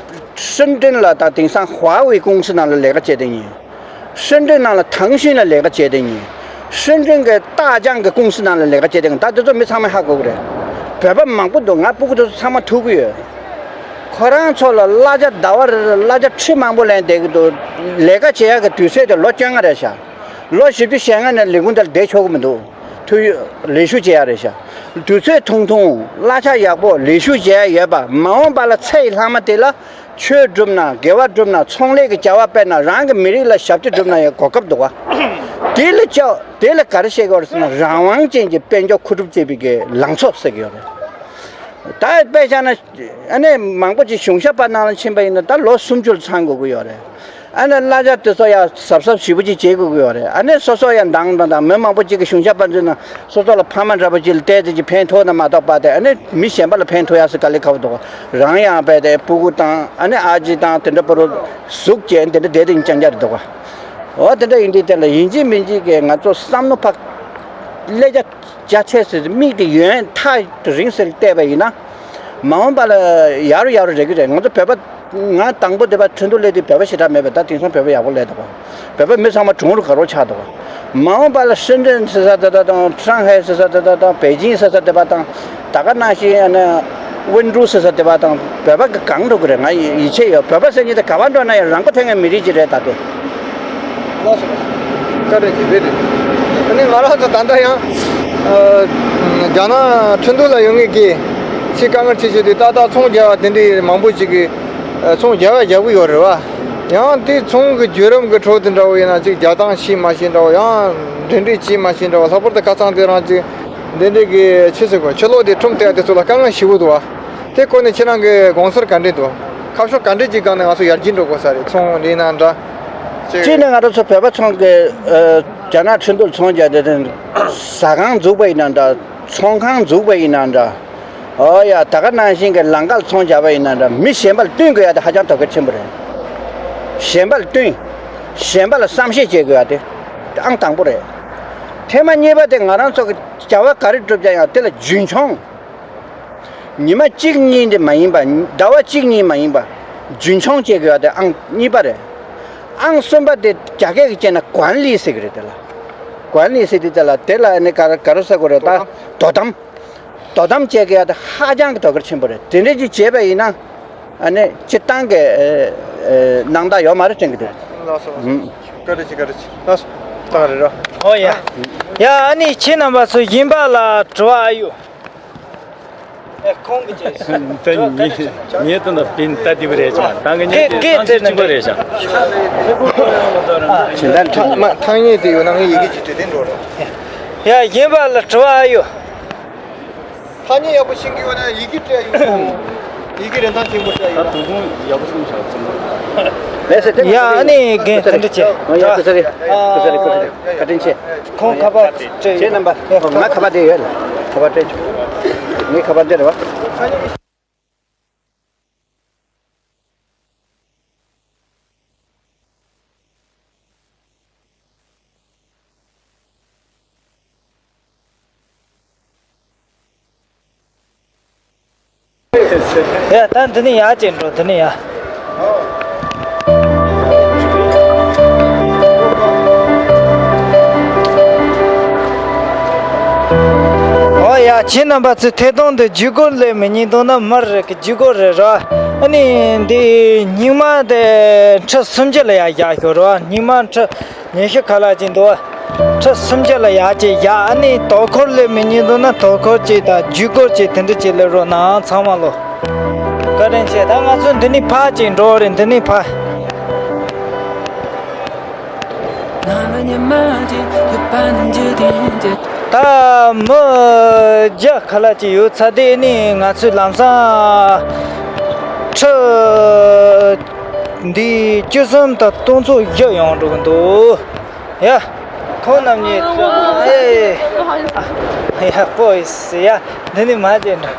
ཧྲིན་ཀྲིན་ལ་དང་དེང་སང་ཧྭ་ཝེ་ཀུང་སི་ནང་ལ་ལས་ཀ་བྱེད་དེ་ཡིན། ཧྲིན་ཀྲིན་ནང་ལ་ཐང་ཤིན་ལ་ལས་ཀ་བྱེད་དེ་ཡིན། ཧྲིན་ཀྲིན་གྱི་ཏཱ་ཅང་གི་ཀུང་སི་ནང་ལ་ལས་ཀ་བྱེད་དེ་ཡིན། ད་དེ་ཚོ་མི་ཚང་མས་ཧ་གོ་གི་རེད། བོད་པ་མང་པོ་འདུག་ང་སྤུ་གུ་དེ་ཚོ་ཚང་མ་ཐུག་གི་ཡོད། ཁོ་རང་ཚོ་ལ་གླ་ཆ་ཟླ་བ་རེ་རེ་གླ་ཆ་ཁྲི་མང་པོ་ལེན་བསྡད་ཀྱི་འདུག་ལས་ཀ་བྱེད་ཡག་གི་དུས་ཚོད་དེ་ལོ་བཅོ་ལྔ་རེད་ཤག་ལོ་བཞི་བཅུ་ཞེ་ལྔ་ནས་ལས་ཁུངས་དེར་བསྡད་ཆོག་གི་མི་འདུག་ཐུ་ལས་ཞུགས་བྱེད་ཡག་རེད་ཤག་དུས་ཚོད་ཐུང་ཐུང་གླ་ཆ་ཡག་པོ་ལས་ཞུགས་བྱེད་ཡག་ཡོད་པ་མ་འོངས་པ་ལ་ཚེ་ཡི་ལྷག་མ་དེ་ལ་ཆོས་སྒྲུབ་ན་དགེ་བ་སྒྲུབ་ན་ཚོང་ལས་ཀྱི་བྱ་བ་སྤེལ་ན་རང་གི་མི་རིགས་ལ་ཞབས་ཕྱི་སྒྲུབ་ན་ཡང་གོ་སྐབས་འདུག་བ། དེ་ལ་ཅོ་དེ་ལ་ག་རེ་བཤད་དགོས་རེད་ཟེར་ན་རང་དབང་ཅན་གྱི་དཔལ་འབྱོར་མཁོ་སྒྲུབ་བྱེད་པའི་གི་ལངས་ཕྱོགས་ཟེར་གྱི་ཡོད་རེད། ད་དཔེ་བཞག་ན་ཨ་ནི་མང་པོ་ཅིག་གཞུང་ཞབས་པ་ནང་ལ་ཕྱིན་པ་ཡིན་ན་ད་ལོ་སུམ་ཅུ་ལ་ཚང་དགོས་ཀྱི་ཡོད་རེད། ཨ་ནི་གླ་ཆ་དེ་ཚོ་ཡང་གཟབ་གཟབ་ཞིབ་པོ་ཅིག་བྱེད་དགོས་ཀྱི་ཡོད་རེད། ཨ་ནི་སོ་སོ་ཡང་འདང་འདང་དང་མི་མང་པོ་ཅིག་གིས་གཞུང་ཞབས་པ་འཛུལ་ན་སོ་སོ་ལ་ཕ་མ་འདྲ་པོ་ཅིག་ལ་བལྟས་ཏེ་ཅིག་ཕན་ཐོགས་ན་མ་གཏོགས་པ་དེ་ཨ་ནི་མི་གཞན་པ་ལ་ཕན་ཐོགས་ཡག་སུ་དཀའ་ལས་ཁག་པོ་འདུག་རང་ཡང་བལྟས་ཏེ་སྤུ་གུ་དང་ཨ་ནི་ཨ་ཅེ་དང་དེ་འདྲ་པོ་རུ་གཟུགས་ཅན་དེ་འདྲ་བསྡད་དེ་ཡིན་རྐྱང་རྐྱང་རེད་འདུག་ག་འོ་དེ་འདྲ་ཡིན་དུས་དེ་ལ་ཡིན་གཅིག་མིན་གཅིག་གིས་ང་ཚོ་བསམ་བློ་ཕར་ཀླད་ཆ་རྒྱ་ཆེ་ཟེར་མིག་དེ་ཡོན་ཐག་རིང་ཟེར་བལྟས་པ་ཡིན་ན། མ་འོངས་པ་ལ་ཡག་རུ་ཡག་རུ་རེད་ཀྱི་རེད། ང་ཚོ་བོད་པ་ང་དང་པོ་འདི་པ་ཁྲིན་ཏུ་སླེབས་དུས་བོད་པ་ཞེ་དྲག་མེད་པ་ད་དེང་སང་བོད་པ་ཡག་པོ་སླེབས་འདུག་ག་བོད་པ་མི་ཚང་མ་གྲུང་རུ་ག་རུ་ཆགས་འདུག་ག་མ་འོངས་པ་ལ་ཧྲིན་ཀྲིན་ཟེར་ས་དེ་དག་དང་ཧྲང་ཧའེ་ཟེར་ས་དེ་དག་དང་པེ་ཅིང་ཟེར་ས་དེ་པ་དང་ད་ག་ནང་བཞིན་ཨ་ནི་ཝུན་ཀྲུའུ་ཟེར་ས་དེ་པ་དང་བོད་པ་གི་གང་འགྲོ་གི་རེད། ང་ཡིད་ཆེས་ཡོད། བོད་པ་ཟེར་མཁན་དེ་ག་པར་འགྲོ་ན་ཡང་རང་མགོ་ཐོན་མཁན་མི་རིགས་ཅིག་རེད་ད་དེ། ལགས་སོ། བཀའ་དྲིན་ཆེ་རེད་རེད། ཨ་ནི་ང་རང་ཚོ་ད་ལྟ་ཡང་ཨ་རྒྱ་ནག་ཁྲིན་ཏུ་ལ་ཡོད་མཁན་གྱི་ཆེས་དཀའ་ངལ་ཆེ་ཤོས་དེ་ཏག་ཏག་ཚོང་རྒྱག་པ་དེ་འདྲའི་མང་པོ་ཞིག་གིས་ཨ་ཚོང་རྒྱག་པ་རྒྱག་གི་ཡོད་རེད་བ། ཡང་དེ་ཚོང་གི་བརྒྱུད་རིམ་གྱི་ཁྲོད་དེ་འདྲ་བོ་ཡིན་ན་ཅིག་རྒྱག་སྟངས་ཤེས་མ་ཤེས་འདྲ་བོ་ཡང་འབྲེལ་འདྲིས་བྱེད་མ་ཤེས་འདྲ་བོ་ལྷག་པར་དུ་ཁ་སང་དེ་རང་ཅིག་འདི་འདྲའི་གི་ཆེ་ཟེར་གོ་ཕྱི་ལོགས་དེ་ཁྲོམ་སྟེགས་དེ་ཚོ་ལ་དཀའ་ངལ་ཞེ་པོ་འདུག་བ། དེ་སྐོར་ནས་ཁྱེད་རང་གི་དགོངས་ཚུལ་ག་འདྲས་འདུག་ཁ་ཕྱོགས་ག་འདྲས་ཅིག་སྒང་ནས་ང་ཚོ་ཡར་རྒྱས་འགྲོ་དགོས་ས་རེད། ཚོང་ལས་ན་འདྲ། ཅིག་གཅིག་ནས་ང་རང་ཚོ་བོད་པ་ཚོང་གི་ཨ་རྒྱ་ནག་ཁྲིན་ཏུར་ཚོང་རྒྱག་དེ་དང་ཟ་ཁང་འཛུགས་པ་ཡིན་ན་འདྲ། ཚོང་ཁང་འཛུགས་པ་ཡིན་ན་འདྲ། ཨོ་ཡ་ད་ག་ནང་བཞིན་གྱི་ལམ་ཁར་ཚོང་རྒྱག་པ་ཡིན་ན་འདྲ། མི་གཞན་པ་ལ་བསྟུན་དགོས་ཡ་དེ་ཧ་ཅང་དོ་གལ་ཆེན་པོ་རེད། གཞན་པ་ལ་བསྟུན། གཞན་པ་ལ་བསམ་ཤེས་བྱེད་དགོས་ཡ་དེ་ཨང་དང་པོ་རེད། ཐེངས་མ་གཉིས་པ་དེ་ང་རང་ཚོ་གི་བྱ་བ་ག་རེ་སྒྲུབ་ཀྱང་ཡང་དེ་ལ་རྒྱུན་འཁྱོངས། ཉི་མ་གཅིག་གཉིས་འདི་མ་ཡིན་པ་ཟླ་བ་གཅིག་གཉིས་མ་ཡིན་པ་རྒྱུན་འཁྱོངས་བྱེད་དགོས་པ་དེ་ཨང་གཉིས་པ་རེད། ཨང་གསུམ་པ་དེ་རྒྱ་སྐད་ཀྱི་སྐད་ན་ཀོན་ལི་ཟེར་གི་རེད། དེ་ལ་ཀོན་ལི་ཟེར་དུས་དེ་ལ་དེ་ལ་ཨ་ནི་ག་རེ་ག་རེ་ཟེར་དགོས་རེད་ད། དོ་དམ། དོ་དམ་བྱེད་དགོས་ཡ་དེ་ཧ་ཅང་གི་དོ་གལ་ཆེན་པོ་རེད། དེ་འདྲ་ཅིག་བྱས་པ་ཡིན་ན་ཨ་ནི་སྤྱིར་བཏང་གི་ཨ་ཨ་སྣང་དག་ཡོད་མ་རེད་དྲན་གི་འདུག་ལགས་སོ་ལགས་སོ། ཨུམ། བཀའ་དྲིན་ཆེ་བཀའ་དྲིན་ཆེ། ལགས་སོ། ད་རེད་རོ། ཨོ་ཡ། ཡ་ཨ་ནི་ཁྱེད་རྣམ་པ་ཚོ་གཞན་པ་ལ་དྲི་བ་ཨ་ཡོད། ཨེ་ཁོང་གི་ཅེས། ད་ངས་ངས་ད་ད་པིན་ད་དེ་བ་རེད་ཅང་ད་ངས་ངས་སྐད་སྐད་དེ་གཅིག་པ་རེད་ཅང་། ཕྱི་ལ་ཐ་མ་ཐ་སྙད་དེ་ཡོད་ན་ངས་ཡི་གེ་ཅིག་བྲིས་ཏེ་འགྲོ་རོགས། ཡ་གཞན་པ་ལ་དྲི་བ་ཨ་ཡོད། ཐ་སྙད་ཡག་པོ་ཤེས་ཀྱི་ཡོད་ན་ཡི་གེ་སྤྲད་ཡོང་། ཡི་གེ་རིན་ཐང་ཆེན་པོ་སྤྲད་ད་ཡོད། དུ་ཁུང་ཡག་པོ་གསུངས་བཞག་ཚུལ། ལགས་སེ་དེ་ཡ་ཨ་ནི་རྒན་དེ་འདྲ་བྱས། ཡ་ཡ་ཀུ་ས་རེ་ཀུ་ས་རེ་ཀུ་ས་རེ་བཀའ་དྲིན་ཆེ། ཁོང་ཁ་པར་སྤྲད་ཁྱེད་རྣམ་པ་ཡ་ང་ཁ་པར་དེ་ཡོད་ལ་ཁ་པར་སྤྲད་ཆོག་ངའི་ཁ་པར་འདི་རེད་བ། ཡ་ད་འདི་ནས་ཡར་ཅིག་འགྲོ་འདི་ནས་ཡར། ཨོ་ཡ་ཁྱེད་རྣམ་པ་ཚོས་ཐད་གཏོང་འདི་བརྒྱུད་སྐུར་ལས་མི་ཉན་འདུག་ན་མར་རེད་གི་བརྒྱུད་སྐུར་རེད་ར། ཨ་ནི་འདི་སྙིགས་མ་དེ་ཁྲི་སུམ་ཅུ་ལ་ཡར་བཞག་ཤོག་ར། སྙིགས་མ་ཁྲི་ཉི་ཤུ་ཁ་ལག་ཅིག་འདུག་ཁྲི་སུམ་ཅུ་ལ་ཡར་ཅིག་བཞག་ཨ་ནི་དོ་ཁུར་ལས་མི་ཉན་འདུག་ན་དོ་ཁུར་ཅིག་དང་བརྒྱུད་སྐུར་ཅིག་དེ་འདྲ་ཅིག་སླེབས་རོགས་གནང་ཚང་མ་ལོ། བཀའ་དྲིན་ཆེ། ད་ང་ཚོ་འདི་ནས་ཕར་ཅིག་འགྲོ་རེད། འདི་ནས་ཕར། ད་མི་བརྒྱ་ཁ་ལག་ཅིག་ཡོད་ཚ་དེ་ནི་ང་ཚོས་ལམ་སང་ ཁྲི་འདི་བཅུ་གསུམ་དང་སྟོང་ཚོ་བཞི་ཡོང་འགྲོ་གི་འདུག་ཡ། ཁོང་རྣམ་གཉིས། ཨེ། ཡ། པོ་ཡིས་ཡ། འདི་ནི་མ་བྱེད་འགྲོ།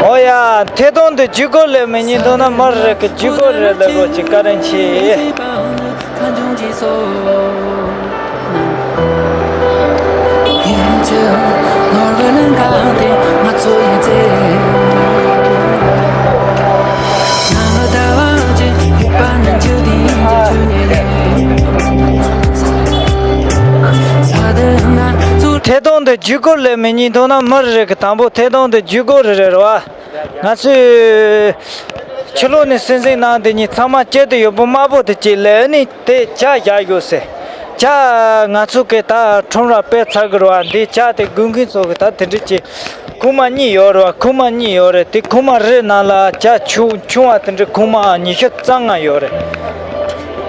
ཨོ་ཡ། ཐད་གཏོང་དུ་ཇུས་འགོད་ལས་མི་ཉན་འདུག་ན་མར་རེ་གི་ཇུས་འགོད་རེ་ལས་རོགས་ཀྱི་བཀའ་དྲིན་ཆེ། ཐད་གཏོང་དུ་ཇུས་འགོད་ལས་མི་ཉན་འདུག་ན་མར་རེ་གི། དང་པོ་ཐད་གཏོང་དུ་ཇུས་འགོད་རེ་རེ་རེད་བ། ང་ཚོས་ཕྱི་ལོགས་ནས་སྲིད་འཛིན་ནང་དེ་ཉིད་ཚང་མ་སྐྱིད་དུ་ཡོད་པོ་དམར་པོ་དེ་གཅིག་ལས་ནི་དེ་ཇ་བཞག་ཡོད་ཟེར། ཇ། ང་ཚོ་གི་ད་ཁྲོམ་ར་སྤེལ་ཚར་གི་རེད་བ། འདི་ཇ་དེ་དགོས་མཁན་ཚོ་གི་ད་དེ་འདྲ་ཅིག་ཁུག་མ་གཉིས་ཡོད་རེད་བ། ཁུག་མ་གཉིས་ཡོད་རེད། དེ་ཁུག་མ་རེ་ནང་ལ་ཇ་ཆུང་ཆུང་བ་དེ་འདྲ་ཁུག་མ་ཉི་ཤུ་རྩ་ལྔ་ཡོད་རེད།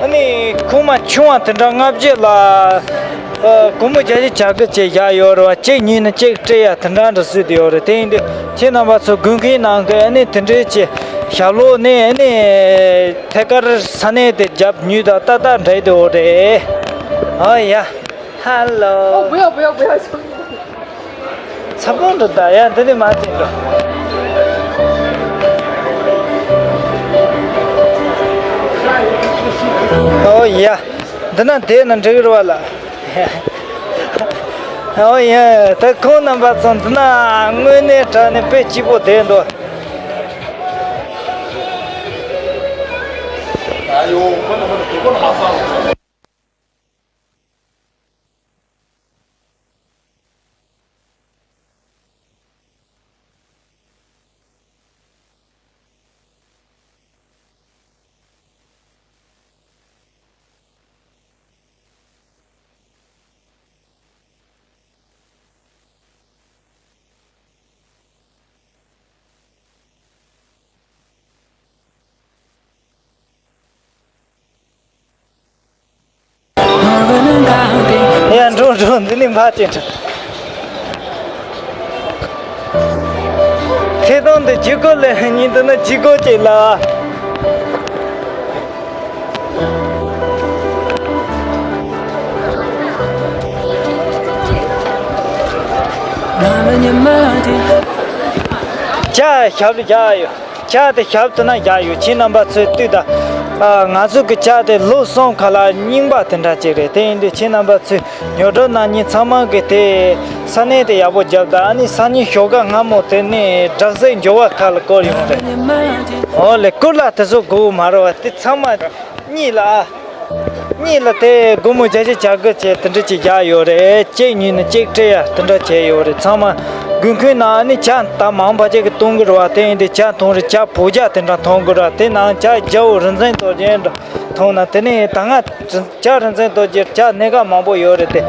ཨ་ནི་ཁུག་མ་ཆུང་བ་དེ་འདྲ་ལྔ་བརྒྱ་ལ། ཨ། སྒོར་མོ་བརྒྱ་ཆ་གྱ་དགུ་བཅས་བཞག་ཡོད་རེད་བ། གཅིག་ཉོས་ན་གཅིག་སྤྲད་ཡ་དེ་འདྲ་འདྲ་བཟོས་དེ་ཡོད་རེད། དེ་ཡིན་དུས་ཁྱེད་རྣམ་པ་ཚོ་དགོས་མཁན་ནང་གི་ཨ་ནི་དེ་འདྲའི་ཆེ་ཞབས་ལོག་ནས་ཨ་ནི་ཐད་ཀར་ས་གནས་དེ་རྒྱབ་ཉོས་དང་ཏག་ཏག་འདྲ་དེ་ཡོད་རེད། ཨ་ཡ། ཧ་ལོ། 哦，不要不要不要。 ཚ་པོ་འགྲོ་ད་ཡ། འདི་ནི་མ་བྱེད་འགྲོ། ཨོ་ཡ། འདི་ན་བསྡད་ན་འགྲིག་རེད་བ་ལ། ཨོ་ཡ། ད་ཁོང་རྣམ་པ་ཚོ་འདི་ན་དངོས་གནས་དྲང་གནས་དཔེ་སྐྱིད་པོ་བསྡད་འདུག་ཡ། འགྲོ་འགྲོ། འདི་ནས་ཕར་ཅིག་འགྲོ། ཐད་གཏོང་དུ་ཇུས་འགོད་ལས་ཉན་འདུག་ན་ཇུས་འགོད་ཅིག་ལ། ཇ་ཞབས་ལ་བཞག་ཡོད། ཇ་དེ་ཞབས་དེ་ན་བཞག་ཡོད། ཁྱེད་རྣམ་པ་ཚོས་ལྟོས་དང་། ཨ། ང་ཚོ་གི་ཇ་དེ་ལོ་གསུམ་ཁ་ལ་རྙིང་པ་དེ་འདྲ་ཅིག་རེད། དེ་ཡིན་དུས་ཁྱེད་རྣམ་པ་ཚོས་ཉོ་སྒྲུབ་གནང་མཁན་ཚང་མ་གི་དེ་ས་གནས་དེ་ཡག་པོ་བརྒྱབ་དང་། ཨ་ནི་སང་ཉིན་ཞོགས་ཀ་སྔ་མོ་དེ་ནས་སྦྲག་སྲིད་འབྱོར་བ་ཁ་ལ་བསྐོར་ཡོང་རེད། ཨོ་ལེ། བསྐུར་ལ་དེ་ཚོ་དགོས་མ་རེད་བ། དེ་ཚང་མ་གཉིས་ལ། ཨ། གཉིས་ལ་དེ་སྒོར་མོ་བརྒྱ་ཆ་གྱ་དགུ་བཅས་དེ་འདྲ་ཅིག་བཞག་ཡོད་རེད། གཅིག་ཉོས་ན་གཅིག་སྤྲད་ཡ་དེ་འདྲ་བྱས་ཡོད་རེད། ཚང་མ་དགོས་མཁོའི་ནང་ནི་ཇ་ད་མང་བ་ཅིག་གི་གཏོང་གི་རེད་བ། དེ་ཡིན་དུས་ཇ་འཐུང་རེད། ཇ་བོད་ཇ་དེ་འདྲ་འཐུང་གི་རེད་བ། དེ་ནང་ཇ་རྒྱལ་པོ་རིག་འཛིན་རྡོ་རྗེ་འདྲ་འཐུང་ན། དེ་ནས་ད་སྔ་ཇ་རིག་འཛིན་རྡོ་རྗེ་ཇ་སྣ་ཁ་མང་པོ་ཡོད་རེད་དེ།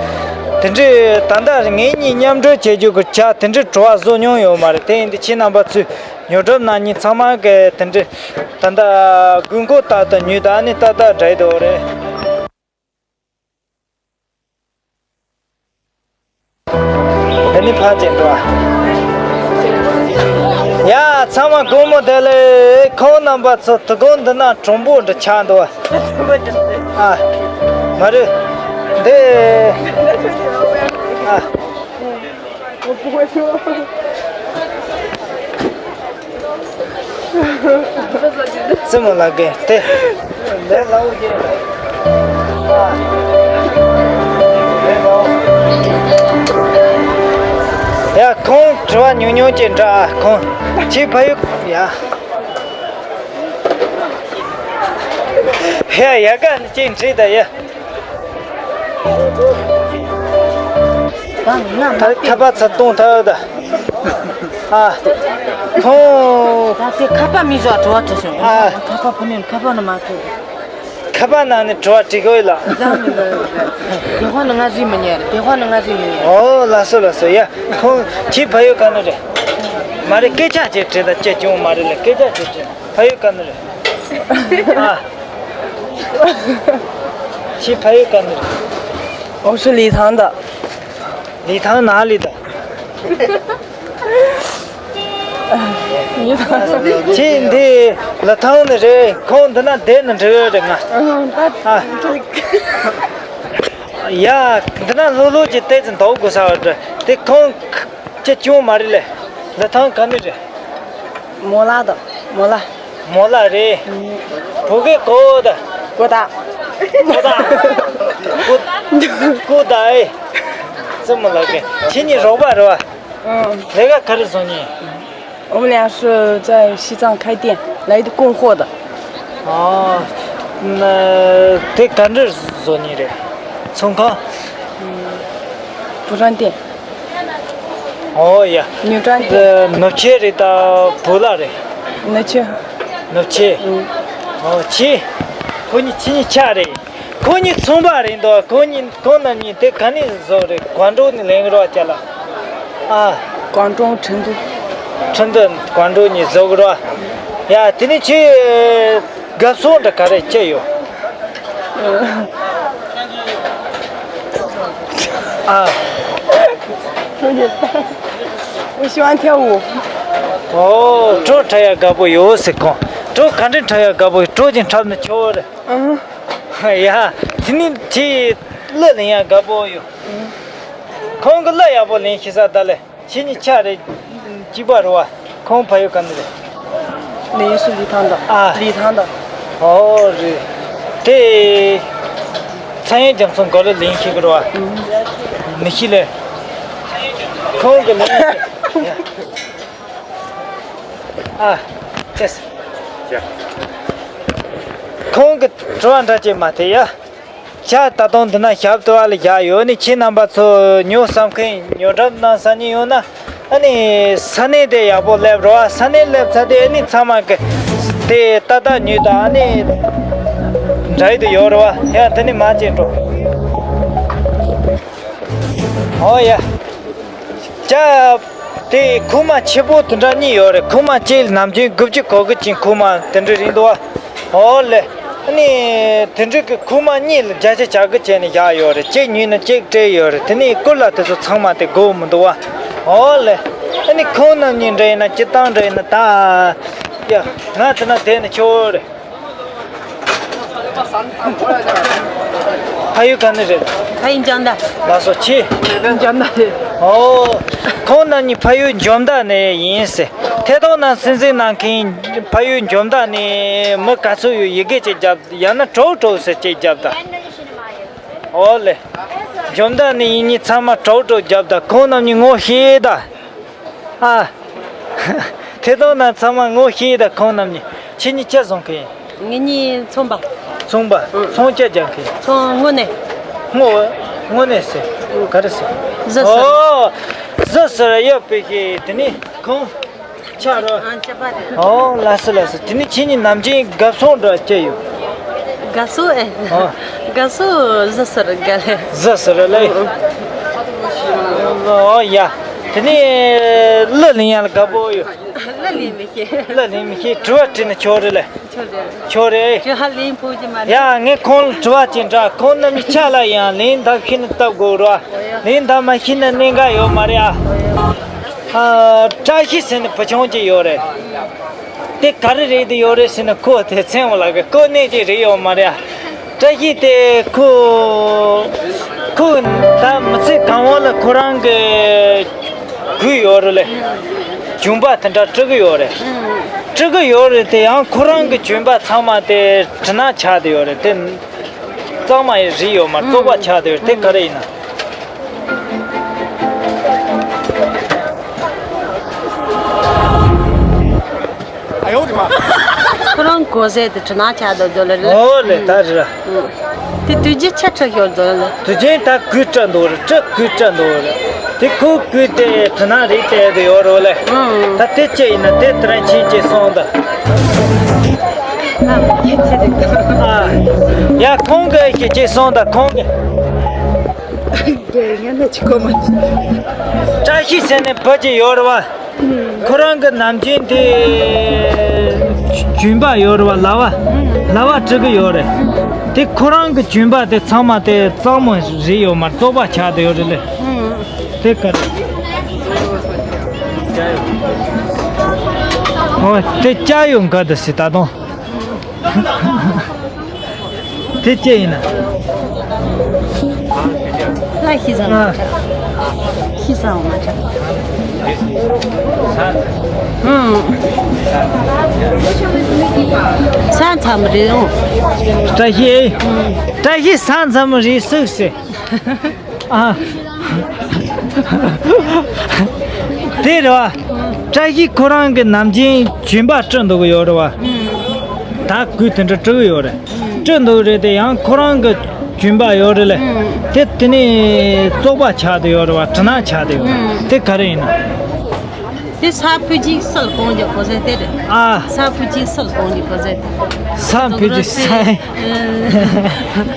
དེ་འདྲའི་ད་ལྟ་ངེད་གཉིས་མཉམ་འབྲེལ་བྱེད་རྒྱུ་གི་ཇ་དེ་འདྲའི་བྲོ་བ་བཟོ་མྱོང་ཡོད་མ་རེད། དེ་ཡིན་དུས་ཁྱེད་རྣམ་པ་ཚོས་ཉོ་སྒྲུབ་གནང་མཁན་ཚང་མ་གི་དེ་འདྲའི་ད་ལྟ་དགོས་མཁོ་ལྟར་དུ་ཉོས་དང་། ཨ་ནི་ཏག་ཏག་འདྲ་འདུག་རེད། ཨ་ནི་ཕར་ཅིག་འགྲོ། ཡ། ཚང་མ་དགོང་མོ་བདེ་ལེགས། ཁོང་རྣམ་པ་ཚོ་དོ་དགོང་འདི་ན་གྲུང་པོ་འདྲ་ཆགས་འདུག་ཨ། མ་རེད། འདི། ཨ། རྩེད་མོ་ལགས་ཀྱིས་དེ། ཡ། ཁོང་དྲི་བ་ཉུང་ཉུང་ཅིག་འདྲ། ཁོང་ཁྱེད་ཕ་ཡུལ། ཡ། ཡ། ཡ་ག་ནི་ཅིག་འདྲི་ད་ཡ། ད་ཁ་པར་ཚུར་གཏོང་ཐལ་ད། ཨ། ཁོང་། ད་དེ་ཁ་པར་མི་བཟོ་བྲོ་བ་བྲོ་སོང་། ཨ། ཁ་པར་ཕུ་ནས་ཁ་པར་ནང་མ་ཐུག་ཁ་པར་ནང་ནས་བྲོ་བ་བྲིས་དགོས་ལ། དེ་ཧོ་ནི་ང་རིག་མི་ཉན་རེད། དེ་ཧོ་ནི་ང་རིག་མི་ཉན། ཨོ་ལགས་སོ་ལགས་སོ། ཡ། ཁོང་ཁྱེད་ཕ་ཡུལ་ག་ནས་རེད། མ་རེད། སྐད་ཆ་ཅིག་དྲིས་ད་ཅི་བྱུང་མ་རེད་ལ། སྐད་ཆ་ཅིག་དྲིས། ཕ་ཡུལ་ག་ནས་རེད། ཨ། ཁྱེད་ཕ་ཡུལ་ག་ནས་རེད། 我是礼堂的。 礼堂哪里的？ 礼堂。 ཁྱེད་འདི་ལི་ཐང་ནས་རེད། ཁོང་འདི་ན་བསྡད་ནས་འགྲོ་ཡོད་རེད་ང་། ཨ། ཡ། འདི་ན་ལྷོད་ལྷོད་ཀྱི་བལྟས་ཙམ་འདུག་དགོས་ས་རེད། དེ་ཁོང་ཅི་བྱུང་མ་རེད་ལེ། ལི་ཐང་ག་ནས་རེད། མོ་ལ་དང་། མོ་ལ། མོ་ལ་རེད། བོད་སྐད་གོ་ད། གོ་ད། གོ་ད། གོ་གོ་ད་ཨེ། ཙི་མོ་ལགས་ཀྱི་ཁྱེད་གཉིས་རོགས་པ་རེད་བ། 嗯， ལས་ཀ་ག་རེ་བཟོ་ནི། 我们俩是在西藏开店，来的供货的。 ཨ། ན། དེ་ག་འདྲ་བཟོ་ནི་རེད། ཚོང་ཁང་། 服装店。 ཨོ་ཡ། 女装店。 ཨ། ནུབ་ཆས་རེད་ད་བོད་ལྭ་རེད། ནུབ་ཆས། ནུབ་ཆས། ཨོ་ཆས། ཁོ་གཉིས་ཁྱེད་གཉིས་ཆ་རེད། ཁོ་གཉིས་ཚོང་པ་རེད་འདུག་ཁོ་གཉིས་ཁོང་རྣམ་གཉིས་དེ་ག་ནས་བཟོ་རེད། ཀོང་ཀྲོའུ་ནས་ལེན་གི་རེད་བ་ཅ་ལག་ཨ། ཀོང་ཀྲོའུ་ཁྲིན་ཏུའུ། ཁྲིན་ཏུའུ་ཀོང་ཀྲོའུ་ནས་བཟོ་གི་རེད་བ། ཡ་དེ་ནས་ཁྱོད་དགའ་ཕྱོགས་འདྲ་ག་རེ་ཅི་ཡོད། ཨ། 我喜欢跳舞。 ཨོ། བྲོ་འཁྲབ་ཡ་དགའ་པོ་ཡོད་ཟེར་ཁོང་། བྲོ་ག་འདྲ་འཁྲབ་ཡ་དགའ་པོ་ཡོད། བྲོ་ཅིག་འཁྲབ་ན་ཆོག་རེད། 嗯， ཡ། དེ་ནས་ཁྱེད་གླུ་ལེན་ཡ་དགའ་པོ་ཡོད། ཁོང་གི་གླུ་ཡག་པོ་ལེན་ཤེས་ས་ད་ལེ། ཁྱེད་གཉིས་ཆ་རེད། གཅིག་པ་རེད་བ། ཁོང་ཕ་ཡུལ་ག་ནས་རེད། 临沂是礼堂的。 ཨ། 礼堂的。 ཨོ་རེད། དེ་ཚངས་དབྱངས་རྒྱ་མཚོ་མགོ་ལོག་ལེན་ཤེས་གི་རེད་བ། མི་ཤེས་ལེ། ཁོང་གི་ལེན་ཤེས། ཨ། ཅེས། ཁོང་གི་དྲི་བ་འདྲ་ཅིག་མ་དེ་ཡ། ཇ་ད་དུང་འདི་ན་ཞབས་ཏོག་ལ་བཞག་ཡོད་ནི། ཁྱེད་རྣམ་པ་ཚོ་ཉོ་བསམ་མཁན་ཉོ་གྲབས་གནང་ས་ནི་ཡོད་ན། ཨ་ནི་ས་གནས་དེ་ཡག་པོ་སླེབས་རོགས། ས་གནས་སླེབས་ཚར་དུས་ཨ་ནི་ཚང་མ་གི་དེ་ཏག་ཏག་ཉོས་དང་། ཨ་ནི་འདྲ་ཡི་དུ་ཡོད་རོགས། ཡང་དེ་ནི་མ་བྱེད་འགྲོ། ཨོ་ཡ། ཇ་དེ་ཁུག་མ་ཆེ་པོ་དེ་འདྲ་གཉིས་ཡོད་རེད། ཁུག་མ་གཅིག་ལ་ནམ་རྒྱུན་དགུ་བཅུ་གོ་དགུ་ཅན་ཁུག་མ་དེ་འདྲ་རེད་འདུག་བ། ཨོ་ལེ། ཨ་ནི་དེ་འདྲ་གི་ཁུག་མ་གཉིས་ལ་བརྒྱ་ཆ་གྱ་དགུ་བྱས་ནས་བཞག་ཡོད་རེད། གཅིག་ཉོས་ན་གཅིག་སྤྲད་ཡོད་རེད། དེ་ནས་སྐོར་ལ་དེ་ཚོ་ཚང་མ་དེ་དགོས་མི་འདུག་བ། ཨོ་ལེ། ཨ་ནི་ཁོང་རྣམ་གཉིས་འདྲ་ཡིན་ན་སྤྱིར་བཏང་འདྲ་ཡིན་ན་ད། ཡ། ང་དེ་ན་བསྡད་ན་ཆོག་རེད། ཕ་ཡུལ་ག་ནས་རེད། ཕ་ཡུལ་འཇམ་མདའ། ལགས་སོ་ཆེ། འཇམ་མདའ་རེད། ཨོ། ཁོང་རྣམ་གཉིས་ཕ་ཡུལ་འཇམ་མདའ་ནས་ཡིན་ཟེར། ཐད་གཏོང་ནང་གསན་གཟིགས་གནང་མཁན་ཕ་ཡུལ་འཇམ་མདའ་ནས་མི་ག་ཚོད་ཡོད། ཡི་གེ་ཅིག་རྒྱབ། ཡང་ན་གྲོགས་གྲོགས་ཟེར་ཅིག་རྒྱབ་དང་། ཨོ་ལེ། འཇམ་མདའ་ནས་ཡིན་ནི་ཚང་མ་གྲོགས་གྲོགས་རྒྱབ་དང་། ཁོང་རྣམ་གཉིས་ངོ་ཤེས་དང་། ཨ། ཐད་གཏོང་ནང་ཚང་མ་ངོ་ཤེས་དང་། ཁོང་རྣམ་གཉིས། ཁྱེད་གཉིས་ཅི་བཟོ་མཁན་ཡིན། ངེད་གཉིས་ཚོང་པ། ཚོང་པ། ཨང་། ཚོང་ཅི་རྒྱག་མཁན་ཡིན། ཚོང་དངོས་གནས། དངོས། དངོས་གནས་ཟེར། ག་རེ་ཟེར། གཟི་ཟེར། ཨོ། གཟི་ཟེར་ཡོད་པའི་གི་དེ་ནི་ཁོང་ཆ་རོ། ཨང་། ཆ་པ་རེད། ཨོ། ལགས་སོ་ལགས་སོ། དེ་ནི་ཁྱེད་གཉིས་ནམ་རྒྱུན་དགའ་ཕྱོགས་འདྲ་ཅི་ཡོད། དགའ་ཕྱོགས་ཨེ། ཨོ། དགའ་ཕྱོགས་གཟི་ཟེར་དགའ་ལེ། གཟི་ཟེར་ལེ། ཨོ་ཡ། དེ་ནི་གླུ་ལེན་ཡ་ལ་དགའ་པོ་ཡོད། གླུ་ལེན་མི་ཤེས། གླུ་ལེན་མི་ཤེས། དྲི་བ་དྲིས་ན་ཆོག་རེད་ལེ། ཆོག་རེད། ཆོག་རེད། ཁྱོད་ཧ་ལེན་ཕོད་ཀྱི་མ་རེད། ཡ། ངས་ཁོང་ལ་དྲི་བ་ཅིག་འདྲི། ཁོང་རྣམ་གཉིས་ཆ་ལ་ཡང་ལེན་ཐབས་ཤེས་ན་བཏབ་དགོས་རེད་བ། ལེན་ཐབས་མ་ཤེས་ན་གནད་འགག་ཡོད་མ་རེད་ཨ། ཨ། བཀྲ་ཤིས་ཟེར་ནས་བུ་ཆུང་ཅིག་ཡོད་རེད། དེ་ག་རེ་རེད་དེ་ཡོད་རེད་ཟེར་ན། ཁོ་དེ་མཚན་མོ་ལ་གི་ཁོ་གནས་ཅིག་རེད་ཡོད་མ་རེད་ཨ། བཀྲ་ཤིས་དེ་ཁོ་ཁོ་ད་མི་ཚེ་གང་བོ་ལ་ཁོ་རང་གི་གོས་ཡོད་རེད་ལེ། གྱོན་པ་དེ་འདྲ་སྤྲས་ཀྱི་ཡོད་རེད། སྤྲས་ཀྱི་ཡོད་རེད་དེ། ཡང་ཁོ་རང་གི་གྱོན་པ་ཚང་མ་དེ་གྲི་ནག་ཆགས་བསྡད་ཡོད་རེད་དེ། གཙང་མ་ཡི་རིགས་ཡོད་མ་རེད། བཙོག་པ་ཆགས་བསྡད་ཡོད་རེད་དེ། ག་རེ་ཡིན་ན། ཁོ་རང་གོས་ཟས་དེ་གྲི་ནག་ཆགས་བསྡད་ཡོད་རེད། ཨོ་ལེ། ད་རེད། དེ་དུས་རྒྱུན་ཆ་ཁྲ་ཤོར་འདུག་ལ། དུས་རྒྱུན་ད་གོས་སྤྲས་འདུག་རེད། སྤྲས་གོས་སྤྲས་འདུག་རེད། དེ་ཁོ་གོས་དེ་གྲི་ནག་རིགས་དེ་དེ་ཡོད་རེད་ལེ། ཨང་། ད་དེ་ཅི་ཡིན་ན་དེ་དེ་རིང་ཁྱེད་ཀྱིས་གསུངས་དང་། ཨ། ཁྱེད་ཀྱིས་རེད། ཨ། ཡ། ཁོང་གིས་ཁྱེད་ཀྱིས་གསུངས་དང་ཁོང་གིས། རེད། ངས་ནི་ཅི་གོ་མ། བཀྲ་ཤིས་ཟེར་ནས་བུ་ཅིག་ཡོད་རེད་བ། ཁོ་རང་གི་ནམ་རྒྱུན་དེ་ལྗོན་པ་ཡོད་རེད་བ། ལ་བ། ལ་བ་བྲི་གི་ཡོད་རེད། དེ་ཁོ་རང་གི་ལྗོན་པ་དེ་ཚང་མ་དེ་གཙང་མ་རེད་ཡོད་མ་རེད། བཙོག་པ་ཆགས་བསྡད་ཡོད་རེད་ལེ། དེ་ག་རེད། ཨོ་དེ་ཅ་ཡོད་འགའ་དེ་སི་ད་དུང་། དེ་ཅི་ཡིན་ན། ལ་ཤི་ཟ་མ་ཨ། ཤི་ཟ་མ་ཆ། ཧུམ། ས་མཚམས་རེད་འོ། བཀྲ་ཤིས། བཀྲ་ཤིས་ས་མཚམས་རེད་སུག་སེ། ཨ། དེ་རེད་བ། བཀྲ་ཤིས་ཁོ་རང་གི་ནམ་རྒྱུན་ལྗོན་པ་བྲི་འདུག་གི་ཡོད་རེད་བ། ད་གུས་དེ་འདྲ་བྲི་གི་ཡོད་རེད། བྲི་འདུག་རེད་དེ་ཡང་ཁོ་རང་གི་ལྗོན་པ་ཡོད་རེད་ལེ། དེ་དེ་ནས་བཙོག་པ་ཆགས་བསྡད་ཡོད་རེད་བ། དྲི་ནག་ཆགས་བསྡད་ཡོད་རེད། དེ་ག་རེ་ཡིན་ན། དེ་ས་ཕུ་ཅིག་སལ་གོང་ཇོ་གོ་ཟེ་དེ་རེད། ཨ། ས་ཕུ་ཅིག་སལ་གོང་ཇོ་གོ་ཟེ། ས་ཕུ་ཅིག་ས།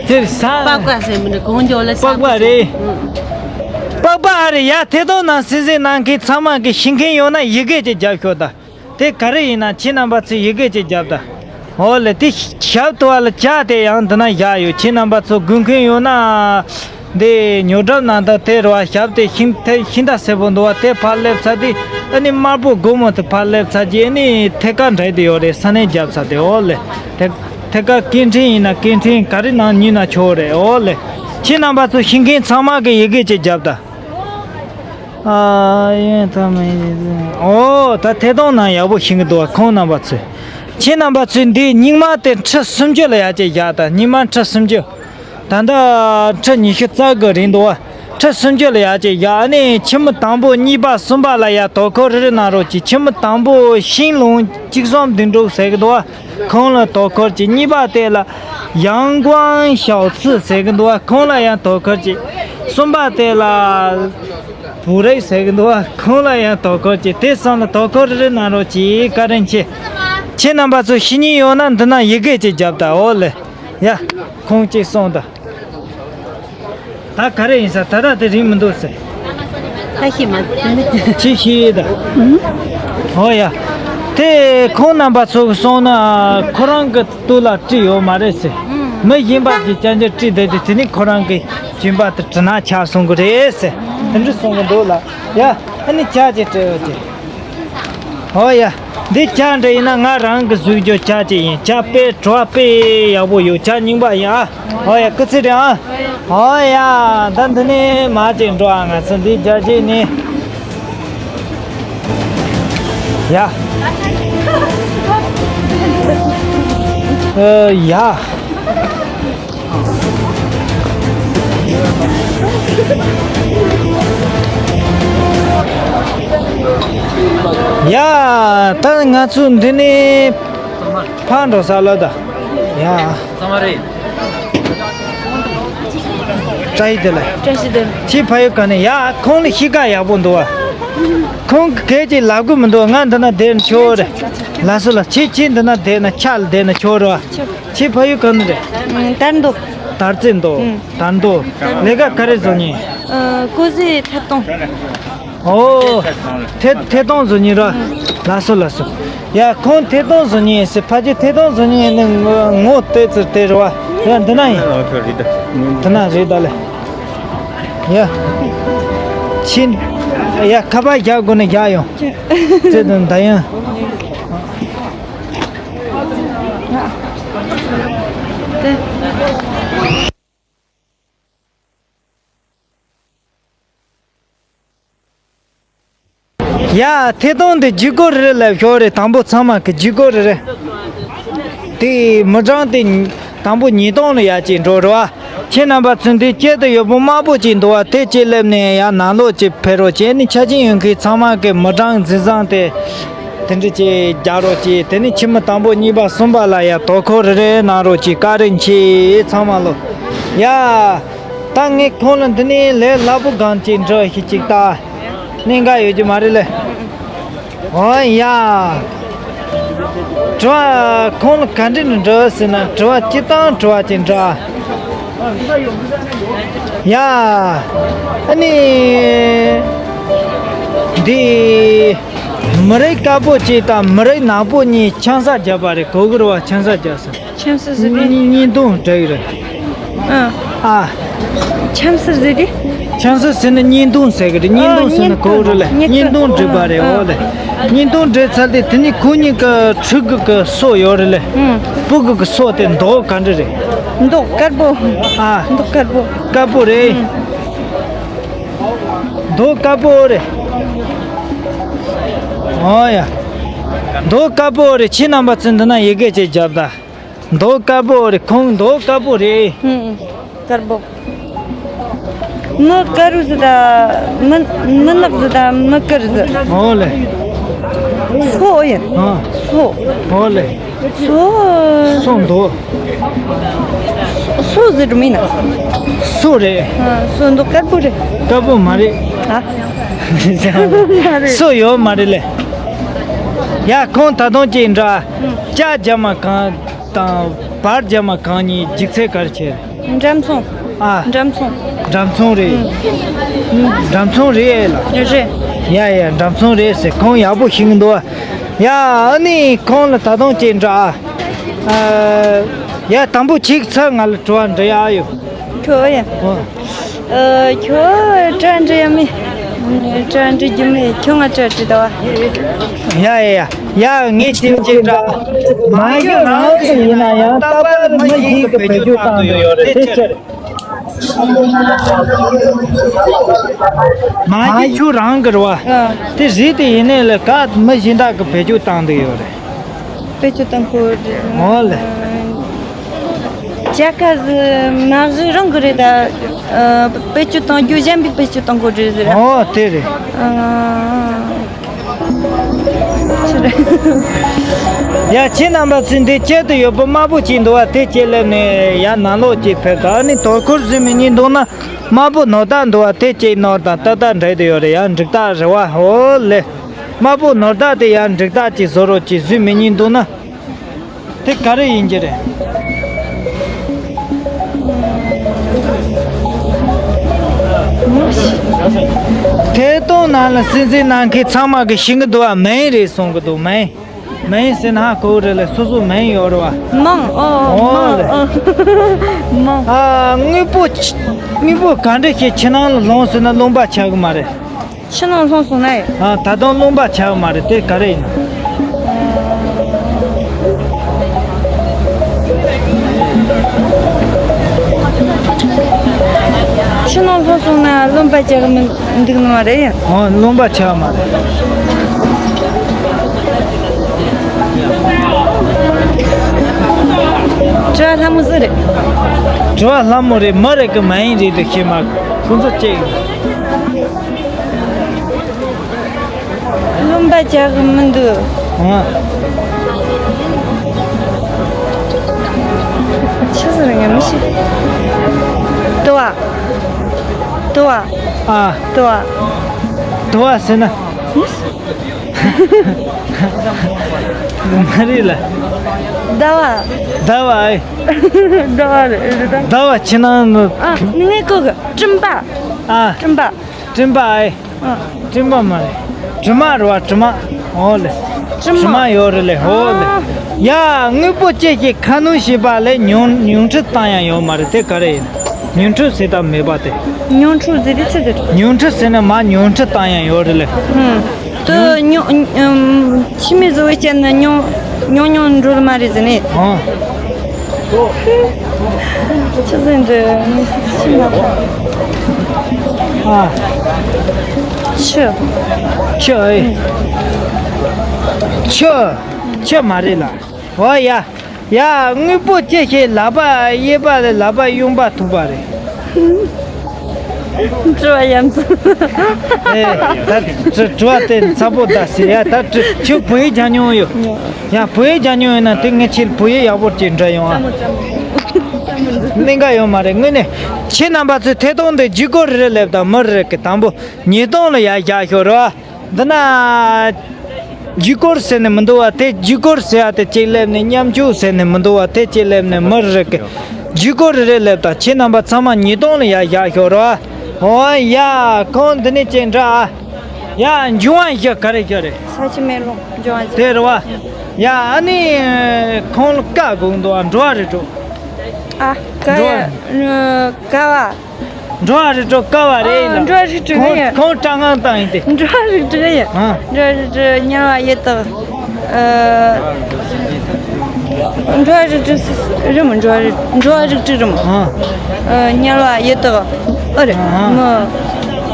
དེར་ས། པགས་པ་ཟེར་མི་འདྲ་གོང་ཇོ་ལ་ས་པགས་པ་རེད། པགས་པ་ཨ་རེད་ཡ། ཐད་གཏོང་ནང་གསན་གཟིགས་གནང་མཁན་ཚང་མ་གི་ཤེས་མཁན་ཡོད་ན་ཡི་གེ་ཅིག་རྒྱབ་ཤོག་ད། དེ་ག་རེ་ཡིན་ན་ཁྱེད་རྣམ་པ་ཚོས་ཡི་གེ་ཅིག་རྒྱབ་ད། འོ་ལེ་དེ་ཞབས་ཏོ་བ་ལ་ཇ་དེ་ཡང་འདི་ན་བཞག་ཡོད། ཁྱེད་རྣམ་པ་ཚོ་དགོས་མཁན་ཡོད་ན། འདི་ཉོ་གྲབས་ནང་དང་དེ་རུ་བ་ཞབས་དེ་ཤིང་དེ་ཤིང་རྟ་སེར་པོ་འདུག་བ། དེ་ཕར་སླེབས་ཚར་དུས་ཨ་ནི་དམར་པོ་སྒོར་མོ་དེ་ཕར་སླེབས་ཚར་རྗེས་ཨ་ནི་ཐད་ཀར་འདྲེས་དེ་ཡོད་རེད། ས་གནས་རྒྱབ་ཚར་དེ་འོ་ལེ། ཐད་ཐད་ཀར་སྐད་འཕྲིན་ཡིན་ན་སྐད་འཕྲིན་ག་རེ་ནང་ཉུལ་ན་ཆོག་རེད། འོ་ལེ། ཁྱེད་རྣམ་པ་ཚོ་ཤེས་མཁན་ཚང་མ་གི་ཡི་གེ་ཅིག་རྒྱབ་ད། ཨ་ཡོན་ཐ་མ་ཡིན། ཨོ་ད་ཐད་གཏོང་ནང་ཡག་པོ་ཤེས་ཀྱི་འདུག་བ། ཁོང་རྣམ་པ་ཚོས། ཁྱེད་རྣམ་པ་ཚོས་འདི་སྙིང་མ་དེ་ཁྲི་སུམ་ཅུ་ལ་ཡར་ཅིག་བཞག་ད། སྙིང་མ་ཁྲི་སུམ་ཅུ། ད་ལྟ་ཁྲི་ཉི་ཤུ་རྩ་དགུ་རིང་འདུག་བ། ཁྲི་སུམ་ཅུ་ལ་ཡར་ཅིག་བཞག་ཨ་ནི་ཁྱི་མོ་དང་པོ་གཉིས་པ་གསུམ་པ་ལ་ཡར་དོ་ཁུར་རེ་རེ་གནང་རོགས་གྱིས། ཁྱི་མོ་དང་པོ་ཤིང་ལུང་གཅིག་གསུམ་བདུན་དྲུག་ཟེར་གི་འདུག་བ། ཁོང་ལ་དོ་ཁུར་གྱིས། གཉིས་པ་དེ་ལ་ཡང་ཀོང་ཞའོ་ཚི་ཟེར་གི་འདུག་བ། ཁོང་ལ་ཡང་དོ་ཁུར་གྱིས། གསུམ་པ་དེ་ལ་བུ་རེ་ཟེར་གི་འདུག་བ། ཁོང་ལ་ཡང་དོ་ཁུར་གྱིས། དེ་གསུམ་ལ་དོ་ཁུར་རེ་རེ་གནང་རོགས་གྱིས། བཀའ་དྲིན་ཆེ། ཁྱེད་རྣམ་པ་ཚོ་ཤེས་མཁན་ཡོད་ན་འདི་ན་ཡི་གེ་ཅིག་རྒྱབ་ད། འོ་ལེ། ཡ། ཁོང་གཅིག་སོང་ད། ད་ག་རེ་ཡིན་ས། ད་ད་དེ་རིང་མི་འདུག་ཟེར། ད་ཤེས་མ། ཅི་ཤེས་ད། ཨོ་ཡ། དེ་ཁོང་རྣམ་པ་ཚོ་གི་སོང་ན་ཁོ་རང་གི་སྟོད་ལ་བྲིས་ཡོད་མ་རེད་ཟེར། མི་གཞན་པ་གི་ཅན་ཅན་བྲིས་བསྡད་དེ་དེ་ནི་ཁོ་རང་གི་སྦྱིན་པ་དེ་དྲི་ན་ཆགས་སོང་གི་རེད་ཟེར། དེ་འདྲ་གསུང་གི་འདུག་ལ། ཡ། ཨ་ནི་ཇ་ཅིག་སྤྲད་ཡོད་ཅེ། ཨོ་ཡ། འདི་ཇ་འདྲ་ཡིན་ན་ང་རང་གི་བཟོས་རྒྱུ་ཇ་ཅིག་ཡིན། ཇ་དཔེ་བྲོ་བ་དཔེ་ཡག་པོ་ཡོད། ཇ་རྙིང་པ་ཡིན་ཨ། ཨོ་ཡ། སྐུ་ཚེ་རིང་ཨ། ཨོ་ཡ། ད་འདི་ནས་མར་ཅིག་འགྲོ་ཨ། ང་ཚོ་འདི་ཇ་ཅིག་ནི། ཡ། ཨ་ཡ། ཡ། ད་ང་ཚོ་འདི་ནས་ཕར་འགྲོ་ས་ལ། ད་ཡ། བཀྲ་ཤིས་བདེ་ལེགས། བཀྲ་ཤིས་བདེ་ལེགས། ཁྱེད་ཕ་ཡུལ་ག་ནས། ཡ། ཁོང་ལ་གཤིས་ཀ་ཡག་པོ་འདུག་བ། ཁོང་གི་སྐད་ཅིག་ལབ་གི་མི་འདུག་ང་འདི་ན་བསྡད་ན་ཆོག་རེད། ལགས་སོ་ལགས། ཁྱེད་ཁྱེད་འདི་ན་བསྡད་ན་ཆ་ལ་བསྡད་ན་ཆོག་རེད་བ། ཁྱེད་ཕ་ཡུལ་ག་ནས་རེད། ཨ། དར་མདོ། དར་རྩེ་མདོ། ཨ། དར་མདོ། ལས་ཀ་ག་རེ་བཟོ་མཁན། ཨ། ཀོ་ཟི་ཐད་གཏོང་། ཨོ། ཐད་ཐད་གཏོང་བཟོ་མཁན་ར། ལགས་སོ་ལགས་སོ། ཡ། ཁོང་ཐད་གཏོང་བཟོ་མཁན་ཟེར། ཕ་གི་ཐད་གཏོང་བཟོ་མཁན་ནི་ངོ་ངོ་བལྟས་ཚུལ་དེ་རེད་བ། ཡ། འདི་ན་ཡིན། འདི་ན་རེད་ད་ལེ། ཡ། ཕྱིན། ཡ། ཁ་པར་རྒྱག་དགོས་ན་རྒྱག་ཡོང་། ཚེ་དང་ད་ཡང་། ཡ། ཐད་གཏོང་དེ་བརྒྱུད་སྐུར་རེ་རེ་ལབ་ཤོག་རེ། དང་པོ་ཚང་མ་གི་བརྒྱུད་སྐུར་རེ་རེ། དེ་མི་གྲངས་དེ་དང་པོ་ཉིས་སྟོང་ལ་ཡར་ཅིག་འགྲོ་རེད་བ། ཁྱེད་རྣམ་པ་ཚོ་འདི་དཀྱིལ་དུ་ཡོད་པོ་དམར་པོ་ཅིག་འདུག་བ། དེ་ཅིག་སླེབས་ནས་ཡར་ནང་ལོགས་ཅིག་ཕེབས་རོགས་བྱེད། ནི་ཆ་ཅན་ཡོད་མཁན་ཚང་མ་གི་མི་གྲངས་འཛིན་བཟང་དེ་དེ་འདྲ་ཅིག་རྒྱག་རོགས་བྱེད། དེ་ནི་ཁྱི་མོ་དང་པོ་གཉིས་པ་གསུམ་པ་ལ་ཡར་དོ་ཁུར་རེ་རེ་གནང་རོགས་བྱེད། བཀའ་དྲིན་ཆེ་ཚང་མ་ལོ། ཡ། ད་ངས་ཁོང་ལ་འདི་ནས་ལས་སླ་པོ་སྒང་ཅིག་འདྲི་ཞིག་ཅིག་ལྟ། གནད་འགག་ཡོད་ཀྱི་མ་རེད་ལེ། འོ་ཡ། དྲི་བ་ཁོང་ལ་ག་འདྲ་ནས་འདྲི་ཟེར་ན། དྲི་བ་སྤྱིར་བཏང་དྲི་བ་ཅིག་འདྲི། ཡ། ཨ་ནི། འདི། མི་རིགས་དཀར་པོ་གཅིག་དང་མི་རིགས་ནག་པོ་གཉིས་ཆང་ས་བརྒྱབ་པ་རེད། གོ་གི་རེད་བ། ཆང་ས་བརྒྱབ་ས། ཆབ་སྲིད་ཟེར་དེ། གཉིས་གཉིས་སྟོང་འདྲ་གི་རེད། ཨ། ཨ། ཆབ་སྲིད་ཟེར་དེ། ཆབ་སྲིད་ཟེར་ན་གཉིས་སྟོང་ཟེར་གི་རེད། གཉིས་ཨ། སྟོང་ཟེར་ན་གཉིས་སྟོང་གོ་རེད་ལེ། གཉིས་གཉིས་སྟོང་སྟོང་འགྲིག་པ་རེད། ཨ། འོ་ལེ། གཉིས་སྟོང་འགྲིག་ཚར་དེ་དེ་ནི་ཁོ་གཉིས་ཀྱི་ཕྲུ་གུ་གི་སོ་ཡོད་རེད་ལེ། ཨུམ། སྤུ་གུ་གི་སོ་དེ་མདོག་ག་འདྲ་རེད། མདོག་དཀར་པོ། ཨ། མདོག་དཀར་པོ། དཀར་པོ་རེད། ཨུམ། མདོག་དཀར་པོ་རེད། ཨོ་ཡ། མདོག་དཀར་པོ་རེད། ཁྱེད་རྣམ་པ་ཚོ་འདི་ན་ཡི་གེ་ཅིག་བརྒྱབ་ད། མདོག་དཀར་པོ་རེད། ཁོང་མདོག་དཀར་པོ་རེད། ཧུམ། དཀར་པོ། མི་དཀར་རུ་ཟེར་ད། མི་མི་ནག་ཟེར་ད། མི་དཀར་ཟེར། ཨོ་ལེ། སོ་ཡིན། ཨ། སོ། ཨོ་ལེ། སོ། སོ་མདོག་སོ་ཟེར་རུ་མིན་ན། སོ་རེད། ཨ། སོ་མདོག་དཀར་པོ་རེད། དཀར་པོ་མ་རེད། ཨ། མ་རེད། སོ་ཡོད་མ་རེད་ལེ། ཡ། ཁོང་ད་དུང་ཅིག་འདྲ། ཨུམ། ལྕགས་རྒྱ་མ་གང་དང་བར་རྒྱ་མ་གང་གཉིས་འཇིག་ཚད་ག་རེ་བྱས། འགྲམ་ཚོང་། ཨ། འགྲམ་ཚོང་། འགྲམ་ཚོང་རེད། ཨུམ། འགྲམ་ཚོང་རེད་ལ། རེད། ཡ་ཡ། འགྲམ་ཚོང་རེད་ཟེར། ཁོང་ཡག་པོ་ཤེས་ཀྱི་འདུག་ཨ། ཡ། ཨ་ནི་ཁོང་ལ་ད་དུང་ཅིག་འདྲ། ཨ། ཡ། དང་པོ་ཁྱེད་ཚོ་ང་ལ་དྲི་བ་འདྲི་ཡག་ཡོད། ཁྱོད་ཡ། ཨོ། ཨ། ཁྱོད་དྲི་བ་འདྲི་ཡག་མེད། དྲི་བ་འདྲི་རྒྱུ་མེད། ཁྱོད་ང་དྲི་བ་དྲིས་ད་བ། ཡ་ཡ་ཡ། ཡ། ངས་དེ་ཅིག་འདྲ། མ་གཞི་རང་གི་ཡིན་ན་ཡང་རྟག་པར་མི་གཞན་གྱི་བེད་སྤྱོད་བཏང་གི་ཡོད་རེད། དེ་ཕྱིར། མ་གཞི་ཁྱོད་རང་གི་རེད་བ། ཨ། དེ་རེད། དེ་ཡིན་ནའི་ལ་ག་མི་གཞན་དག་གི་བེད་སྤྱོད་བཏང་གི་ཡོད་རེད། བེད་སྤྱོད་བཏང་གི་ཡོད་རེད། འོ་ལེ། ཇ་ཁ་ཟི་མ་གཞི་རང་གི་རེད་ད། ཨ། བེད་སྤྱོད་བཏང་རྒྱུ་གཞན་པའི་བེད་སྤྱོད་བཏང་གི་རེད་ཟེར། འོ་དེ་རེད། ཨ། ཡ། ཁྱེད་རྣམ་པ་ཚོས་འདི་དཔྱད་དུ་ཡོད་པ་དམར་པོ་ཅིག་འདུག་བ། དེ་ཅིག་སླེབས་ནས་ཡར་ནང་ལོགས་ཅིག་ཕེབས་དང་། ཨ་ནི་དོ་ཁུར་བཟོས་མི་གཉིས་འདུག་ན། དམར་པོ་ནོར་བདག་འདུག་བ། དེ་ཅིག་ནོར་དང་ཏག་ཏག་འདྲེས་དུ་ཡོད་རེད། ཡང་འགྲིག་རྟགས་རེད་བ། འོ་ལེ། དམར་པོ་ནོར་བདག་དེ་ཡང་འགྲིག་རྟགས་ཅིག་བཟོ་རོགས་ཅིག། བཟོས་མི་གཉིས་འདུག་ན། དེ་ག་རེ་ཡིན་གྱི་རེད། ཐད་གཏོང་ནང་ལ་གསན་གཟིགས་གནང་མཁན་ཚང་མ་གི་ཤེས་ཀྱི་འདུག་བ། མིང་རེད་གསུང་གི་འདུག། མིང་། མིང་ཟེར་ན་ཧ་གོ་རེད་ལ། སོ་སོ་མིང་ཡོད་རེད་བ། མིང་། ཨོ། ཨོ་མིང་ལེ། ཨོ། མིང་། ཨ། དངོས་པོ་ཆ་དངོས་པོ་ག་འདྲ་ཞིག་ཕྱི་ནང་ལ་ལྷུང་སོང་ན་རློམ་པ་ཆགས་གི་མ་རེད། ཕྱི་ནང་ལྷུང་སོང་ན་ཡ། ཨ། ད་དུང་རློམ་པ་ཆགས་མ་རེད། དེ་ག་རེ་ཡིན་ན། ཕྱི་ནང་ལྷུང་སོང་ན་རློམ་པ་ཆགས་མི་འདུག་ནི་མ་རེད་ཡ། ཨོ། རློམ་པ་ཆགས་མ་རེད། དྲི་བ་ལྷ་མོ་ཟིག་རེད། དྲི་བ་ལྷ་མོ་རེད། མི་རེད་གི་མ་ཡིན་རེད་དེ། ཤེས་མ་ཁོ་ཚོ་ཅིག་རློམ་པ་ཆགས་གི་མི་འདུག། ཨ། ཆི་ཟེར་ངས་མི་ཤེས། དུ་བ། དུ་བ། ཨ། དུ་བ། དུ་བ་ཟེར་ན། མ་རེད་ལ། ཟླ་བ། ཟླ་བ་ཨེ། ཟླ་བ་རེད་རེད་ད། ཟླ་བ་ཕྱི་ནང་། ཨ། ངས་གོ་གི། སྤྲིན་པ། ཨ། སྤྲིན་པ། སྤྲིན་པ་ཨེ། ཨ། སྤྲིན་པ་མ་རེད། དྲི་མ་རེད་བ། དྲི་མ། འོ་ལེ། དྲི་མ། དྲི་མ་ཡོད་རེད་ལེ། འོ་ལེ། ཨ། ཡ། དངོས་པོ་ཅི་ཞིག་ཁ་སྣོན་བྱས་པ་ལས་ཉུང་ཉུང་འཕྲི་བཏང་ཡག་ཡོད་མ་རེད། དེ་ག་རེ་ཡིན། ཉུང་འཕྲི་ཟེར་ཐབས་མེད་པ་དེ། ཉུང་འཕྲི་ཟེར་དེ་ཆི་ཟེར། ཉུང་འཕྲི་ཟེར་ན་མར་ཉུང་འཕྲི་བཏང་ཡག་ཡོད་རེད་ལེ། ཨུམ། དུ་ཉུང་ཉུང་། ཕྱི་མི་བཟོ་བའི་སྤྱད་ན་ཉུང་ཉུང་ཉུང་འགྲོ་ར་མ་རེད་ཟེར་ནས། ཨང་། ཆི་ཟེར་འདི་ཤི་མ་ཐག། ཨ། ཆུ། ཆུ་ཨེ། ཆུ། ཆུ་མ་རེད་ལ། འོ་ཡ། ཡ། དངོས་པོ་ཅི་ཞིག་ལག་པ་གཡས་པ་ལས་ལག་པ་གཡོན་པ་ཐུག་པ་རེད། དྲི་བ་ཡ་མཚན། ཨེ། ད་དྲི་དྲི་བ་དེ་ཚ་པོ་ད་ཟེར་ཡ། ད་དྲི་ཁྱོད་བོད་ཡིག་སྦྱང་མྱོང་ཡོད། ཡ། བོད་ཡིག་སྦྱང་མྱོང་ཡོད་ན་དེ་ངས་ཁྱེད་བོད་ཡིག་ཡག་པོ་ཅིག་འདྲ་ཡོང་ཨ། གནད་འགག་ཡོད་མ་རེད། དངོས་གནས་ཁྱེད་རྣམ་པ་ཚོས་ཐད་གཏོང་འདི་བརྒྱུད་སྐུར་རེ་རེ་སླེབས་དང་། མི་རེ་རེ་གི་དང་པོ་ཉིས་སྟོང་ལ་ཡར་བཞག་ཤོག་རོགས། འདི་ན་བརྒྱུད་སྐུར་ཟེར་ནས་མི་འདུག་བ། དེ་བརྒྱུད་སྐུར་ཟེར་ཡ་དེ་གཅིག་སླེབས་ནས། མཉམ་སྤྱོད་ཟེར་ནས་མི་འདུག་བ། དེ་གཅིག་སླེབས་ནས། མི་རེ་རེ་གི་བརྒྱུད་སྐུར་རེ་རེ་སླེབས་དང་། ཁྱེད་རྣམ་པ་ཚང་མ་ཉིས་སྟོང་ལ་ཡར་བཞག་ཤོག་རོགས། འོ་ཡ། ཁོང་འདི་ནས་ཅིག་འདྲ་ཨ། ཡ། འབྱུང་བ་བཞི་ག་རེ་བཞི་རེད། ས་ཆུ་མེ་རླུང་འབྱུང་བ་བཞི། དེ་རེད་བ། ཡ། ཨ་ནི་ཁོང་ལ་བཀའ་དགོངས་འདུག་བ། འགྲོ་བ་རིགས་དྲུག་ཨ། བཀའ་འགྲོ་ཡ། བ། བཀའ་བ། འགྲོ་བ་རིགས་དྲུག་བཀའ་བ་རེད་ཨ། ལ། འགྲོ་བ་རིགས་དྲུག་ཁོང་ཡ། ཁོང་སྐྲག་སྔངས་བཏང་ཡིན་ཏེ། འགྲོ་བ་རིགས་དྲུག་ཡ། ཨ། འགྲོ་བ་རིགས་དྲུག་དམྱལ་བ་ཡི་དྭགས། ཨ། འགྲོ་བ་རིགས་དྲུག་རི་མོ། འགྲོ་བ་རིགས། འགྲོ་བ་རིགས་དྲུག་རི་མོ། ཨ། ཨ། དམྱལ་བ་ཡི་དྭགས། ཨ་རེད། ཨ། མི།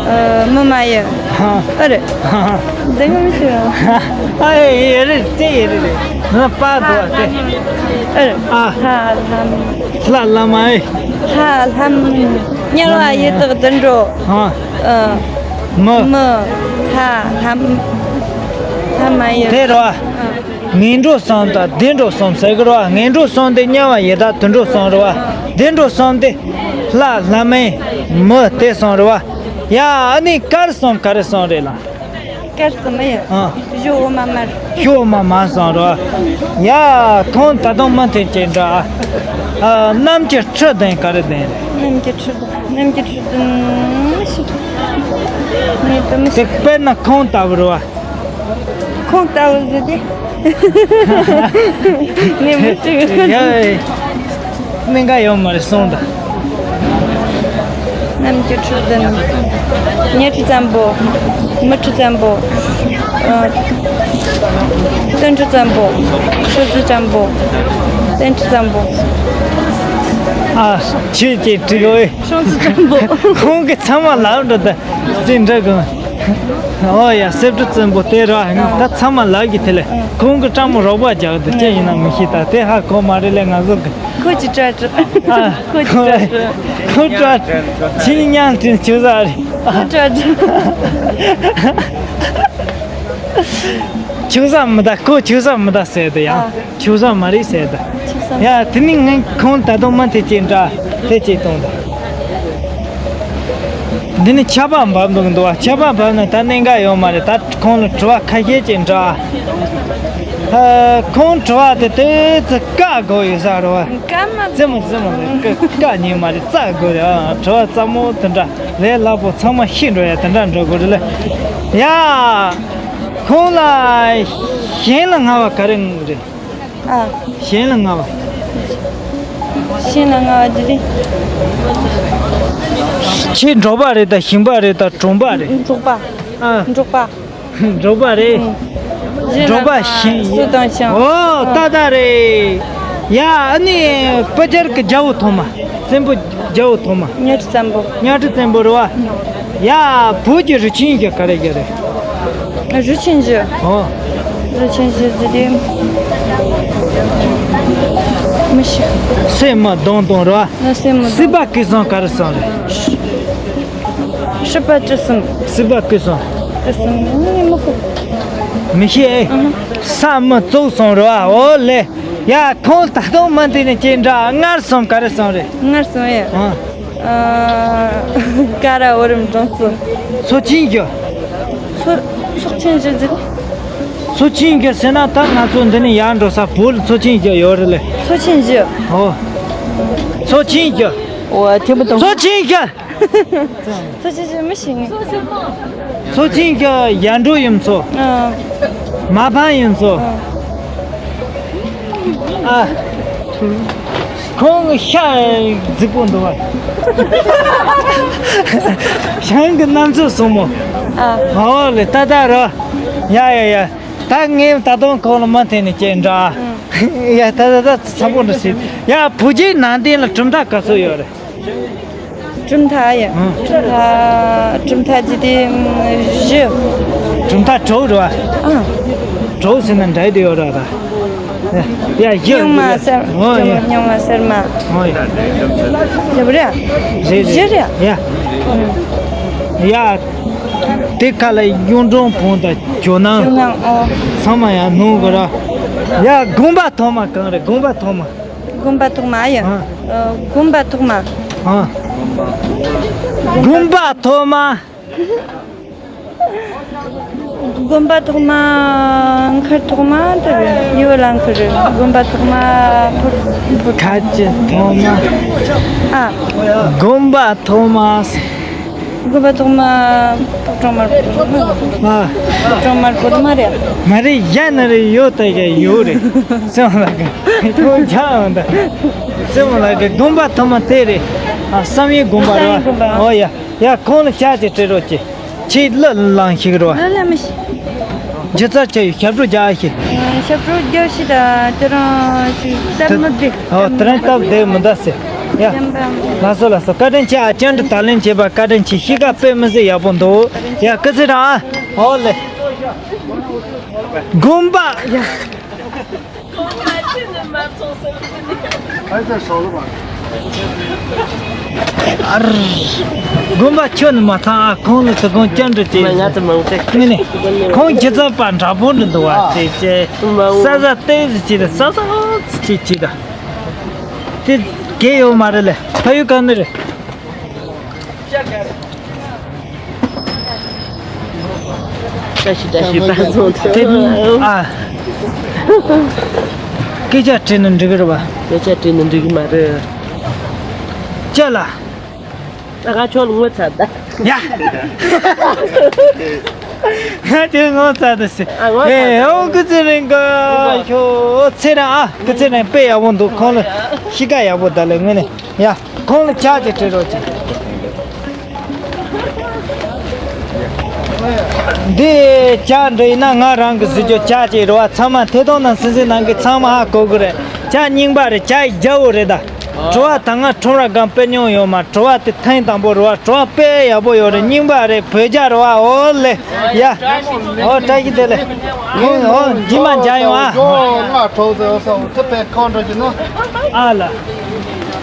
ཨ། མི་མ་ཡིན། ཨ། ཨ་རེད། ཨ། འདི་ངོ་མི་ཤེས་ར། ཨ། ཨེ་ཡེ་རེད། དེ་ཡེ་རེད་རེད། ང་པ་དོ་དེ། ཨ་རེད། ཨ། ལྷ་ལྷ་མ། ལྷ་ལྷ་མ་ཡིན། ལྷ་ལྷ་མ། དམྱལ་བ་ཡི་དྭགས་དུད་འགྲོ། ཨ། ཨ། མི། མི། ལྷ་ལྷ་མ། ལྷ་མ་ཡིན། དེ་རེད་བ། ཨ། ངན་འགྲོ་གསུམ་དང་བདེ་འགྲོ་གསུམ་ཟེར་གི་རེད་བ། ངན་འགྲོ་གསུམ་དེ་དམྱལ་བ་ཡི་དྭགས་དུད་འགྲོ་གསུམ་རེད་བ། བདེ་འགྲོ་གསུམ་དེ་ལྷ་ལྷ་མིན་མི་དེ་གསུམ་རེད་བ། ཡ། ཨ་ནི་གར་གསུམ་ག་རེ་གསུམ་རེད་ལ། གར་གསུམ་ཡ། ཨ། གཞུ་འོ་མ་མར། གཞུ་འོ་མ་མར་གསུམ་རེད་བ། ཡ། ཁོང་ད་དུང་མུ་མཐུད་ཅིག་འདྲ། ཨ། གནམ་གྱི་ཁྲི་དེ་ག་རེ་དེ་རེད། གནམ་གྱི་ཁྲི་དེ། གནམ་གྱི་ཁྲི་དེ་མི་ཤེས། ངས་དེ་མི་ཤེས། དེ་དཔེར་ན་ཁོང་ལྟ་བུ་རེད་བ། ཁོང་ལྟ་བུ་ཟེར་ཏེ། ངས་མི་ཤེས། ཡ། གནད་འགག་ཡོད་མ་རེད། སོང་ད། གནམ་གྱི་ཁྲི་བདུན། དམྱལ་ཁྲི་བཙན་པོ། མི་ཁྲི་བཙན་པོ། ཨ། སྟོན་ཁྲི་བཙན་པོ། ཁྲི་རྫི་བཙན་པོ། བཙན་ཁྲི་བཙན་པོ། ཨ། ཁྱེད་ཀྱིས་འགྲིག་གོ་ཨེ། སྲོང་བཙན་སྒམ་པོ། ཁོང་གིས་ཚང་མ་ལབ་འགྲོ་ད། ཅི་འདྲ་གི། ཨོ་ཡ། གསེར་ཁྲི་བཙན་པོ་དེ་ར། ད་ཚང་མ་ལབ་གི། དེ་ལས་ཁོང་གི་སྤྲང་མོ་རོགས་པ་རྒྱག་འདུག་ཅི་ཡིན་ན་མི་ཤེས། ད་དེ་ཧ་གོ་མ་རེད་ལས། ང་ཚོ་གི། ཁོ་ཅི་སྐྲ་བྲི། ཨ། ཁོ་ཅི་སྐྲ་བྲི། ཁོ་སྐྲ་བྲི། ཁྱེད་གཉིས་མཉམ་དུ་ཆུ་ས་རེད། ཁོ་སྐྲ་བྲི། ཆུ་ས་མི་ད། ཁོ་ཆུ་ས་མི་ད་ཟེར་དུ་ཡང་། ཨ། ཆུ་ས་མ་རེད་ཟེར་ད། ཆུ་ས། ཡ། དེ་ནི་ངས་ཁོང་ད་དུང་མུ་མཐུད་ཅིག་འདྲ་དེ་ཅིག་གཏོང་ད། འདི་ནི་ཆར་པ་འབབ་འདུག་འདུག་བ། ཆར་པ་འབབ་ན་ད་གནད་འགག་ཡོད་མ་རེད། ད་ཁོང་ལ་དྲི་བ་ཁ་ཤས་ཅིག་འདྲ། ཨ། ཁོང་དྲི་བ་དེ་དེ་ཚོ་བཀག་དགོས་ཡོད་ས་རེད་བ། བཀག་མ། རྩེད་མོ་རྩེད་མོ་རེད། བཀག་བཀག་ཉན་མ་རེད། བཙལ་དགོས་རེད། ཨ། དྲི་བ་རྩེད་མོ་དེ་འདྲ་ལས་སླ་པོ་ཚང་མ་ཤེས་འགྲོ་ཡ་དེ་འདྲ་འགྲོ་དགོས་རེད་ལ། ཡ། ཁོང་ལ་གཞན་ལ་ང་བ་ག་རེ་རེད། ཨ། གཞན་ལ་ང་བ། གཞན་ལ་ང་བ་འདི་རེད། ཁྱེད་འབྲོག་པ་རེད་ད། ཞིང་པ་རེད་ད། གྲོང་པ་རེད། འབྲོག་པ། ཨ། འབྲོག་པ། འབྲོག་པ་རེད། ཨུ། གཞན་ལ། འབྲོག་པ། ང་ཞིང་། སུ་དང་ཞིང་། ཨོ། ཨ། ཏག་ཏག་རེད། ཡ། ཨ་ནི་པ་ཇར་གི་རྒྱལ་པོ་ཐོག་མ། བཙན་པོ། རྒྱལ་པོ་ཐོག་མ། གཉའ་ཁྲི་བཙན་པོ། གཉའ་ཁྲི་བཙན་པོ་རེད་བ། ཡ། བོད་ཀྱི་རུས་ཆེན་བཞི་ག་རེ་བཞི་རེད། རུས་ཆེན་བཞི། ཨོ། རུས་ཆེན་བཞི་ཟེར་དེ། མི་ཤེས། སེན་མོ་གདོང་དང་རེད་བ། ང་སེན་མོ་གདོང་། སྲིད་པ་སྐུ་གསུམ་ག་རེ་གསུམ་རེད། སྲིད་པ་སྐུ་གསུམ། སྲིད་པ་སྐུ་གསུམ། སྐུ་གསུམ་ནི་མི་ཤེས། མི་ཤེས་ཨེ། ཨ་ཧ། ས་མི་གཙུག་གསུམ་རེད་བ། ཨོ་ལེ། ཡ། ཁོང་ད་དུང་མུ་མཐུད་ནས་ཅི་འདྲ། མངར་གསུམ་ག་རེ་གསུམ་རེད། མངར་གསུམ་ཡ། ཨ། ཨ། ཀ་ར་འོ་རིམ་གྲང་ཚུ། མཚོ་ཆེན་བཞི། མཚོ། མཚོ་ཆེན་བཞི་ཟེར། མཚོ་ཆེན་བཞི་ཟེར་ན་ད་ང་ཚོ་འདི་ནས་ཡར་འགྲོ་ས་བོད་ལ་མཚོ་ཆེན་བཞི་ཡོད་རེད་ལེ། མཚོ་ཆེན་བཞི། ཨོ། མཚོ་ཆེན་བཞི། འོ་ཐེ་མི་དང་། མཚོ་ཆེན་བཞི། མཚོ་ཆེན་བཞི་མི་ཤེས་ངས། མཚོ་ཆེན་བཞི་ཡར་འགྲོ་ཡུལ་མཚོ། ཨ། མ་ཕམ་ཡུལ་མཚོ། ཨ། ཨ། ཁོང་གི་ཤ་རྫིག་པོ་འདུག་བ། ཞང་གི་གནམ་མཚོ་སྲུ་མོ། ཨ། ཨོ་ལེ། ཏག་ཏག་རོ། ཡ་ཡ་ཡ། ད་ངས་ད་དུང་ཁོང་ལ་མུ་མཐུད་ནས་ཅི་འདྲ། ཨ། ཡ། ད་ད་ད་ཚ་པོ་འདྲ་ཞིག་ཡ། བོད་བརྒྱུད་ནང་བསྟན་ལ་གྲུབ་མཐའ་ག་ཚོད་ཡོད་རེད། གྲུབ་མཐའ་ཡ། ཨང་། གྲུབ་མཐའ། གྲུབ་མཐའ་ཅི་སྟེ་བཞི། གྲུབ་མཐའ་དྲུག་རེད་བ། ཨང་། དྲུག་ཟེར་ན་འདྲ་དེ་ཡོད་ར་ད། ཡ། བཞི། སྨྱུག་མ་གསར། ཨོ་ཡ། སྨྱུག་མ་གསར་མ། ཨོ་ཡ། བཞི་རེད། བཞི་རེད། ཡ། ཨང་། ཡ། དེ་ཁ་ལ་གཡུང་དྲུང་བོན་དང་ཇོ་ནང་། ཇོ་ནང་། ཨོ། ཚང་མ་ཡང་ནོར་གི་ར། ཡ། དགོན་པ་ཐོག་མ་གང་རེད། དགོན་པ་ཐོག་མ། དགོན་པ་ཐོག་མ་ཡ། ཨ། ཨ། དགོན་པ་ཐོག་མ། ཨ། དགོན་པ་ཐོག་མ། དགོན་པ་ཐོག་མ། མཁར་ཐོག་མ་དེ་རེད། ཡུལ་ལ་མཁར་རེད། དགོན་པ་ཐོག་མ། ཕུར་ཕུར། ཁ་ཆེ་ཐོག་མ། ཨ། དགོན་པ་ཐོག་མ། དགོན་པ་ཐོག་མ་ཕོ་བྲང་དམར་པོ་དེ་མ་རེད། ཨ། ཕོ་བྲང་དམར་པོ་དེ་མ་རེད། མ་རེད། ཡ་ན་རེ་ཡོད་ད་ཡ་ཡོད་རེད། སེམས་ལ་གི་ཐུགས་ཆགས་འོང་ད། སེམས་ལ་གི་དགོན་པ་ཐོག་མ་དེ་རེད། ཨ། བསམ་ཡས་དགོན་པ་རེད་བ། བསམ་ཡས་དགོན་པ། ཨོ་ཡ། ཡ། ཁོང་ལ་ཤ་ཅིག་སྤྲད་རོགས་གྱིས། ཁྱེད་གླུ་བླངས་ཤིག་རོ། གླུ་ལ་མི་ཤེས། སྒྱུ་རྩལ་ཆེ་ཡི་ཞབས་བྲོ་རྒྱག་ཤིག། ཞབས་བྲོ་རྒྱག་ཤིག་ད་དེ་རང་ཅིག་སྟབས་མི་བདེ། ཨོ། དེ་རིང་སྟབས་བདེ་མི་འདུག་ཟེར། ཡ། ལགས་སོ་ལགས་སོ། བཀའ་དྲིན་ཆེ། ཨ། བཅར་འདྲི་དང་ལེན་བྱས་པ་བཀའ་དྲིན་ཆེ། གཤིས་ཀ་དཔེ་མི་སྲིད་ཡག་པོ་འདུག། ཡ། སྐུ་ཚེ་རིང་ཨ། ཨོ་ལེ། དགོན་པ། ཡ། ཨ་ར། དགོན་པ་ཁྱོན་ནས་མ་ཚང་། ཨ། ཁོང་ལ་དུ་ཁོང་བཅར་འདྲི་བྱས། ང་ཚོ་མང་ཚེ། ནི་ནི། ཁོང་སྒྱུ་རྩལ་པ་འདྲ་པོ་འདྲ་འདུག་བ། ཅེ་ཅེ། ས་ས་ཏེ་ཟི་ཅི་ད། ས་ས་ཅི་ཅི་ད། དེ་གས་ཡོད་མ་རེད་ལེ། ཕ་ཡུལ་ག་ནས་རེད། བཀྲ་ཤིས་བཀྲ་ཤིས་པ་ཚོ་དེ། ཨ། སྐད་ཆ་དྲིས་ན་འགྲིག་གི་རེད་པ། སྐད་ཆ་དྲིས་ན་འགྲིག་གི་མ་རེད། ཅེ་ལ། ད་ང་ཁྱོད་ལ་ངོ་ཚ་ད། ཡ། ང་དེ་ངོ་ཚ་ད་ཟེར། ཨ། ངོ་ཚ་ད། ཨེ། ཨོ། སྐུ་ཚེ་རིང་གི་ཁྱོད་ཚེ་རིང་ཨ། སྐུ་ཚེ་རིང་དཔེ་ཡག་པོ་འདུག། ཁོང་ལ་གཤིས་ཀ་ཡག་པོ་ད་ལེ་ངོས་ནས། ཡ། ཁོང་ལ་ཆ་ཅིག་སྤྲད་རོགས་གྱིས། འདི་ཆ་འདྲ་ཡིན་ན་ང་རང་གི་གཟིགས་རྒྱུ་ཆ་ཅིག་རེད་པ། ཚང་མ་ཐད་གཏོང་ནང་སྲིད་འཛིན་ནང་གི་ཚང་མ་ཧ་གོ་གི་རེད། ཆ་རྙིང་པ་རེད། ཆ་ཡི་རྒྱལ་པོ་རེད་ད། བྲོ་བ་ད་སྔ་ཁྲོམ་ར་སྒང་དཔེ་མྱོང་ཡོད་མ། བྲོ་བ་དེ་ཐེངས་དང་པོ་རེད་པ། བྲོ་བ་དཔེ་ཡག་པོ་ཡོད་རེད། རྙིང་པ་རེད། བོད་རྒྱ་རེད་པ། ཨོ་ལེ། ཡ། ཨོ། བཀྲ་ཤིས་བདེ་ལེགས། ཁོང་ཨོ་རྗེས་མ་མཇལ་ཡོང་ཨ། ང་གྲོགས་ཟེར་སོང་། ཁྱེད་པས་ཁོང་འགྲོ་གི་ནོ། ཨ་ལ།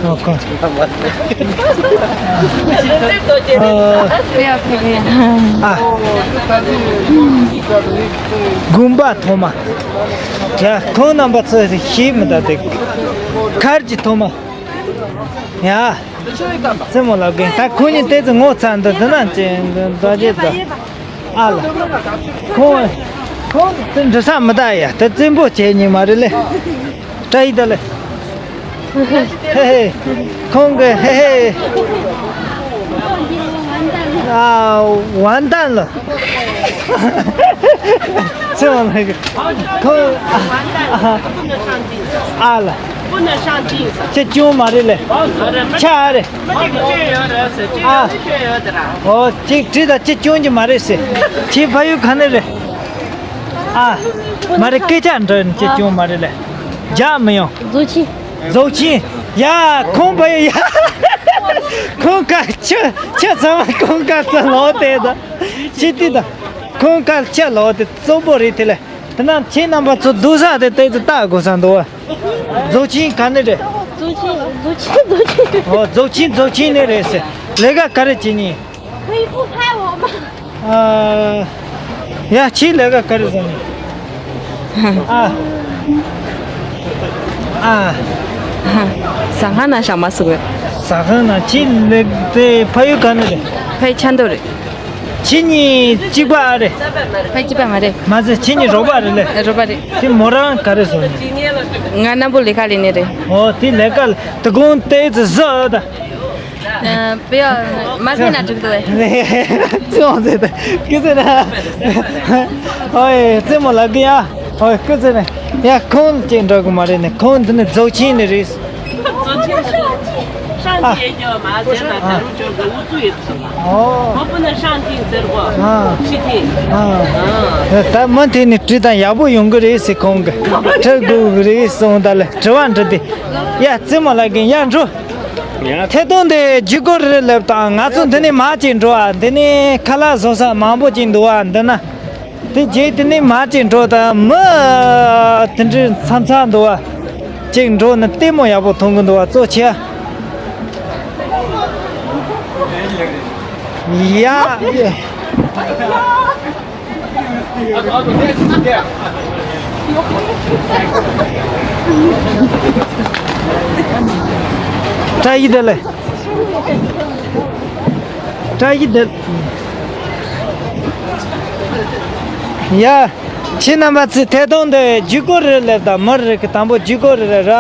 ཨོ་ཁོ། ཨ། དགོན་པ་ཐོག་མ། ཡ། ཁོང་རྣམ་པ་ཚོ་ཤེས་མི་ད་དེ། མཁར་གྱི་ཐོག་མ། ཡ། རྩེད་མོ་ལབ་གིན། ད་ཁོ་གཉིས་དེ་ཚོ་ངོ་ཚ་འདུག། དེ་ན་ཅི་འདྲ་ཅི་ད། ཨ་ལ། ཁོང་། ཁོང་དེ་འདྲ་ས་མི་ད་ཡ། དེ་རྩེད་མོ་བྱེད་ཉིན་མ་རེད་ལེ། བཀྲ་ཤིས་བདེ་ལེགས། ཧེ་ཧེ། ཁོང་གི་ཧེ་ཧེ། ཨ། ཝན་ཏན་ལ། ཚེ་དབང་ལགས་ཀྱིས། ཁོང་། ཨ་ལ། ཁྱེད་སྐྱོན་མ་རེད་ལེ། ཆ་རེད། ཨ། ཨོ། ཅིག་དྲིས་དང་ཅིག་སྐྱོན་གྱི་མ་རེད་ཟེར། ཁྱེད་ཕ་ཡུལ་ག་ནས་རེད། ཨ། མ་རེད། སྐད་ཆ་འདྲ་ཅིག་སྐྱོན་མ་རེད་ལེ། རྒྱག་མི་ཡོང་། རྫོགས་ཆེན། རྫོགས་ཆེན། ཡ། ཁོང་པ་ཡ། ཁོང་ཀ་ཁྱི་ཁྱི་ཚང་མ་ཁོང་ཀ་ཚ་ལོག་དེ་ད། ཅི་ཏི་ད། ཁོང་ཀ་ཁྱི་ལོག་དེ་གཙོ་བོ་རེད་དེ་ལེ། དེ་ན་ཁྱེད་རྣམ་པ་ཚོ་སྡུག་ས་དེ་ཏོག་ཙམ་ལྟ་དགོས་ས་འདུག་བ། རྫོགས་ཆེན་ག་ནས་རེད། རྫོགས་ཆེན། རྫོགས་ཆེན། རྫོགས་ཆེན། ཨོ། རྫོགས་ཆེན། རྫོགས་ཆེན་ནས་རེད་ཟེར། ལས་ཀ་ག་རེ་བྱེད་ནི། ཨ། ཡ། ཁྱེད་ལས་ཀ་ག་རེ་བཟོ་ནི། ཨ། ཨ། ཟ་ཁང་ནང་བཞག་མ་སུ་གོ། ཟ་ཁང་ནང་། ཁྱེད་ལས་དེ་ཕ་ཡུལ་ག་ནས་རེད། ཕ་ཡུལ་ཆབ་མདོ་རེད། ཁྱེད་གཉིས་གཅིག་པ་ཨ་རེད། ཕ་ཡུལ་གཅིག་པ་མ་རེད། མ་ཟད་ཁྱེད་གཉིས་རོགས་པ་རེད་ལེ། རོགས་པ་རེད། དེ་མོ་རང་ག་རེ་བཟོ་ནི། ང་སྣམ་བུ་ལས་ཀ་ལས་ནི་རེད། ཨོ། དེ་ལས་ཀ་དེ་གོང་དེ་ཚོ་བཟོ་ད། ཨ། བེའོ། མ་ཟེར་ན་འགྲིག་འདུག་ཨེ། ཙི་མོ་ཟེར་ད། སྐུ་ཚེ་རིང་། ཨོའི། རྩེད་མོ་ལབ་གི་ཡ། ཨོའི། སྐུ་ཚེ་རིང་། ཡ། ཁོང་ཅིག་འགྲོ་གི་མ་རེད་ནི། ཁོང་འདི་ནི་རྫོགས་ཆེན་ནི་རེད། རྫོགས་ཆེན་ཧྲང་ཧྲང་ཨ། ཅིག་ཡོད་རྒྱུ་མ་ཟེར་ན་ད་རུང་ཅོག་གི་ཨུ་ཚུགས་ཡོད་ཚུལ་ལ། ཨོ། མ་པུ་ན་ཧྲང་ཅིང་ཟེར་གོ། ཨ། ཤི་ཐིང་། ཨ། ཨ། ད་མུ་མཐུད་ནས་དྲི་དང་ཡག་པོ་ཡོང་གི་རེད་ཟེར། ཁོང་གི་དྲི་དགོས་གི་རེད་གསུངས། ད་ལེ་དྲི་བ་འདྲི་དེ། ཡ། རྩེད་མོ་ལབ་གི་ཡ། འགྲོ། ཐད་གཏོང་དེ་བརྒྱུད་སྐུར་རེ་སླེབས་དང་། ང་ཚོ་འདི་ནས་མར་ཅིག་འགྲོ་ཨ། འདི་ནས་ཁ་ལག་བཟོ་ས་མང་པོ་ཅིག་འདུག་ཨ། འདི་ན། དེ་རྗེས་དེ་ནས་མར་ཅིག་འགྲོ་དང་། མི་དེ་འདྲའི་མཚམས་མཚམས་འདུག་ཨ། ཅིག་འགྲོ་ན་ལྟད་མོ་ཡག་པོ་མཐོང་གི་འདུག་ཨ། གཙོ་ཆེ་ཨ། ཡ། བཀྲ་ཤིས་བདེ་ལེགས། བཀྲ་ཤིས་བདེ་ལེགས། ཡ། ཁྱེད་རྣམ་པ་ཚོས་ཐད་གཏོང་འདི་བརྒྱུད་སྐུར་རེ་སླེབས་དང་། མི་རེ་གི་དང་པོ་བརྒྱུད་སྐུར་རེ་ར།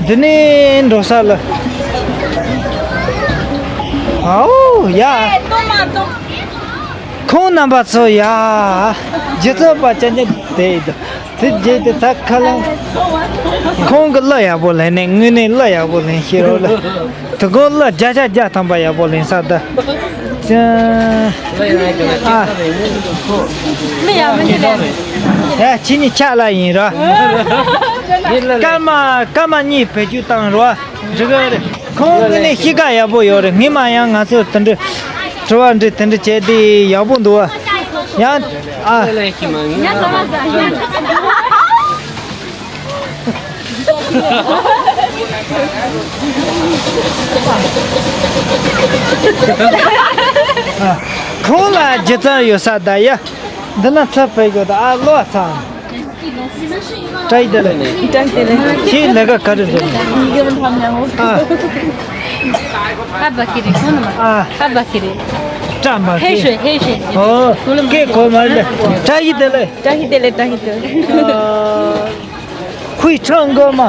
འདི་ནས་འགྲོ་ས་ལ། ཨའོ་ཡ། ཁོང་རྣམ་པ་ཚོ་ཡ། རྒྱུ་ཚོགས་པ་ཅན་ཅན་དེ་ཡིན་དུ། དེ་རྗེས་དེ་ད་ཁ་ལང་། ཁོང་གི་གླུ་ཡག་པོ་ལེན་ནས་དངོས་གནས་གླུ་ཡག་པོ་ལེན་ཤེས་རོགས་ལ། དུ་ཁོང་གླུ་བརྒྱ་ཆ་བརྒྱ་ཐམ་པ་ཡག་པོ་ལེན་ས་ད། ཅི། ཨ། གླུ་ཡག་མི་འདུག་ལེན། ཨ་ཁྱེད་གཉིས་ཆ་ལ་ཡིན་རོ། སྐར་མ་སྐར་མ་གཉིས་བེད་སྤྱོད་བཏང་རོ། འགྲིག་གི་རེད། ཁོང་གི་ནས་གཤིས་ཀ་ཡག་པོ་ཡོད་རེད། སྔོན་མ་ཡང་ང་ཚོར་དེ་འདྲ་དྲི་བ་འདྲི་དེ་འདྲ་བྱས་ཏེ་ཡག་པོ་འདུག་བ། ཡང་ཨ། ཁོང་ལ་རྒྱུ་རྩལ་ཡོད་ས་ད་ཡ། འདི་ན་ཚབ་བེད་ཡོད་ད་ཨ་ལོ་ཚང་། བཀྲ་ཤིས་བདེ་ལེགས། བཀྲ་ཤིས་བདེ་ལེགས། ཁྱེད་ལས་ཀ་ག་རེ་འདུག་ཨ། ཨ་བ་ཀི་རི་ཁོང་ནམ། ཨ། ཨ་བ་ཀི་རི། བཀྲ་མ་ཧེ་ཀི། ཤོད་ཧེ་ཤོད། ཨོ། ཀེ་གོ་མ་ལེ། བཀྲ་ཤིས་བདེ་ལེགས། བཀྲ་ཤིས་བདེ་ལེགས། བཀྲ་ཤིས་བདེ་ལེགས། ཁུའི་ཁྲང་གོ་མ།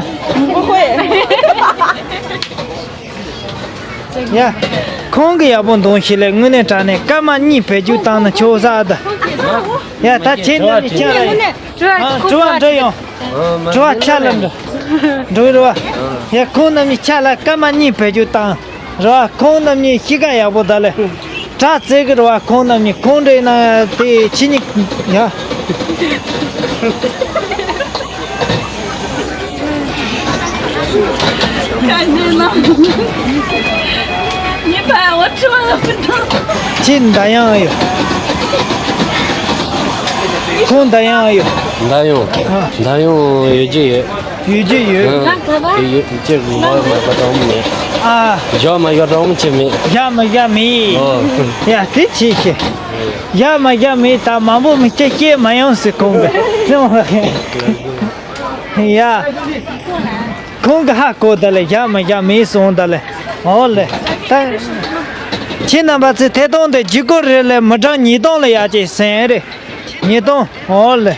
ཡ། ཁོང་གི་ཡག་པོ་འདོན་ཤེས་ལེ། དངོས་གནས་དྲང་གནས་སྐར་མ་གཉིས་བེད་སྤྱོད་བཏང་ན་ཆོག་ས་ཨ་ད། ཡ་ད་ཁྱེད་རྣམ་གཉིས་ཆ་ལ་ཡོང་། དྲི་བ་དྲི་བ་འདྲི་ཡོང་། དྲི་བ་ཆ་ལ་འདྲི། འགྲོ་རེད་བ། ཡ་ཁོང་རྣམ་གཉིས་ཆ་ལ་སྐར་མ་གཉིས་བེད་སྤྱོད་བཏང་། རེད་བ། ཁོང་རྣམ་གཉིས་གཤིས་ཀ་ཡག་པོ་ད་ལེ། དྲ་རྩེ་གི་རེད་བ། ཁོང་རྣམ་གཉིས་ཁོང་འདྲ་ཡིན་ན་དེ་ཕྱི་ཉིན་ཡ། ཁྱེད་འདི་ཡང་ཡོད། ཁོང་འདི་ཡང་ཡོད། འདི་ཡང་། ཨ། འདི་ཡང་ཡོད་ཀྱི་ཡོད། ཡོད་ཀྱི་ཡོད། ཨ། ཡོད་ཀྱི་ཡོད། ཨ། བཞག་མ་བཞག་གྲངས་མི་ཆེ་མེད། ཨ། བཞག་མ་བཞག་གྲངས་མི་ཆེ་མེད། བཞག་མ་བཞག་མེད། ཨོ། ཡ་དེ་ཆེ་ཤེ། བཞག་མ་བཞག་མེད། ད་མང་པོ་མི་སྐྱེ་སྐྱེ་མ་ཡོང་ཟེར་ཁོང་གི། ཡ། ཁོང་གི་ཧ་གོ་ད་ལེ། བཞག་མ་བཞག་མེད་སོང་ད་ལེ། ཨོ་ལེ། ད། ཁྱེད་རྣམ་པ་ཚོས་ཐད་གཏོང་དེ་བརྒྱུད་སྐུར་རེ་ལེ་མི་གྲངས་ཉིས་སྟོང་ལ་ཡར་ཅིག་ཟིན་རེད། ཉིས་སྟོང་། ཨོ་ལེ།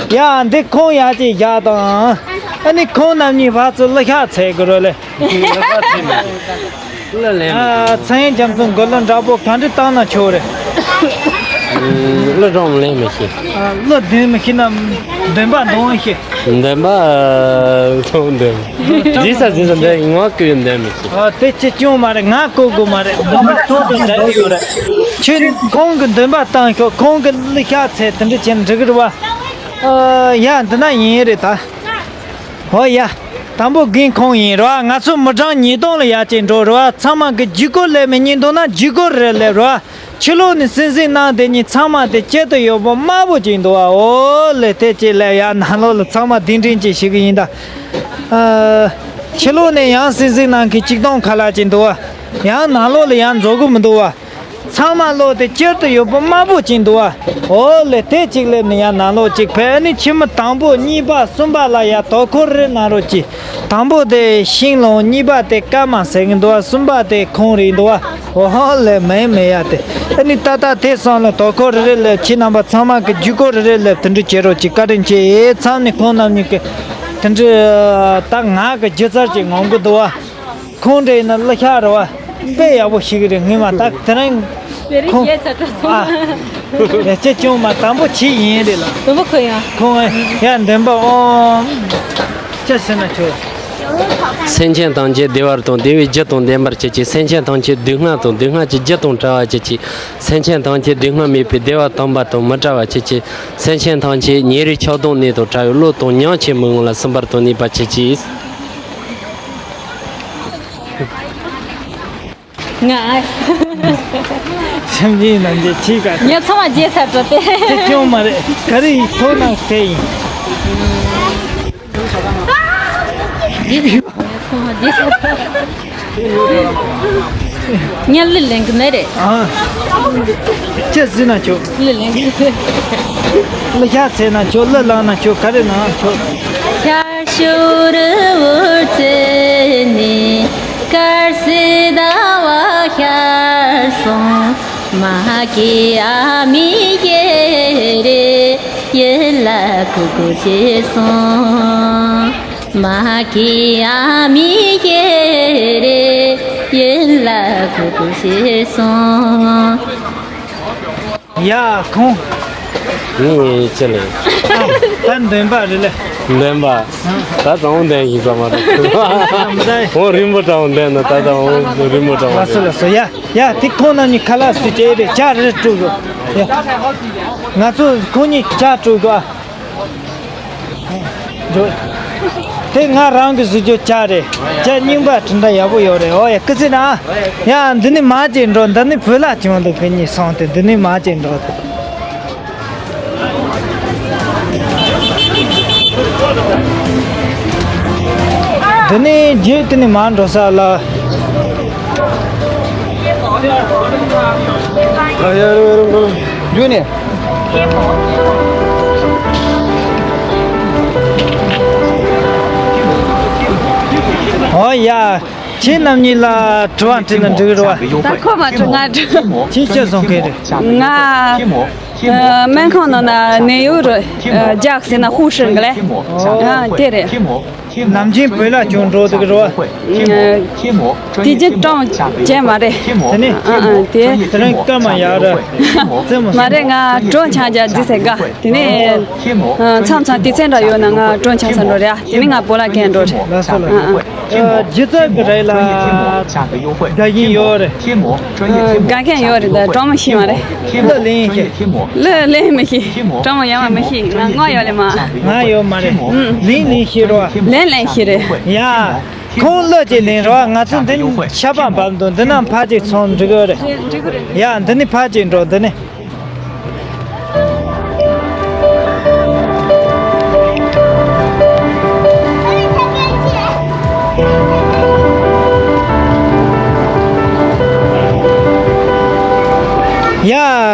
ཡ་འདི་ཁོང་ཡར་ཅིག་བཞག་དང་། ཨ་ནི་ཁོང་རྣམ་གཉིས་ཕར་ཚུར་གླུ་ཤགས་འཚོལ་དགོས་རེད་ལེ། གླུ་ལེན་མི་ཐུབ། ཨ། ཚེ་རིང་རྒྱ་མཚོ་མགོ་ལོག་འདྲ་པོ་ག་འདྲ་བཏང་ན་ཆོག་རེད། གླུ་སྒྲོམ་ལེན་མི་ཤེས། ཨ། གླུ་འདོན་མི་ཤེས་ན་འདོན་པ་འདོན་ཤེས། འདོན་པ་ཐོག་འདོན། རྫི་ས་རྫི་ས་འདི་ངོ་ཀུ་ཡོད་འདོན་མི་ཤེས། ཨ། དེ་ཅི་ཅུང་མ་རེད། ང་གོ་དགོས་མ་རེད། འདོན་པ་ཐོག་ཏུ་འདོན་ཡོད་རེད། ཁྱོད་ཁོང་གི་འདོན་པ་བཏང་ཤོག་ཁོང་གི་གླུ་ཤགས་འཚོལ་དེ་འདྲ་བྱས་འགྲིག་གི་རེད་བ། ཨ། ཡ་འདི་ན་ཡིན་རེད་ད། ཧོ་ཡ། དང་པོ་རྒན་ཁོང་ཡིན་རོ། ང་ཚོ་མི་གྲངས་ཉིས་སྟོང་ལ་ཡར་ཅིག་འགྲོ་རོ། ཚང་མ་གི་བརྒྱུད་སྐུར་ལེ་མི་ཉིན་འདུག་ན་བརྒྱུད་སྐུར་རེ་ལེ་རོ། ཕྱི་ལོགས་ནས་སིང་སིང་གནང་དེ་ཉིན་ཚང་མ་དེ་སྐྱིད་དུ་ཡོད་པོ་དམར་པོ་ཅིག་འདུག་ཨ། ཨོ་ལེ་དེ་ཅིག་ལེ། ཡ་ནང་ལོགས་ལ་ཚང་མ་གདན་འདྲེན་ཅིག་ཞུ་གི་ཡིན་ད། ཨ། ཕྱི་ལོགས་ནས་ཡང་སིང་སིང་གནང་གི་ཆིག་སྟོང་ཁ་ལག་ཅིག་འདུག་ཨ། ཡང་ནང་ལོགས་ལ་ཡང་འཛོལ་གི་མི་འདུག་ཨ། ཚང་མ་ལོག་དེ་སྐྱིད་དུ་ཡོད་པོ་དམར་པོ་ཅིག་འདུག་ཨ། ཨོ་ལེ་དེ་གཅིག་སླེབས་ནས་ཡང་ནང་ལོག་གཅིག་ཕེབས་ནས་ཁྱིམ་མི་དང་པོ་གཉིས་པ་གསུམ་པ་ལ་ཡ་དོ་ཁུར་རེ་གནང་རོགས་གྱིས། དང་པོ་དེ་ཤིང་ལོང་། གཉིས་པ་དེ་སྐར་མ་ཟེར་གི་འདུག་ཨ། གསུམ་པ་དེ་ཁོང་རེད་འདུག་ཨ། ཨོ་ལེ་མེད་མེད་ཡ་དེ། ཨ་ནི་ད་ལྟ་དེ་སོང་ལ་དོ་ཁུར་རེ་རེ་སླེབས། ཁྱེད་རྣམ་པ་ཚང་མ་གི་བརྒྱུད་སྐུར་རེ་རེ་སླེབས། དེ་འདྲ་བྱེད་རོགས་གྱིས། བཀའ་དྲིན་ཆེ། མཚམས་ནས་ཁོང་རྣམ་གཉིས་ཀྱི་དེ་འདྲ་ད་ང་གི་སྒྱུ་རྩལ་ཅིག་ངོམ་གི་འདུག་ཨ། ཁོང་འདྲ་ཡིན་ན་གླུ་ཤགས་རེད་བ། དཔེ་ཡག་པོ་ཞིག་རེད། ངས་མ་ད་དེ་རིང་ཁོང་། ཨ། ཡ་ཅེ་ཅུང་མ་དང་པོ་ཆི་ཡིན་རེད་ལ། དུམ་བུ་ཁོ་ཡང་། ཁོང་ཡ་འདོན་པ་ཨོ། ཅི་ཟེར་ན་ཆོག་སེམས་ཅན་ཐམས་ཅད་བདེ་བ་དང་བདེ་བའི་རྒྱུ་དང་ལྡན་པར་བྱེད་ཅིང་། སེམས་ཅན་ཐམས་ཅད་སྡུག་བསྔལ་དང་སྡུག་བསྔལ་གྱི་རྒྱུ་དང་བྲལ་བར་བྱེད་ཅིང་། སེམས་ཅན་ཐམས་ཅད་སྡུག་བསྔལ་མེད་པའི་བདེ་བ་དམ་པ་དང་མི་འབྲལ་བར་བྱེད་ཅིང་། སེམས་ཅན་ཐམས་ཅད་ཉེ་རིང་ཆགས་སྡང་གནས་དང་བྲལ་བའི་བློ་དང་ཉམས་ཆེན་མོའི་ངང་ལ་གསུམ་པར་དུ་གནས་པར་བྱེད་ཅིང་། ང་། སེམས་ཅན་རྣམས་ཀྱི་ཆེད་དུ། ངས་ཚང་མ་བརྗེད་ཚར་འགྲོ་སྟེ། དེ་ཅུང་མ་རེད། ག་རེ་ཡིན་ཐོག་ནང་དེ་ཡིན། བརྗེད་ཚར། ངས་ཚང་མ་བརྗེད་ཚར། ངས་གླུ་ལེན་གི་མེད་རེད། ཨ། ཅི་ཟེར་ན་ཆོག་གླུ་ལེན་གི་མེད། གླུ་ཤགས་འཚོལ་ན་ཆོག་གླུ་བླངས་ན་ཆོག་ག་རེ་གནང་ཆོག་ཡེ་ལ་བུ་བུ་ཞེས་གསུངས། ཡ་ཁོང་། ངས་ཅི་ལས། ད་འདོན་པ་རེད་ལེ། འདོན་པ། ད་དང་པོ་འདོན་ཡིན་པ་མ་རེད། འོ་རིན་པོ་གྲང་འདོན་ན་ད་དང་པོ་རིན་པོ་གྲང་ལ་སོ་ལ་སོ་ཡ། ཡ་དེ་ཁོང་རྣམ་གཉིས་ཁ་ལག་སུ་བྱས་རེད་ཇ་རེ་སྤྲོད་དགོས། ཡ། ང་ཚོ་ཁོང་གཉིས་ཇ་སྤྲོད་དགོས། འགྲོ། དེ་ང་རང་གི་བཟོ་རྒྱུ་ཇ་རེད། ཇ་རྙིང་པ་དེ་འདྲ་ཡག་པོ་ཡོད་རེད། ཨོ་ཡ་སྐུ་ཚེ་ན། ཡ་འདི་ནི་མ་བྱེད་འགྲོ། འདི་ནི་བོད་ལ་བྱུང་འདུག་ཁོ་གཉིས་སོང་སྟེ་འདི་ནི་མ་བྱེད་འགྲོ། འདི་ནི་རྗེས་དེ་ནི་མ་འགྲོ་ས་ལ། ཨ་ཡ་རུ་རུ་རུ་རུ་ནི། ཨོ་ཡ། ཁྱེད་རྣམ་གཉིས་ལ་དྲི་བ་དྲིས་ན་འགྲིག་རེད་བ། ད་ཁོ་མ་དྲི་ང་དྲི། ཁྱེད་ཅི་བཟོ་མཁན་རེད། ང་སྨན་ཁང་ནང་ན་ནད་གཡོག་རེད། རྒྱག་ཟེར་ན་ཧུ་ཧྲི་གི་ལེ། ཨ་དེ་རེད། ནམ་རྒྱུན་བོད་ལ་བྱུང་འགྲོ་འདུག་རེད་བ། དེ་རྒྱུན་གྲངས་བྱས་མ་རེད། དེ་ནི། ཨ་ཨ་དེ། དེ་རིང་སྐར་མ་ཡག་ར། རྩེད་མོ། མ་རེད་ང་གྲོ་ཆང་རྒྱག་རྒྱུ་ཟེར་ག་དེ་ནི། མཚམས་མཚམས་དུས་ཚོད་འདྲ་ཡོད་ན་ང་གྲོ་ཆང་ཟ་འགྲོ་རེད། དེ་ནི་ང་བོད་ལ་གན་འགྲོ་རེད། ལགས་སོ་ལགས་སོ། ཨ་ཨ། སྒྱུ་རྩལ་གྱི་རིགས་ལ་དགའ་མཁན་ཡོད་རེད། དགའ་མཁན་ཡོད་རེད་ད་གྲོགས་མོ་ཤེས་མ་རེད། གླུ་ལེན་ཤེས། གླུ་ལེན་མི་ཤེས། གྲོགས་མོ་ཡག་པ་མི་ཤེས། ང་ངོ་ཡོད་ལེ་མ། ང་ཡོད་མ་རེད། ལེན་ལེན་ཤེས་རོགས། ལེན་ལེན་ཤེས་རེད། ཡ། ཁོང་གླུ་ཅིག་ལེན་རོགས། ང་ཚོ་འདི་ནི་ཤ་པང་འབབ་འདུག་འདི་ན་ཕར་ཅིག་ཚོང་འགྲིག་གི་རེད། ཡ་འདི་ནི་ཕར་ཅིག་འགྲོ་འདི་ནི། ཡ།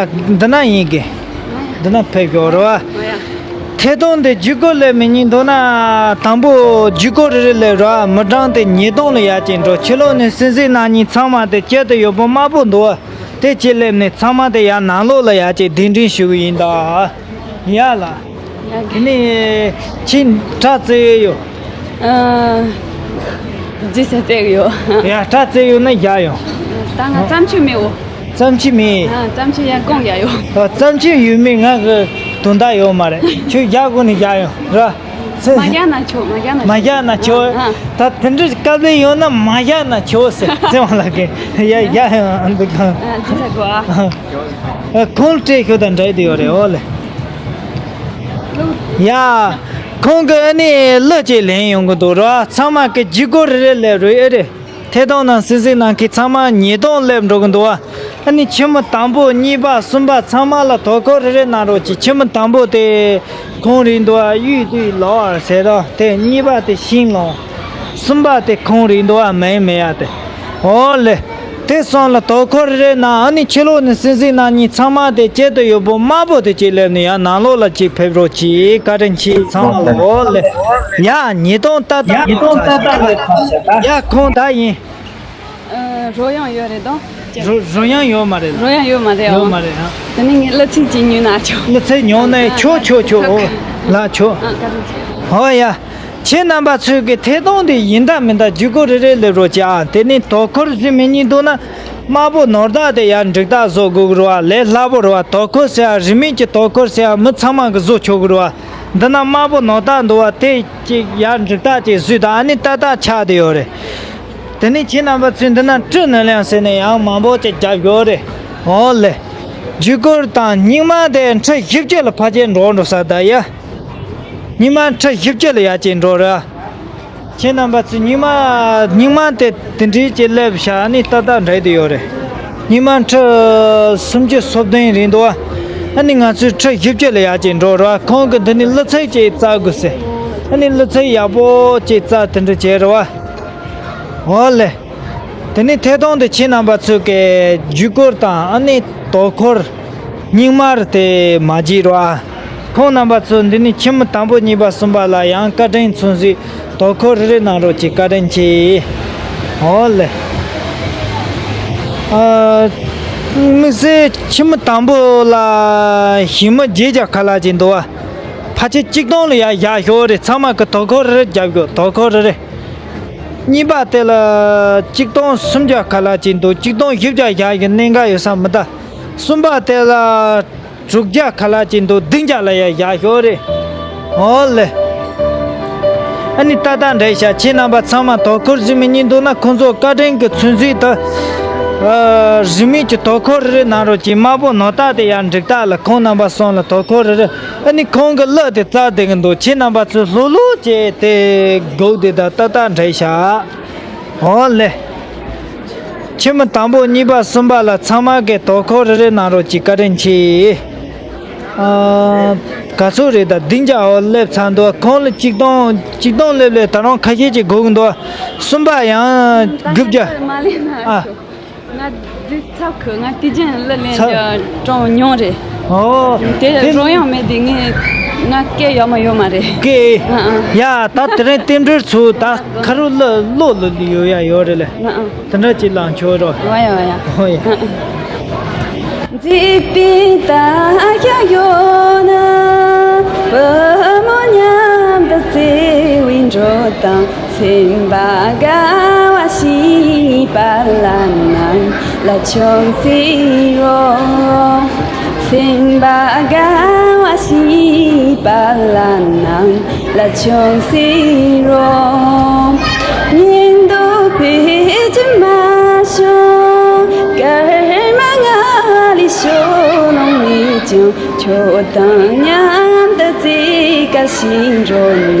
འདི་ན་ཡིན་གི། འདི་ན་ཕེབས་ཡོད་རེད་བ། ཐད་གཏོང་འདི་བརྒྱུད་སྐུར་སླེབས་མི་ཉིན་མདོར་ན་དང་པོ་བརྒྱུད་སྐུར་རེ་རེ་སླེབས་རེད་བ། མི་གྲངས་དེ་ཉིས་སྟོང་ལ་ཡར་ཅིག་འགྲོ། ཕྱི་ལོགས་ནས་སྲིད་འཛིན་ནང་ཉིན་ཚང་མ་དེ་དཀྱིལ་དུ་ཡོད་པོ་དམར་པོ་འདུག་བ། དེ་ཅིག་སླེབས་ནས་ཚང་མ་དེ་ཡར་ནང་ལོགས་ལ་ཡར་ཅིག་གདན་འདྲེན་ཞུ་གི་ཡིན་ད། ཡ་ལ། དེ་ནས་ཁྱེད་སྐྲ་བཙེ་ཡོད། ཨ། རྗེས་སུ་བཙེ་གི་ཡོད། ཡ་སྐྲ་བཙེ་ཡོད་ན་རྒྱག་ཡོང་། ད་ང་བརྩམས་ཆོས་མེད་འོ། བརྩམས་ཆོས་མེད། ཨ་བརྩམས་ཆོས་ཡང་གང་རྒྱག་ཡོད། ཨ་བརྩམས་ཆོས་ཡོད་མེད་ང་གི་དོན་དག་ཡོད་མ་རེད། ཁྱོད་རྒྱག་དགོས་ནས་རྒྱག་ཡོང་ར། མ་རྒྱག་ན་ཆོག་མ་རྒྱག་ན་ཆོག་མ་རྒྱག་ན་ཆོག་ཨ། ད་དེ་འདྲའི་དཀའ་ལས་ཡོད་ན་མ་རྒྱག་ན་ཆོག་ཟེར་བརྩེ་བ་ལགས་ཀྱིས་ཡ་རྒྱག་ཡོང་ཨ་འདུག་གང་། ཨ་ཅི་ཟེར་དགོས་ཨ། ཨ་ཁོང་སྤྲད་ཤོག་དང་འདྲ་དེ་ཡོད་རེད་འོ་ལེ། ཡ། ཁོང་གི་ཨ་ནི་གླུ་ཅིག་ལེན་ཡོང་གི་འདུག་ར། ཚང་མ་གི་བརྒྱུད་སྐུར་རེ་རེ་ལེན་རོགས་ཨེ་རེད། ཐད་གཏོང་ནང་སྲིད་འཛིན་ནང་གི་ཚང་མ་ཉིས་སྟོང་སླེབས་འགྲོ་གི་འདུག་བ། ཨ་ནི་ཁྱིམ་མི་དང་པོ་གཉིས་པ་གསུམ་པ་ཚང་མ་ལ་དོ་ཁུར་རེ་རེ་གནང་རོགས་གྱིས། ཁྱིམ་མི་དང་པོ་དེ་ཁོང་རེད་འདུག་བ། གཡུས་དུས་ལོ་བར་ཟེར་རོ། དེ་གཉིས་པ་དེ་ཤིང་ལོང་། གསུམ་པ་དེ་ཁོང་རེད་འདུག་བ། མེད་མེད་ཡ་དེ། ཨོ་ལེ། དེ་གསུམ་ལ་དོ་ཁུར་རེ་རེ་གནང་། ཨ་ནི་ཕྱི་ལོགས་ནས་སྲིད་འཛིན་ནང་གཉིས་ཚང་མ་དེ་དཀྱིལ་དུ་ཡོད་པོ་དམར་པོ་དེ་གཅིག་སླེབས་ནས་ཡང་ནང་ལོགས་ལ་གཅིག་ཕེབས་རོགས་གྱིས། བཀའ་དྲིན་ཆེ་ཚང་མ་ལ། ཨོ་ལེ། ཡ་ཉིས་སྟོང་ཏག་ཏག་ཡ་ཁོང་ད་ཡིན། ཨ། རོལ་དབྱངས་ཡོད་རེད་དོ། རོལ་རོལ་དབྱངས་ཡོད་མ་རེད་ལ། རོལ་དབྱངས་ཡོད་མ་རེད་ཡོད་ཨང་། མ་རེད་ཨང་། དེ་ནི་ངས་གླུ་ཚིག་ཅིག་ཉོས་ན་ཆོག་གླུ་ཚིག་ཉོས་ན་ཨ་ཆོག་ཆོག་ཆོག་ཨ་ཨོ་ལ་ཆོག་ཨ་བཀའ་དྲིན་ཆེ། ཨོ་ཡ། ཁྱེད་རྣམ་པ་ཚོས་ཀྱི་ཐད་གཏོང་དེ་ཡིན་ད་མིན་ད་བརྒྱུད་སྐུར་རེ་རེ་སླེབས་རོགས་གྱིས་ཨ། དེ་ནི་དོ་ཁུར་ཟིན་མི་གཉིས་འདུག་ན། དམར་པོ་ནོར་བདག་དེ་ཡར་འགྲིག་ཐག་བཟོ་དགོས་ཀྱི་རེད་བ། ལས་སླ་པོ་རེད་བ། དོ་ཁུར་ཟེར་ཡ་རིན་མེད་ཀྱི་དོ་ཁུར་ཟེར་ཡ་མི་ཚང་མ་གི་བཟོ་ཆོག་གི་རེད་བ། འདི་ན་དམར་པོ་ནོར་བདག་འདུག་བ། དེ་ཅིག་ཡར་འགྲིག་ཐག་ཅིག་བཟོས་ད་ཨ་ནི་ཏག་ཏག་ཆགས་བསྡད་ཡོད་རེད། དེ་ནས་ཁྱེད་རྣམ་པ་ཚོས་འདི་ན་ཁྲི་ནོར་གླིང་ཟེར་ནས་ཡང་མང་པོ་ཅིག་བརྒྱབ་ཡོད་རེད། འོ་ལེ། བརྒྱུད་སྐུར་དང་རྙིང་མ་དེ་ཁྲི་བཞི་བཅུ་ལ་ཕལ་ཆེར་འགྲོ་འགྲོ་ས་ད་ཡ། རྙིང་མ་ཁྲི་བཞི་བཅུ་ལ་ཡ་ཅིག་འགྲོ་རེད། ཁྱེད་རྣམ་པ་ཚོས་རྙིང་མ་རྙིང་མ་དེ་དེ་འདྲའི་ཅིག་སླེབས་བཞག་ནི་ཏག་ཏག་འདྲ་དེ་ཡོད་རེད། རྙིང་མ་ཁྲི་སུམ་ཅུ་སོ་བདུན་རེད་འདུག་བ། ཨ་ནི་ང་ཚོས་ཁྲི་བཞི་བཅུ་ལ་ཡ་ཅིག་འགྲོ་རེད་བ། ཁོང་གིས་འདི་ནི་གླུ་ཚིག་ཅིག་བཙལ་དགོས་ཟེར། ཨ་ནི་གླུ་ཚིག་ཡག་པོ་ཅིག་བཙལ་དེ་འདྲ་བྱས་རེད་བ། འོ་ལེ། དེ་ནས་ཐད་གཏོང་དུ་ཁྱེད་རྣམ་པ་ཚོས་ཀྱི་བརྒྱུད་སྐུར་དང་ཨ་ནི་དོ་ཁུར་རྙིང་མར་དེ་མ་བརྗེད་རོགས་ཨ། ཁོང་རྣམ་པ་ཚོ་འདི་ནི་ཁྱིམ་མི་དང་པོ་གཉིས་པ་གསུམ་པ་ལ་ཡང་བཀའ་དྲིན་མཚོན་གཟིགས་དོ་ཁུར་རེ་རེ་གནང་རོགས་གྱིས། བཀའ་དྲིན་ཆེ། འོ་ལེ། ཨ། དམིགས་བསལ་ཁྱིམ་མི་དང་པོ་ལ་ཞི་མི་བརྗེད་རྒྱ་ཁ་ལག་ཅིག་འདུག་བ། ཕལ་ཆེར་གཅིག་སྟོང་ལ་ཡ་བཞག་ཞོར་རེ་ཚང་མ་གི་དོ་ཁུར་རེ་རེ་རྒྱབ་དགོས། དོ་ཁུར་རེ་རེ། གཉིས་པ་དེ་ལ་གཅིག་སྟོང་སུམ་བརྒྱ་ཁ་ལ་ཅིག་འདུག་གཅིག་སྟོང་བཞི་བརྒྱ་བཞག་གི་གནད་འགག་ཡོད་ས་མི་གདའ། གསུམ་པ་དེ་ལ་དྲུག་བརྒྱ་ཁ་ལ་ཅིག་འདུག་བདུན་བརྒྱ་ལ་ཡ་བཞག་ཤོག་རེད། ཨོ་ལེ། ཨ་ནི་ཏག་ཏག་འདྲ་ཤག་ཁྱེད་རྣམ་པ་ཚང་མ་དོ་ཁུར་གཟིགས་མི་གཉིས་འདུག་ན་ཁོང་ཚོ་བཀའ་དྲིན་གྱི་ཚུན་ཚོད་དུ། ཨ། རིན་མེད་ཀྱི་དོ་ཁུར་རེ་རེ་གནང་རོགས་གྱིས། དམར་པོ་ནོར་རྟགས་དེ་ཡར་འགྲིག་རྟགས་ལ་ཁོང་རྣམ་པ་གསུམ་ལ་དོ་ཁུར་རེ་རེ། ཨ་ནི་ཁོང་གི་གླུ་དེ་བཙལ་བསྡད་གི་འདུག་ཁྱེད་རྣམ་པ་ཚོས་ལྷུག་ལྷུག་བྱས་ཏེ་སྒུག་བསྡད་དང་ཏག་ཏག་འདྲ་ཤག་ཨོ་ལེ། ཁྱིམ་དང་པོ་གཉིས་པ་གསུམ་པ་ལ་ཚང་མ་གིས་དོ་ཁུར་རེ་རེ་གནང་རོགས་གྱིས། བཀའ་དྲིན་ཆེ། ཨ། ག་ཚོད་རེད། ད་བདུན་བརྒྱ་འོ་སླེབས་ཚར་འདུག་ཁོང་ལ་གཅིག་སྟོང་གཅིག་སྟོང་སླེབས་ལས་ད་རུང་ཁ་ཤས་ཅིག་སྒུག་འདུག་གསུམ་པ་ཡང་དགུ་བརྒྱ། མ་ལེན་ན་ཨ། ང་འདི་ཚབ་ཁུ་ང་དེ་ཅན་ལ་ལེན་ཚབ་རྒྱུ་ཅུང་ཉུང་རེད། ཨོ། དེ་དེ་རོ་ཡང་མེད་དེ་ངས་ང་སྐད་ཡག་མ་ཡོད་མ་རེད། སྐད། ཨ་ཨ། ཡ་ད་དེ་རིང་རྟེན་འབྲེལ་ཚོ་ད་ཁ་རུ་ལ་ལོ་ལོ་ལི་ཡོད་ཡ་ཡོད་རེད་ལེ། ཨ་ཨ། དེ་འདྲ་ཅིག་ལ་མཆོད་རོགས། ཝ་ཡ་ཝ་ཡ། ཨོ་ཡ། ཨ་ཨ། མཛེས་པའི་རྟ་ཞག་གཡོ་ན། བུ་མོ་མཉམ་དུ་བརྩེ་བའི་འགྲོ་སྟངས། སེམས་པ་དགའ་བ་ཞིག་པ་ལ་ནང་ལ་ཆུང་སེ་རོ། སེམས་པ་དགའ་བ་ཞིག་པ་ལ་ནང་ལ་ཆུང་སེ་རོ། ཉིན་དུ་ཕེབས་ཀྱི་མ་བྱུང་། སྐར་མ་ང་ལས་ཤོ་ལོང་མེད་ཀྱང་། ཁྱོད་དང་མཉམ་དུ་རྩེ་དགའ་ཞིག་འགྲོ་ན།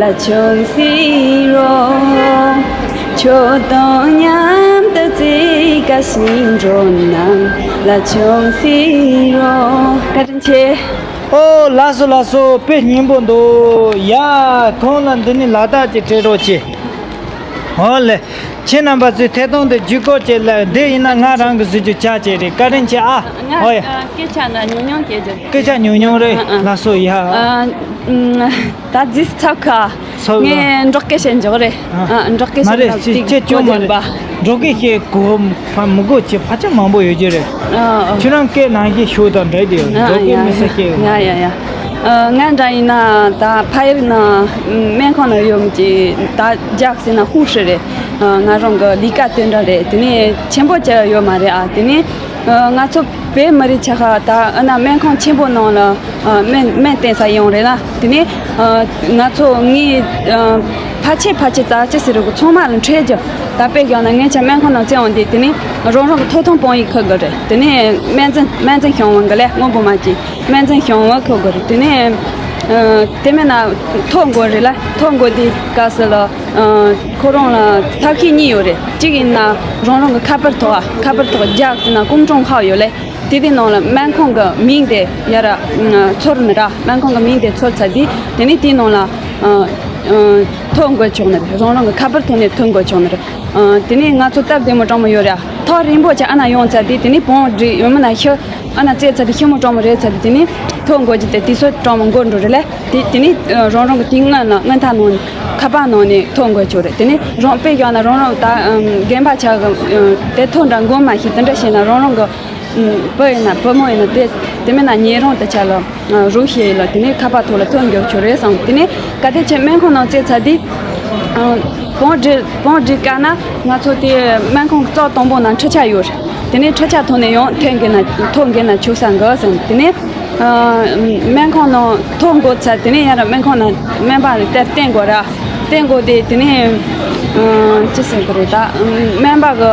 ལ་ཆུང་སེ་རོ། ཁྱོད་དང་མཉམ་དུ་རྩེ་དགའ་ཞིག་འགྲོ་ན། ལ་ཆུང་སེ་རོ། བཀའ་དྲིན་ཆེ། ཨོ་ལགས་སོ་ལགས་སོ། དཔེ་སྙན་པོ་འདུག་ཡ། ཁོང་ལ་འདི་ནས་ལག་རྟགས་ཅིག་སྤྲད་རོགས་གྱིས། ཨོ་ལེ། ཁྱེད་རྣམ་པ་ཚོས་ཐད་གཏོང་དེ་བརྒྱུད་སྐུར་བྱེད་ལ་འདི་ཡིན་ན་ང་རང་གི་གཟུགས་ཀྱི་ཆ་བྱེད་རེད། བཀའ་དྲིན་ཆེ་ཨ། ང་ཨོ་ཡ། སྐད་ཆ་ན་ཉུང་ཉུང་སྐད་རྒྱུ། སྐད་ཆ་ཉུང་ཉུང་རེད། ཨ་ཨ། ལགས་སོ་ཡ། ཨ། ད་རྫིས་ཚབ་ཁ། ཚབ་ལ། ངས་འབྲོག་སྐད་བཤད་འཇོག་རེད། ཨ། ཨ། འབྲོག་སྐད་མ་བཤད་རེད། ན་ཅིག་ཅིག་ཅིག་ཅུང་མ་གོ་རེད། འདུག་པ། འབྲོག་སྐད་བཤད་གོ་ཕ་མི་གོ་ཅིག་ཕལ་ཆེར་མང་པོ་ཡོད་ཀྱི་རེད། ཨ་ཨ། ཁྱོད་རང་སྐད་ནང་བཞིན་ཞུ་དང་འདྲ་དེ་ཨ་འབྲོག་སྐད་ཡ་མི་ས་སྐད། ཡ་ཡ་ཡ། ཨ། ང་འདྲ་ཡིན་ན་ད་ཕ་ཡུལ་ན་སྨན་ཁང་ན་ཡོད་མི་ཅིག་ད་རྒྱག་ཟེར་ན་ཧུ་ཧྲི་རེད། ཨ། ང་རང་གི་ལས་ཀ་དེ་འདྲ་རེད། དེ་ནས་ཆེན་པོ་ཅིག་ཡོད་མ་རེད། ཨ། དེ་ནས་ང་ཚོ་བོད་མི་རིགས་ཆ་ཁ་ད་ཨ་ན་སྨན་ཁང་ཆེན་པོ་ནང་ལ་ཨ་སྨན་སྨན་བསྟེན་ས་ཡོང་རེད་ལ། དེ་ནས་ཨ་ང་ཚོ་ངའི་ཨ་ཕལ་ཆེར་ཕལ་ཆེར་ད་ཅི་ཟེར་རེད་གོ་ཚང་མ་ལ་འཕྲད་རྒྱུ། ད་དཔེ་བཞག་ན་ངས་ཆ་སྨན་ཁང་ནང་བཙལ་འོང་དུས་དེ་ནས་རང་རང་གི་ཐོབ་ཐང་དཔང་ཡིག་ཁུར་དགོས་རེད། དེ་ནས་སྨན་རྫས་སྨན་རྫས་བྱང་བ་གི་ལས་སྔོན་པོ་མ་གྱིས་སྨན་རྫས་བྱང་བ་ཁུར་དགོས་རེད། དེ་ནས་ཨ་དེ་མིན་ན་ཐོ་འགོད་རེད་ལ། ཐོ་འགོད་དུས་སྐབས་སུ་ལ་ཨ་ཁོ་རང་ལ་ཐབས་ཤེས་གཉིས་ཡོད་རེད། གཅིག་ཡིན་ན་རང་རང་གི་ཁ་པར་ཐོག་ཨ་ཁ་པར་ཐོག་རྒྱག་ཟེར་ན་ཀུང་ཀྲུང་ཧའོ་ཡོད་ལེ། དེ་དེ་ནང་ལ་སྨན་ཁང་གི་མིང་དེ་ཡར་ཨ་ཚུར་ནི་ར་སྨན་ཁང་གི་མིང་དེ་ཚུར་ཚར་དུས་དེ་ནས་དེའི་ནང་ལ་ཨ་ཨ་ཐོ་འགོད་ཆོག་ནི་རེད། རང་རང་གི་ཁ་པར་ཐོག་ནས་ཐོ་འགོད་ཆོག་ནི་རེད། ཨ་དེ་ནས་ང་ཚོ་སྟབས་བདེ་མོ་དྲང་མོ་ཡོད་རེད། ཐག་རིང་པོ་ཅིག་ཨ་ན་ཡོང་ཚར་དུས་དེ་ནས་བོང་སྒྲིག་ཡོད་མིན་ན་ཤི་ཨ་ན་བཙལ་ཚར་དུས་ཤི་མོ་དྲང་མོ་རེད་ཚར་དུས་དེ་ནས་ཐོ་འགོད་རྒྱུ་དེ་དུས་ཚོད་དྲང་མོ་འགོར་འགྲོ་རེད་ལེ། དེ་དེ་ནས་ཨ་རང་རང་གི་དེ་སྔོན་ལ་སྔོན་ཐག་ནང་ནས་ཁ་པར་ནང་ནས་ཐོ་འགོད་ཆོག་རེད། དེ་ནས་རང་དཔེ་བཞག་ན་རང་རང་ད་ཨ་རྒན་པ་ཆ་གི་ཨ་དེ་ཐོ་འདྲ་འགོད་མ་ཤེས། དེ་འདྲ་བྱས་ན་རང་རང་གི་ཨ་བུ་ཡིན་ན་བུ་མོ་ཡིན་ན་དེ་དེ་མིན་ན་ཉེ་རང་དེ་ཆ་ལ་ཨ་རོགས་བྱས་ཡིན་ལ་དེ་ནས་ཁ་པར་ཐོག་ལ་ཐོ་འགོད་ཆོག་རེད་བསམ། དེ་ནས་གལ་ཏེ་ཁྱེད་སྨན་ཁང་ནང་བཙལ་ཚར་དུས་ཨ་བོང་སྒྲིག་བོང་སྒྲིག་བཀག་ན་ང་ཚོ་དེ་སྨན་ཁང་གི་རྩ་དང་པོ་ན་འཕྲུལ་ཆས་ཡོད་རེད། དེ་ནས་འཕྲུལ་ཆས་ཐོག་ནས་ཡང་ཐོ་འགོད་ན་ཐོ་འགོད་ན་ཆོག་ས་འགའ་བསམ། དེ་ནས་ཨ་སྨན་ཁང་ནང་ཐོ་འགོད་ཚར་དེ་ནས་ཡར་སྨན་ཁང་ནང་སྨན་པ་ལ་དེར་བསྟན་དགོས་ར། བསྟན་དགོས་དེ་དེ་ནས་ཨ་ཅི་ཟེར་དགོས་རེད། ད་སྨན་པ་གི་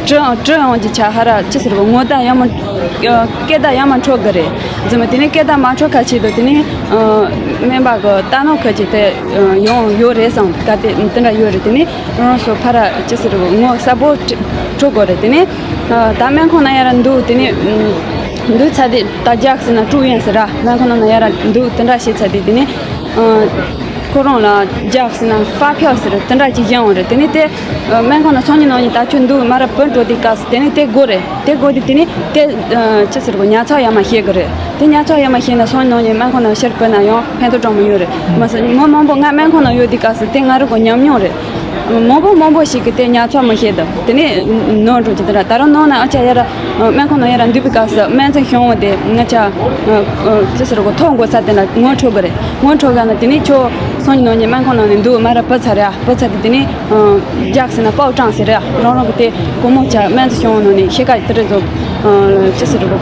དྲི་དྲི་ཡོང་གི་ཆ་ཧ་ར་ཅི་ཟེར་དགོས། ངོ་ད་ཡང་མ་སྐད་བརྡ་ཡང་མ་འཕྲོད་གི་རེད། རྫུན་མ་དེ་ནས་སྐད་བརྡ་མ་འཕྲོད་ཁ་ཆེ་དུ་དེ་ནས་ཨ་སྨན་པ་གི་ལྟ་ནོ་ཁ་ཆེ་དེ་ཡོང་ཡོད་རེད་བསམ། ག་དེ་དེ་འདྲ་ཡོད་རེད། དེ་ནས་རང་སོ་ཕ་ར་ཅི་ཟེར་དགོས། ངོ་གསལ་པོ་འཕྲོད་དགོས་རེད། དེ་ནས་ད་སྨན་ཁང་ན་ཡར་འདུག་དེ་ནས་འདུག་ཚར་དེ་ད་རྒྱག་ཟེར་ན་ཀྲུའུ་ཡོན་ཟེར་ར། སྨན་ཁང་ནང་ན་ཡར་འདུག་དེ་འདྲ་བྱས་ཚར་དེ་དེ་ནས་ཁོ་རང་ལ་རྒྱག་ཟེར་ན་ཧྥ་ཕྱོགས་ཟེར་དེ་འདྲ་ཅིག་བཞེངས་འོང་རེད། དེ་ནས་དེ་སྨན་ཁང་ནང་སང་ཉིན་གནངས་ཉིན་ད་ཁྱོད་འདུག་མ་ར་བུད་འགྲོ་དུས་སྐབས་སུ་དེ་ནས་དེ་དགོས་རེད། དེ་དགོས་དུས་དེ་ནས་དེ་ཅི་ཟེར་དགོས། ཉར་ཚགས་ཡར་མར་བྱེད་དགོས་རེད། དེ་ཉར་ཚགས་ཡར་མར་བྱས་ན་སང་ཉིན་གནངས་ཉིན་སྨན་ཁང་ནང་ཕྱིར་བུད་ན་ཡང་ཕན་ཐོགས་དྲང་མོ་ཡོད་རེད། མ་ཟད་མི་མང་པོ་ང་སྨན་ཁང་ནང་ཡོད་དུས་སྐབས་སུ་དེ་ང་རང་གི་ཉམས་མྱོང་རེད། མང་པོ་མང་པོ་ཞིག་གིས་དེ་ཉར་ཚགས་མི་ཤེས་འདུག་དེ་ནས་ནོར་འགྲོ་གི་འདུག་ར། ད་རུང་ནང་ན་ཨ་ཅག་ཡར་སྨན་ཁང་ནང་ཡར་འདུས་པའི་སྐབས་སུ་སྨན་རྩིས་གཞུང་བ་དེ་ང་ཅག་ཅི་ཟེར་གོ་ཐོ་འགོད་ས་དེ་ལ་ངོ་འཕྲོད་དགོས་རེད། ངོ་འཕྲོད་ག་ན་དེ་ནས་ཁྱོད་སང་ཉིན་གནངས་ཉིན་སྨན་ཁང་ནང་ནས་འདུག་མ་ར་བུད་ཚར་རེད། བུད་ཚར་དེ་དེ་ནས་རྒྱག་ཟེར་ན་པའོ་ཀྲང་ཟེར་རེད། རང་རང་གི་དེ་སྒོར་མོ་ཆ་སྨན་རྩིས་གཞུང་བ་ནང་ནས་ཤེལ་ཀ་དེ་རེད་བཟོ། ཅི་ཟེར་རོ།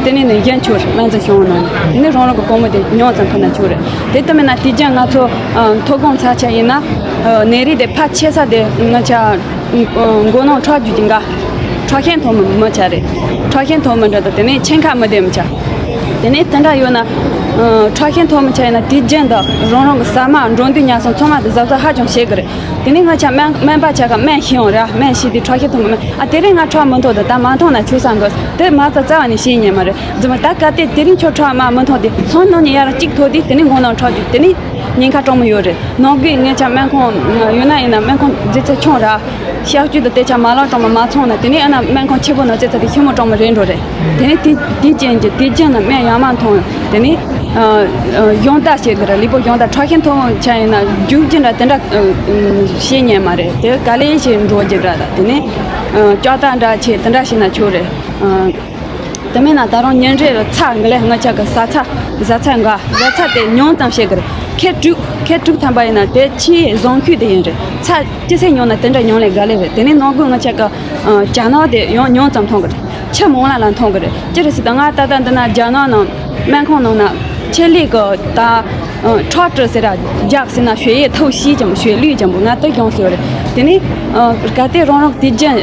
དེ་ནས་ནས་གཞན་ཆོག་རེད། སྨན་རྩིས་གཞུང་བ་ནང་ནས་དེ་ནས་རང་རང་གི་སྒོར་མོ་དེ་ཉུང་ཙམ་ཕུལ་ན་ཆོག་རེད། དེ་ལྟ་མིན་ན་དུས་རྒྱུན་ང་ཚོ་ཐོ་ཁོངས་ཚ་ཆ་ཡིན་ན་ནད་རིགས་དེ་ཕལ་ཆེ་ས་དེ་ང་ཆ་མགོ་ནང་ཁྲག་རྒྱུ་གྱི་འགའ་ཁྲག་ཤེད་མཐོ་མི་མི་ཆ་རེད། ཁྲག་ཤེད་མཐོ་མི་འདྲ་དང་དེ་ནས་མཆིན་ཁ་མི་བདེ་མི་ཆ། དེ་ནས་དེ་འདྲ་ཡོད་ན་ཁྲག་ཤེད་མཐོ་མི་ཆ་ཡིན་ན་དུས་རྒྱུན་དུ་རང་རང་གི་ཟ་མ་འགྲོ་འདུག་ཉལ་སོང་ཚང་མ་དེ་གཟབ་གཟབ་ཧ་ཅང་བྱེད་དགོས་རེད། དེ་ནས་ང་ཆ་སྨན་སྨན་པ་ཆ་ག་སྨན་ཤེས་ཡོང་ར་སྨན་ཤེས་དུས་ཁྲག་ཤེད་མཐོ་མི་སྨན་ཨ་དེ་རིང་ང་ཁྲག་མི་མཐོ་དེ་ད་མ་མཐོང་ན་ཆོག་ས་འགོ་དེ་མ་རྩ་རྩ་བ་ནས་ཤེས་ཉན་མ་རེད། རྫུན་མ་ད་གལ་ཏེ་དེ་རིང་ཁྱོད་ཁྲག་མ་མི་མཐོ་དེ་སང་ཉིན་ནས་ཡར་གཅིག་མཐོ་དུས་དེ་ནས་མགོ་ནང་ཁྲག་རྒྱུག་དེ་ནས་ཉེན་ཁ་གྲོང་མི་ཡོད་རེད། ནང་སྒོས་ངས་ཆ་སྨན་ཁང་ཡོད་ན་ཡིན་ན་སྨན་ཁང་རྫི་ཚེ་ཆུང་ར་གཤག་བཅོས་དང་དེ་ཆ་མ་ལག་གྲོང་མི་མ་ཚང་ན་དེ་ནས་ཨ་ན་སྨན་ཁང་ཆེ་པོ་ནང་རྫི་ཚེ་དེ་ཤི་མོ་གྲོང་མི་རེད་འགྲོ་རེད། དེ་ནས་དེ་དེ་ཅན་གྱི་དེ་ཅན་ན་སྨན་ཡང་མ་མཐོང་དེ་ནས་གཞུང་བརྡ་བྱེད་དགོས་ར་ལུས་པོ་གཞུང་བརྡ་ཁྲག་ཤེད་མཐོ་བོ་ཆ་ཡིན་ན་རྒྱུག་རྒྱུ་འདྲ་དེ་འདྲ་བྱེད་ཉན་མ་རེད། དེ་ག་ལེ་ཞིག་འགྲོ་རྒྱུ་འདྲ་ད་དེ་ནས་ལྕགས་རྟ་འདྲ་ཆེ་དེ་འདྲ་བྱེད་ན་ཆོག་རེད། དེ་མིན་ན་ད་རུང་ཉིན་རེ་ལ་ཚྭ་འགའ་ལས་ང་ཅག་གི་ཟ་ཚྭ་ཟ་ཚྭ་འགའ་ཟ་ཚྭ་དེ་ཉུང་ཙམ་བྱེད་དགོས་རེད། ཁལ་དྲུག་ཁལ་དྲུག་ཐམ་པ་ཡིན་ན་དེ་ཆེས་བཟང་ཤོས་དེ་ཡིན་རེད། ཚྭ་ཅི་ཚད་ཉུང་ན་དེ་འདྲ་ཉུང་ལས་དགའ་ལས་རེད། དེ་ནས་ནང་ཁུལ་ང་ཅག་གི་ཇ་ནག་དེ་ཡང་ཉུང་ཙམ་འཐུང་དགོས་རེད། ཆུ་མང་ལ་ལ་འཐུང་དགོས་རེད། ཅི་རེད་ཟེར་ད་ང་ད་ལྟ་འདི་ན་ཇ་ནག་ནང་སྨན་ཁང་ནང་ན་ཆེད་ལས་གི་ད་ཁྲག་དྲི་ཟེར་ར་རྒྱག་ཟེར་ན་血液透析ཅན་པོ་血绿ཅན་པོ་ང་དེ་གྱོན་སོང་རེད། དེ་ནས་གལ་ཏེ་རང་རང་དུས་རྒྱུན་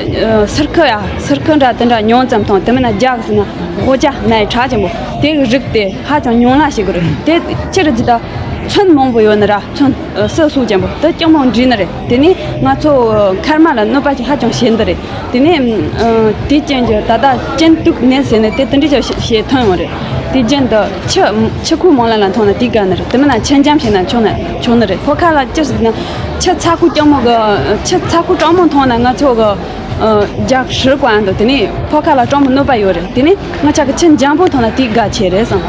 སིར་ཁུ་ཡ་སིར་ཁུ་འདྲ་དེ་འདྲ་ཉུང་ཙམ་འཐུང་དེ་མིན་ན་རྒྱག་ཟེར་ན་ཧོ་ཇ་ནའི་ཁྲག་ཅན་པོ་དེ་གི་རིགས་དེ་ཧ་ཅང་ཉུང་ལ་ཞིག་གི་རེད། དེ་ཅི་རེད་ཟེར་ད་ཚོན་མང་པོ་ཡོད་ནི་ར་ཚོན་སི་སུ་ཅན་པོ་དེ་ཅུང་མང་འདྲི་ནི་རེད། དེ་ནས་ང་ཚོ་མཁལ་མ་ལ་གནོད་པ་ཞིག་ཧ་ཅང་བྱེད་འདི་རེད། དེ་ནས་དེ་ཅན་གྱི་ད་ལྟ་ཅན་དུག་ནད་ཟེར་ནས་དེ་དེ་འདྲ་ཅིག་ཞེས་ཐོན་ཡོང་རེད། དེ་ཅན་དུ་ཆུ་ཆུ་ཁུག་མང་ལ་ལ་འཐུང་ན་དེ་དགའ་ནི་རེད། དེ་མིན་ན་ཆུ་འཇམ་བྱས་ན་ཆོག་ན་ཆོག་ནི་རེད། ཕོ་ཁ་ལ་ཅི་ཟེར་ན་ཆུ་ཚ་ཁུག་སྐྱོ་མོ་གི་ཆུ་ཚ་ཁུག་སྐྲག་མོ་འཐུང་ན་ང་ཚོ་གི་རྒྱག་ཧྲིལ་བཀོད་འདུག་དེ་ནས་ཕོ་ཁ་ལ་སྐྲག་མོ་གནོད་པ་ཡོད་རེད། དེ་ནས་ང་ཅག་གི་ཆུ་འཇམ་པོ་འཐུང་ན་དེ་དགའ་ཆེ་རེད་བསམ།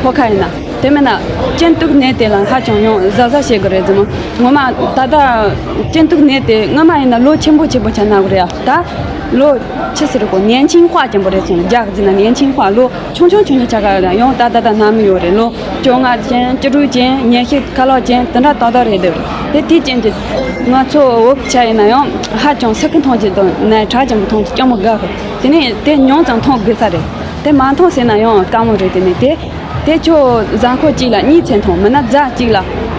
ཕོ་ཁ་ཡིན་ན། དེ་མིན་ན་ཅན་དུག་ནད་དེ་ལ་ཧ་ཅང་ཡང་གཟབ་གཟབ་བྱེད་དགོས་རེད་ཟེར་མོ། ངོ་མ་ད་ལྟ་ཅན་དུག་ནད་དེ་སྔ་མ་ཡིན་ན་ལོ་ཆེན་པོ་ཆེན་པོ་ཆ་ན་གི་རེད་ཨ། ད་ལོ་ཆི་ཟེར་གོ་年轻化ཅན་པོ་རེད་སོང་རྒྱག་ཟིན་ན་年轻化ལོ་ཆུང་ཆུང་ཆུང་ཆུང་ཆ་ག་རེད་ཡང་ད་ད་ད་ན་མི་ཡོད་རེད། ལོ་བཅོ་ལྔ་ཅན་བཅུ་དྲུག་ཅན་ཉི་ཤུ་ཁ་ལོ་ཅན་དེ་འདྲ་ཏག་ཏག་རེད་འདུག་དེ་དུས་ཅན་གྱི་ང་ཚོ་བོད་ཆ་ཡིན་ན་ཡང་ཧ་ཅང་སི་ཁུ་འཐུང་གི་དང་ནས་ཁྲག་ཅན་པོ་འཐུང་གི་སྐྱོ་མོ་དགའ་གི་དེ་ནས་དེ་ཉུང་ཙམ་འཐུང་དགོས་ས་རེད། དེ་མ་འཐུང་ཟེར་ན་ཡང་དཀའ་མོ་རེད། དེ་ནས་དེ། དེ་ཁྱོད་གཟའ་འཁོར་གཅིག་ལ་གཉིས་ཚན་ཐོང་མིན་ན་གཟའ་གཅིག་ལ་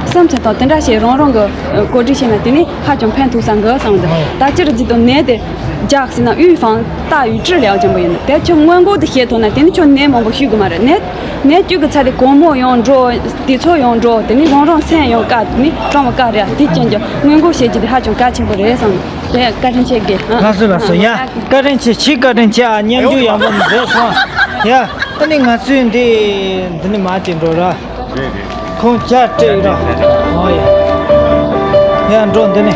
གསུམ་ཚན་ཐོང་དེ་འདྲ་བྱས་རང་རང་གི་གོ་སྒྲིག་བྱས་ན་དེ་ནི་ཧ་ཅང་ཕན་ཐོགས་ས་འགི་བསམ་འདུག་ད་ཅི་རུ་ཇི་དང་ནད་དེ་རྒྱག་ཟེར་ན་预防大于治疗ཅན་པོ་ཡིན་འདུག་དེ་ཁྱོད་སྔོན་འགོག་དེ་བྱེད་ཐུབ་ན་དེ་ནི་ཁྱོད་ནད་མང་པོ་ཤི་གི་མ་རེད། ནད་ནད་བཅོས་གི་ཚད་དེ་གོང་མོ་ཡང་འགྲོ་དུས་ཚོད་ཡང་འགྲོ་དེ་ནི་རང་རང་སེམས་ཡང་དཀའ་དེ་ནི་གྲོང་མོ་དཀའ་རེད། དེ་ཅན་གྱི་སྔོན་འགོག་བྱེད་རྒྱུ་དེ་ཧ་ཅང་གལ་ཆེན་པོ་རེད་བསམ་འདུག་དེ་བཀའ་དྲིན་ཆེ་གི་ལགས་སོ་ལགས་སོ། ཡ་བཀའ་དྲིན་ཆེ། ཆེས་བཀའ་དྲིན་ཆེ་ཨ། སྙན་བརྒྱུད་ཡག་པོ་མཛད་སོང་། ཡ། ཨ་ནི་ང་ཚོས་འདི་འདི་ནི་མ་ཅིག་འགྲོ་ར། ཁོང་ཅག་སྤྲད་ར། ཨོ་ཡ། ཡ་འགྲོ་འདི་ནི།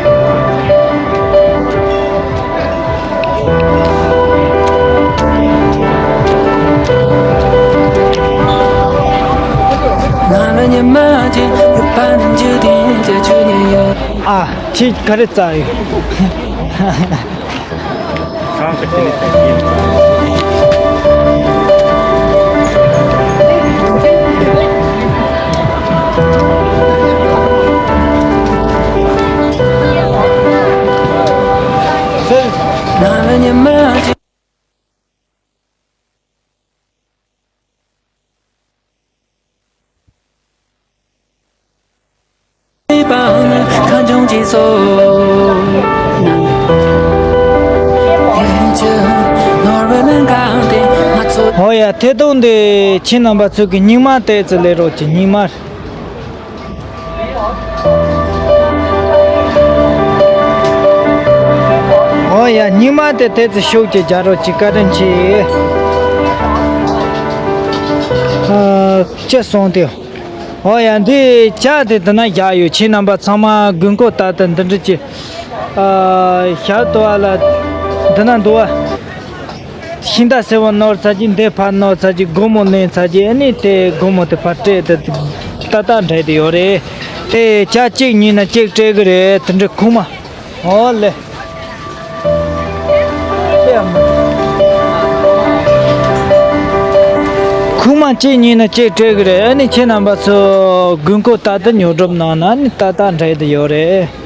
ཨ་ཁྱེད་ག་རེ་བཙལ་ཡོད། ཨོ་ཡ། ཐད་གཏོང་འདི་ཁྱེད་རྣམ་པ་ཚོ་གི་སྙིང་མ་དེ་ཚོ་ལས་རོགས་ཀྱི་སྙིང་མ། ཨོ་ཡ། སྙིང་མ་དེ་དེ་ཚོ་ཤུགས་ཀྱིས་རྒྱག་རོགས་ཀྱི་བཀའ་དྲིན་ཆེ། ཨ། ཅི་སོང་དེ། ཨོ་ཡ། འདི་ཇ་དེ་འདི་ན་བཞག་ཡོད། ཁྱེད་རྣམ་པ་ཚང་མ་དགོས་མཁོ་ལྟར་དུ་འདི་འདྲ་ཅིག་ཨ། ཞག་ཏོ་བ་ལ་འདི་ན་འདུག་བ། ཤིང་རྟ་སེར་པོ་ནོར་ཚར་གྱི་འདི་ཕར་ནོར་ཚར་གྱི་སྒོར་མོ་ལེན་ཚར་གྱི་ཨ་ནི་དེ་སྒོར་མོ་དེ་ཕར་སྤྲད་དེ་ཏག་ཏག་འདྲ་དེ་ཡོད་རེད། དེ་ཇ་གཅིག་ཉོས་ན་གཅིག་སྤྲད་གི་རེད། དེ་འདྲ་ཁུག་མ། ཨོ་ལེ། ཁུག་མ་གཅིག་ཉོས་ན་གཅིག་སྤྲད་གི་རེད། ཨ་ནི་ཁྱེད་རྣམ་པ་ཚོ་དགོས་མཁོ་ད་ལྟ་ཉོ་སྒྲུབ་གནང་ན་ནི་ཏག་ཏག་འགྲིག་གི་ཡོད་རེད།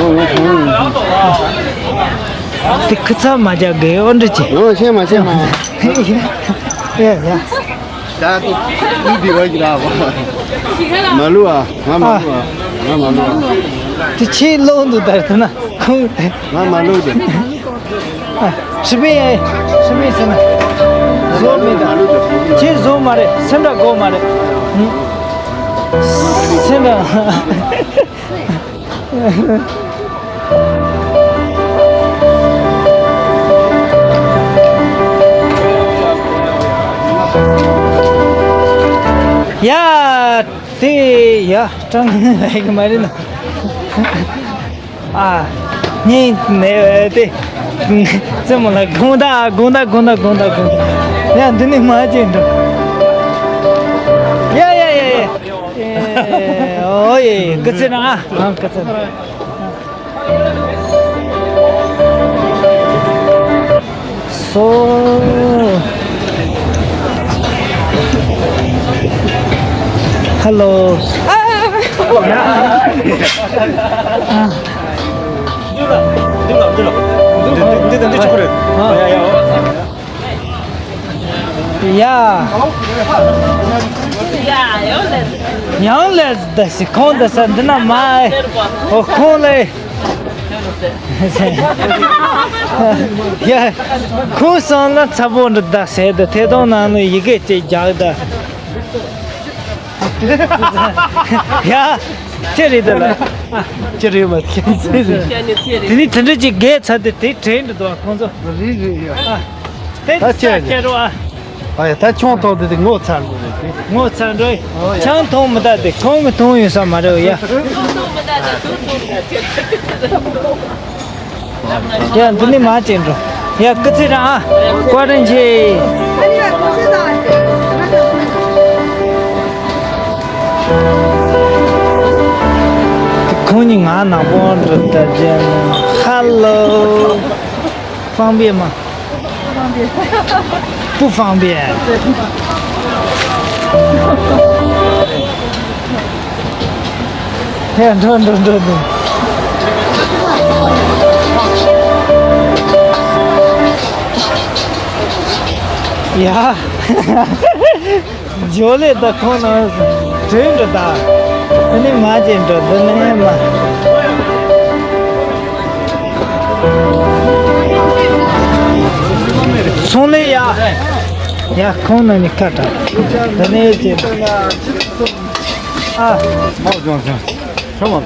ཨོ་ཡ། དེ་ཁུ་ཚ་མ་རྒྱག་དགོས་ཨོ་འདྲི་ཅི། ཨོ་ཤེས་མ་ཤེས་མ། ཡ་ཡ། ད་དུ་ཨུ་དི་བ་གི་ར་བ། མ་ལུ་ཨ། ང་མ་ལུ་ཨ། ང་མ་ལུ་ཨ། དེ་ཆེས་ལོག་འདུག་ད་ཐུ་ན་ཁུང་། ང་མ་ལུ་དེ། ཨ། ཧྲི་པིན་ཨེ། ཧྲི་པིན་ཟེར་ན། བཟོ་མི་ད། ཁྱེད་བཟོ་མ་རེད། སེམས་ཁྲལ་དགོས་མ་རེད། སེམས་ཁྲལ། ཡ། དེ་ཡ་སྤྲང་ཡག་གི་མ་རེད་ན། ཨ། ཉིན་ནས་དེ། རྩེ་མོ་ལ་དགོང་དག་དགོང་དག་དགོང་དག་དགོང་དག་དགོང་དག་ཡ་འདི་ནས་མ་བྱེད་འགྲོ། ཡ་ཡ་ཡ་ཡ། ཨོ་ཡེ་ཀི་ཚེ་ན་ཨ་ཀི་ཚེ་ན། སོ། ཧ་ལོ། ཡ། ཡང་ལས་ད་སི་ཁོང་ད་ས་འདི་ན་མ། ཨོ་ཁོང་ལས། ཡ། ཁོང་སང་ལ་ཚ་པོ་འདི་ད་ཟེར་ད་ཐད་གཏོང་ནང་ནས་ཡི་གེ་ཅིག་རྒྱག་ད། ཡ། ཅི་རེད་ད་ལ། ཅི་རེད་མ་ཁྱེད་ཚེ་རེད། དེ་ནི་དེ་འདྲ་ཅིག་རྒས་ཚར་ཏེ་དེ་དྲན་འདུག་ཁོང་ཚོ། རེད་རེད་ཡ། ཨ། དེ་ད་ཅི་རེད། ཁྱེད་རོ་ཨ། ཨ་ཡ་ད་ཆང་འཐུང་དེ་དེ་ངོ་ཚ་འགྲོ་རེད་དེ། ངོ་ཚ་འགྲོ་ཡི། ཨོ་ཡ། ཆང་འཐུང་མི་ད་དེ་ཁོང་གི་འཐུང་ཡོད་ས་མ་རེད་ཡ། ཡ་འདི་ནི་མ་བྱེད་འགྲོ། ཡ་སྐུ་ཚེ་རིང་ཨ། བཀའ་དྲིན་ཆེ། ཁོང་གཉིས་ང་ནང་པོ་འགྲོ་ད་ཅན། ཧ་ལོ། 方便吗？不方便。哎呀，འགྲོ་འགྲོ་འགྲོ་འགྲོ། ཡ། འཇོ་ལེ་ད་ཁོང་ན་དྲན་འགྲོ་ད། དེ་ནི་མ་བྱེད་འགྲོ་འདི་ནི་མ། ཚོང་ལས་ཡ། ཡ་ཁོང་ན་ནི་ཁ་གྲག་འདི་ནི་བྱེད། ཨ། མ་བྱུང་བྱུང་། ཁྱོད་མ།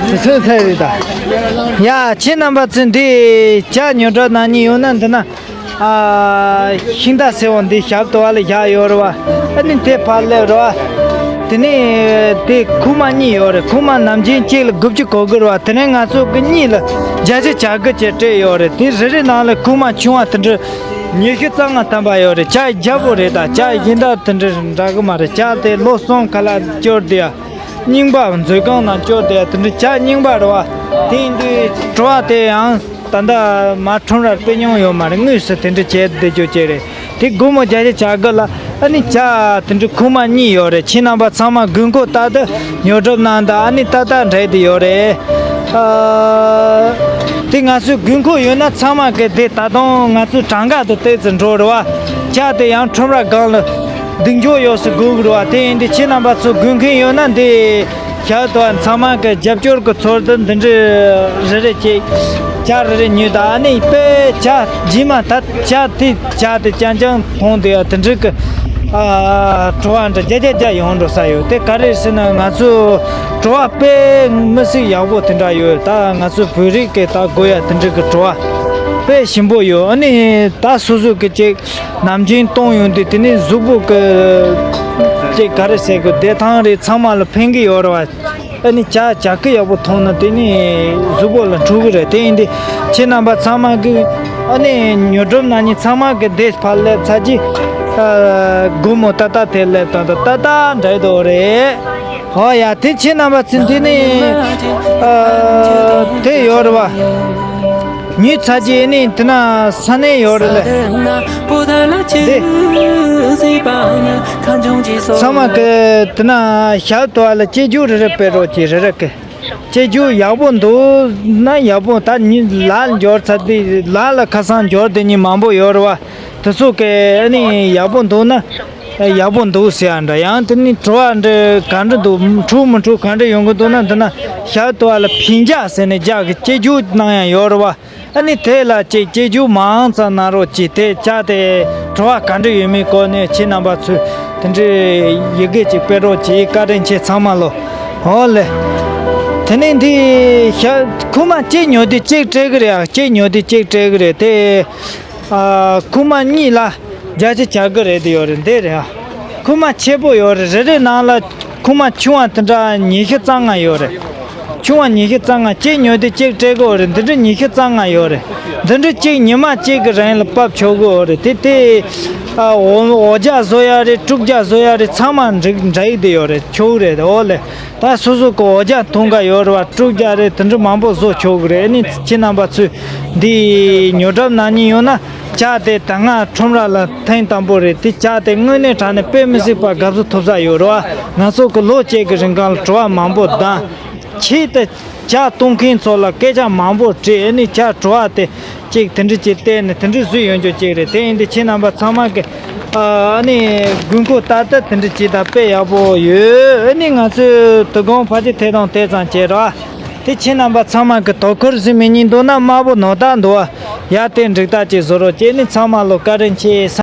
སུ་སུ་ཚེ་རེད་ད། ཡ་ཁྱེད་རྣམ་པ་ཚོས་འདི་ཇ་ཉོ་གྲབས་གནང་མཁན་ཡོད་ན་འདི་ན། ཨ། ཤིང་རྟ་སེར་བོ་འདི་ཞབས་ཏོག་ལ་བཞག་ཡོད་རེད་བ། ཨ་ནི་དེ་ཕར་སླེབས་རེད་བ། དེ་ནས་དེ་ཁུག་མ་གཉིས་ཡོད་རེད། ཁུག་མ་ནམ་རྒྱུན་གཅིག་ལ་དགུ་བཅུ་གོ་དགོས་རེད་བ། དེ་ནས་ང་ཚོ་གི་གཉིས་ལ་བརྒྱད་ཅུ་གྱ་དགུ་བཅས་སྤྲད་ཡོད་རེད། དེ་རེ་རེ་ནང་ལ་ཁུག་མ་ཆུང་བ་དེ་འདྲ་ཉི་ཤུ་རྩ་ལྔ་ཐམ་པ་ཡོད་རེད། ཇ་རྒྱལ་པོ་རེད། ད་ཇ་གཞན་དག་དེ་འདྲ་འདྲ་གི་མ་རེད། ཇ་དེ་ལོ་གསུམ་ཁ་ལག་སྐྱོར་དེ་ཡ། རྙིང་པ་མཛོད་ཁང་ནང་སྐྱོར་དེ་ཡ་དེ་འདྲ་ཇ་རྙིང་པ་རེད་བ། དེ་ཡིན་དུས་བྲོ་བ་དེ་ཡང་ད་ལྟ་མ་ཁྲོམ་རར་སྤེལ་མྱོང་ཡོད་མ་རེད། དངོས་སུ་དེ་འདྲ་བྱས་བསྡད་རྒྱུ་བྱས་རེད། དེ་སྒོར་མོ་བརྒྱད་ཅུ་གྱ་དགུ་ལ་ཨ་ནི་ཇ་དེ་འདྲ་ཁུག་མ་གཉིས་ཡོད་རེད། ཁྱེད་རྣམ་པ་ཚང་མ་དགོས་མཁོ་ལྟར་དུ་ཉོ་སྒྲུབ་གནང་དང་། ཨ་ནི་ཏག་ཏག་འགྲིག་བསྡད་ཡོད་རེད། ཨ། དེ་ང་ཚོས་དགོས་མཁོ་ཡོད་ན་ཚང་མ་གི་དེ་ད་དུང་ང་ཚོའི་གྲངས་ཀ་དེ་ཏོག་ཙམ་འགྲོ་རེད་བ། ཇ་དེ་ཡང་ཁྲོམ་ར་སྒང་ལ་འདེགས་འཇོག་ཡོད་སུ་དགོས་གི་རེད་བ། དེ་ཡིན་དུས་ཁྱེད་རྣམ་པ་ཚོ་དགོས་མཁན་ཡོད་ན་འདི་ཞབས་ཏོག་ཚང་མ་གི་རྒྱབ་སྐྱོར་གི་ཚུལ་དུ་འདི་འདྲའི་རེ་རེ་བྱེད། ཇ་རེ་རེ་ཉོས་དང་། ཨ་ནི་དཔེ་ཇ་རྗེས་མ་ད་ཇ་དེ་ཇ་དེ་རྐྱང་རྐྱང་འཐུང་དེ་ཡ་དེ་འདྲའི་གི་ ཨ། བྲོ་བ་འདྲ་རྒྱ་རྒྱ་རྒྱ་ཡོང་འགྲོ་ས་ཡོད། དེ་ག་རེ་ཟེར་ན། ང་ཚོ་བྲོ་བ་དཔེ་མི་སྲིད་ཡག་པོ་དེ་འདྲ་ཡོད། ད་ང་ཚོ་བོད་རིགས་ཀྱི་ད་དགོས་ཡ་དེ་འདྲ་གི་བྲོ་བ་དཔེ་ཞིམ་པོ་ཡོད། ཨ་ནི་ད་སོ་སོ་གི་ཅིག་ནམ་རྒྱུན་གཏོང་ཡོང་དུས། དེ་ནི་གཟུགས་པོ་གི་ཅིག་ག་རེ་ཟེར་དགོས། བདེ་ཐང་རེད། ཚང་མ་ལ་ཕན་གི་ཡོད་རེད་བ། ཨ་ནི་ཇ་ཇ་ཁི་ཡག་པོ་འཐུང་ན་དེ་ནི་གཟུགས་པོ་ལ་འཕྲོད་གི་རེད། དེ་ཡིན་དུས་ཁྱེད་རྣམ་པ་ཚང་མ་གི། ཨ་ནི་ཉོ་སྒྲུབ་གནང་མཁན་ཚང་མ་གི་འདི་ཕར་སླེབས་ཚར་རྗེས། ཨ། སྒོར་མོ་ཏག་ཏག་དེ་སླེབས་དང་ཏག་ཏག་འདྲ་འདུག་རེད། ཨོ་ཡ། དེ་ཁྱེད་རྣམ་པ་ཚོ་འདི་ནི། ཨ། དེ་ཡོད་རེད་བ། ཉོས་ཚར་རྗེས་ནི་དེ་ན་ས་གནས་ཡོད་རེད་ལ། འདི་ཚང་མ་གི་དེ་ན་ཞབས་ཏོག་ལ་སྐྱེ་རྒྱུ་རེ་རེ་སྤྲད་རོགས་གྱིས། རེ་རེ་གི། སྐྱེ་རྒྱུ་ཡག་པོ་འདུག་ན་ཡག་པོ། ད་ཉིན་ལ་འབྱོར་ཚར་དུས། ལ་ལ་ཁ་སང་འབྱོར་དེ་ཉིན་མང་པོ་ཡོད་རེད་བ། དེ་ཚོ་གི་ཨ་ནི་ཡག་པོ་འདུག་ན་ཡག་པོ་འདུག་ཟེར་ཡ་འདྲ། ཡང་དེ་ནི་བྲོ་བ་འདྲ་ག་འདྲ་འདུག་འཁྲུག་མི་འཁྲུག་ག་འདྲ་ཡོང་གི་འདུག་ན། འདི་ན་ཞབས་ཏོག་ལ་ཕིང་ཇ་ཟེར་ནས་ཇ་གི་སྐྱེ་རྒྱུ་གནང་ཡ་ཡོད་རེད་བ། ཨ་ནི་དེ་ལ་ཅིག་སྐྱེ་རྒྱུ་མང་ཙམ་གནང་རོགས་གྱིས། དེ་ཇ་དེ་བྲོ་བ་ག་འདྲ་ཡོད་མེད་སྐོར་ནས་ཁྱེད་རྣམ་པ་ཚོས་དེ་འདྲའི་ཡི་གེ་ཅིག་སྤྲད་རོགས་གྱིས། བཀའ་དྲིན་ཆེ་ཚང་མ་ལོ། འོ་ལེ། དེ་ནས་འདི་ཤ་ཁུག་མ་གཅིག་ཉོ་དུས་གཅིག་སྤྲད་གི་རེད། ཨ། གཅིག་ཉོ་དུས་གཅིག་སྤྲད་གི་རེད་དེ། ཨ། ཁུག་མ་གཉིས་ལ་བརྒྱ་ཆ་བྱ་གི་རེད་དེ་ཡོད་རེད། འདི་རེད། ཨ། ཁུག་མ་ཆེ་པོ་ཡོད་རེད། རེ་རེ་ནང་ལ་ཁུག་མ་ཆུང་བ་དེ་འདྲ་ཉི་ཤུ་རྩ་ལྔ་ཡོད་རེད། ཆུང་བ་ཉི་ཤུ་རྩ་ལྔ། གཅིག་ཉོས་དུས་གཅིག་སྤྲད་གི་ཡོད་རེད། འདི་འདྲ་ཉི་ཤུ་རྩ་ལྔ་ཡོད་རེད། འདི་འདྲ་གཅིག་ཉི་མ་གཅིག་གི་རིང་ལ་ཕབ་ཆོག་གི་ཡོད་རེད། དེ་དེ། ཨ། འོ་འོ་ཇ་བཟོ་ཡ་རེད། དཀྲུག་ཇ་བཟོ་ཡ་རེད། ཚང་མ་འགྲིག་འདྲ་ཡི་དེ་ཡོད་རེད། ཆོག་རེད། འོ་ལེ། ད་སོ་སོ་གི་འོ་ཇ་འཐུང་ག་ཡོད་རེད་བ། དཀྲུག་ཇ་རེད། དེ་འདྲ་མང་པོ་བཟོ་ཆོག་གི་རེད། ཨ་ནི་ཁྱེད་རྣམ་པ་ཚོས་འདི་ཉོ་སྒྲུབ་གནང་མཁན་ཡོད་ན། ཇ་དེ་ད་སྔ་ཁྲོམ་ར་ལ་ཐེངས་དང་པོ་རེད། དེ་ཇ་དེ་དངོས་གནས་དྲང་གནས་དཔེ་མི་སྲིད་པ་དགའ་བསུ་ཐོབ་ས་ཡོད་རེད་བ། ང་ཚོ་གི་ལོ་གཅིག་གི་རིང་གང་ལ་བྲོ་བ་མང་པོ་ལྡང་། ཆེད་དུ་ཇ་བཏུང་མཁན་ཚོ་ལ་སྐད་ཆ་མང་པོ་དྲིས། ཨ་ནི་ཇ་བྲོ་བ་དེ་ཅིག་དེ་འདྲ་ཅིག་བལྟས་ནས་དེ་འདྲ་བཟོས་ཡོང་རྒྱུ་ཅིག་རེད། དེ་ཡིན་དུས་ཁྱེད་རྣམ་པ་ཚང་མ་གི། ཨ་ནི་དགོས་མཁོ་ལྟར་ད་དེ་འདྲ་ཅིག་ད་དཔེ་ཡག་པོ་ཡོད། ཨ་ནི་ང་ཚོས་དོ་དགོང་ཕལ་ཆེར་དེ་དང་དེ་ཙམ་བྱས་ར། དེ་ཁྱེད་རྣམ་པ་ཚང་མ་གི་དོ་ཁུར་ཟིན་མི་ཉིན་འདུག་ན་དམར་པོ་ནོར་ད་འདུག་ཨ། ཡ། དེ་འགྲིག་ད་ཅིག་བཟོ་རོགས་བྱས། ཨ་ནི་ཚང་མ་ལོ་བཀའ་དྲིན་ཆེ།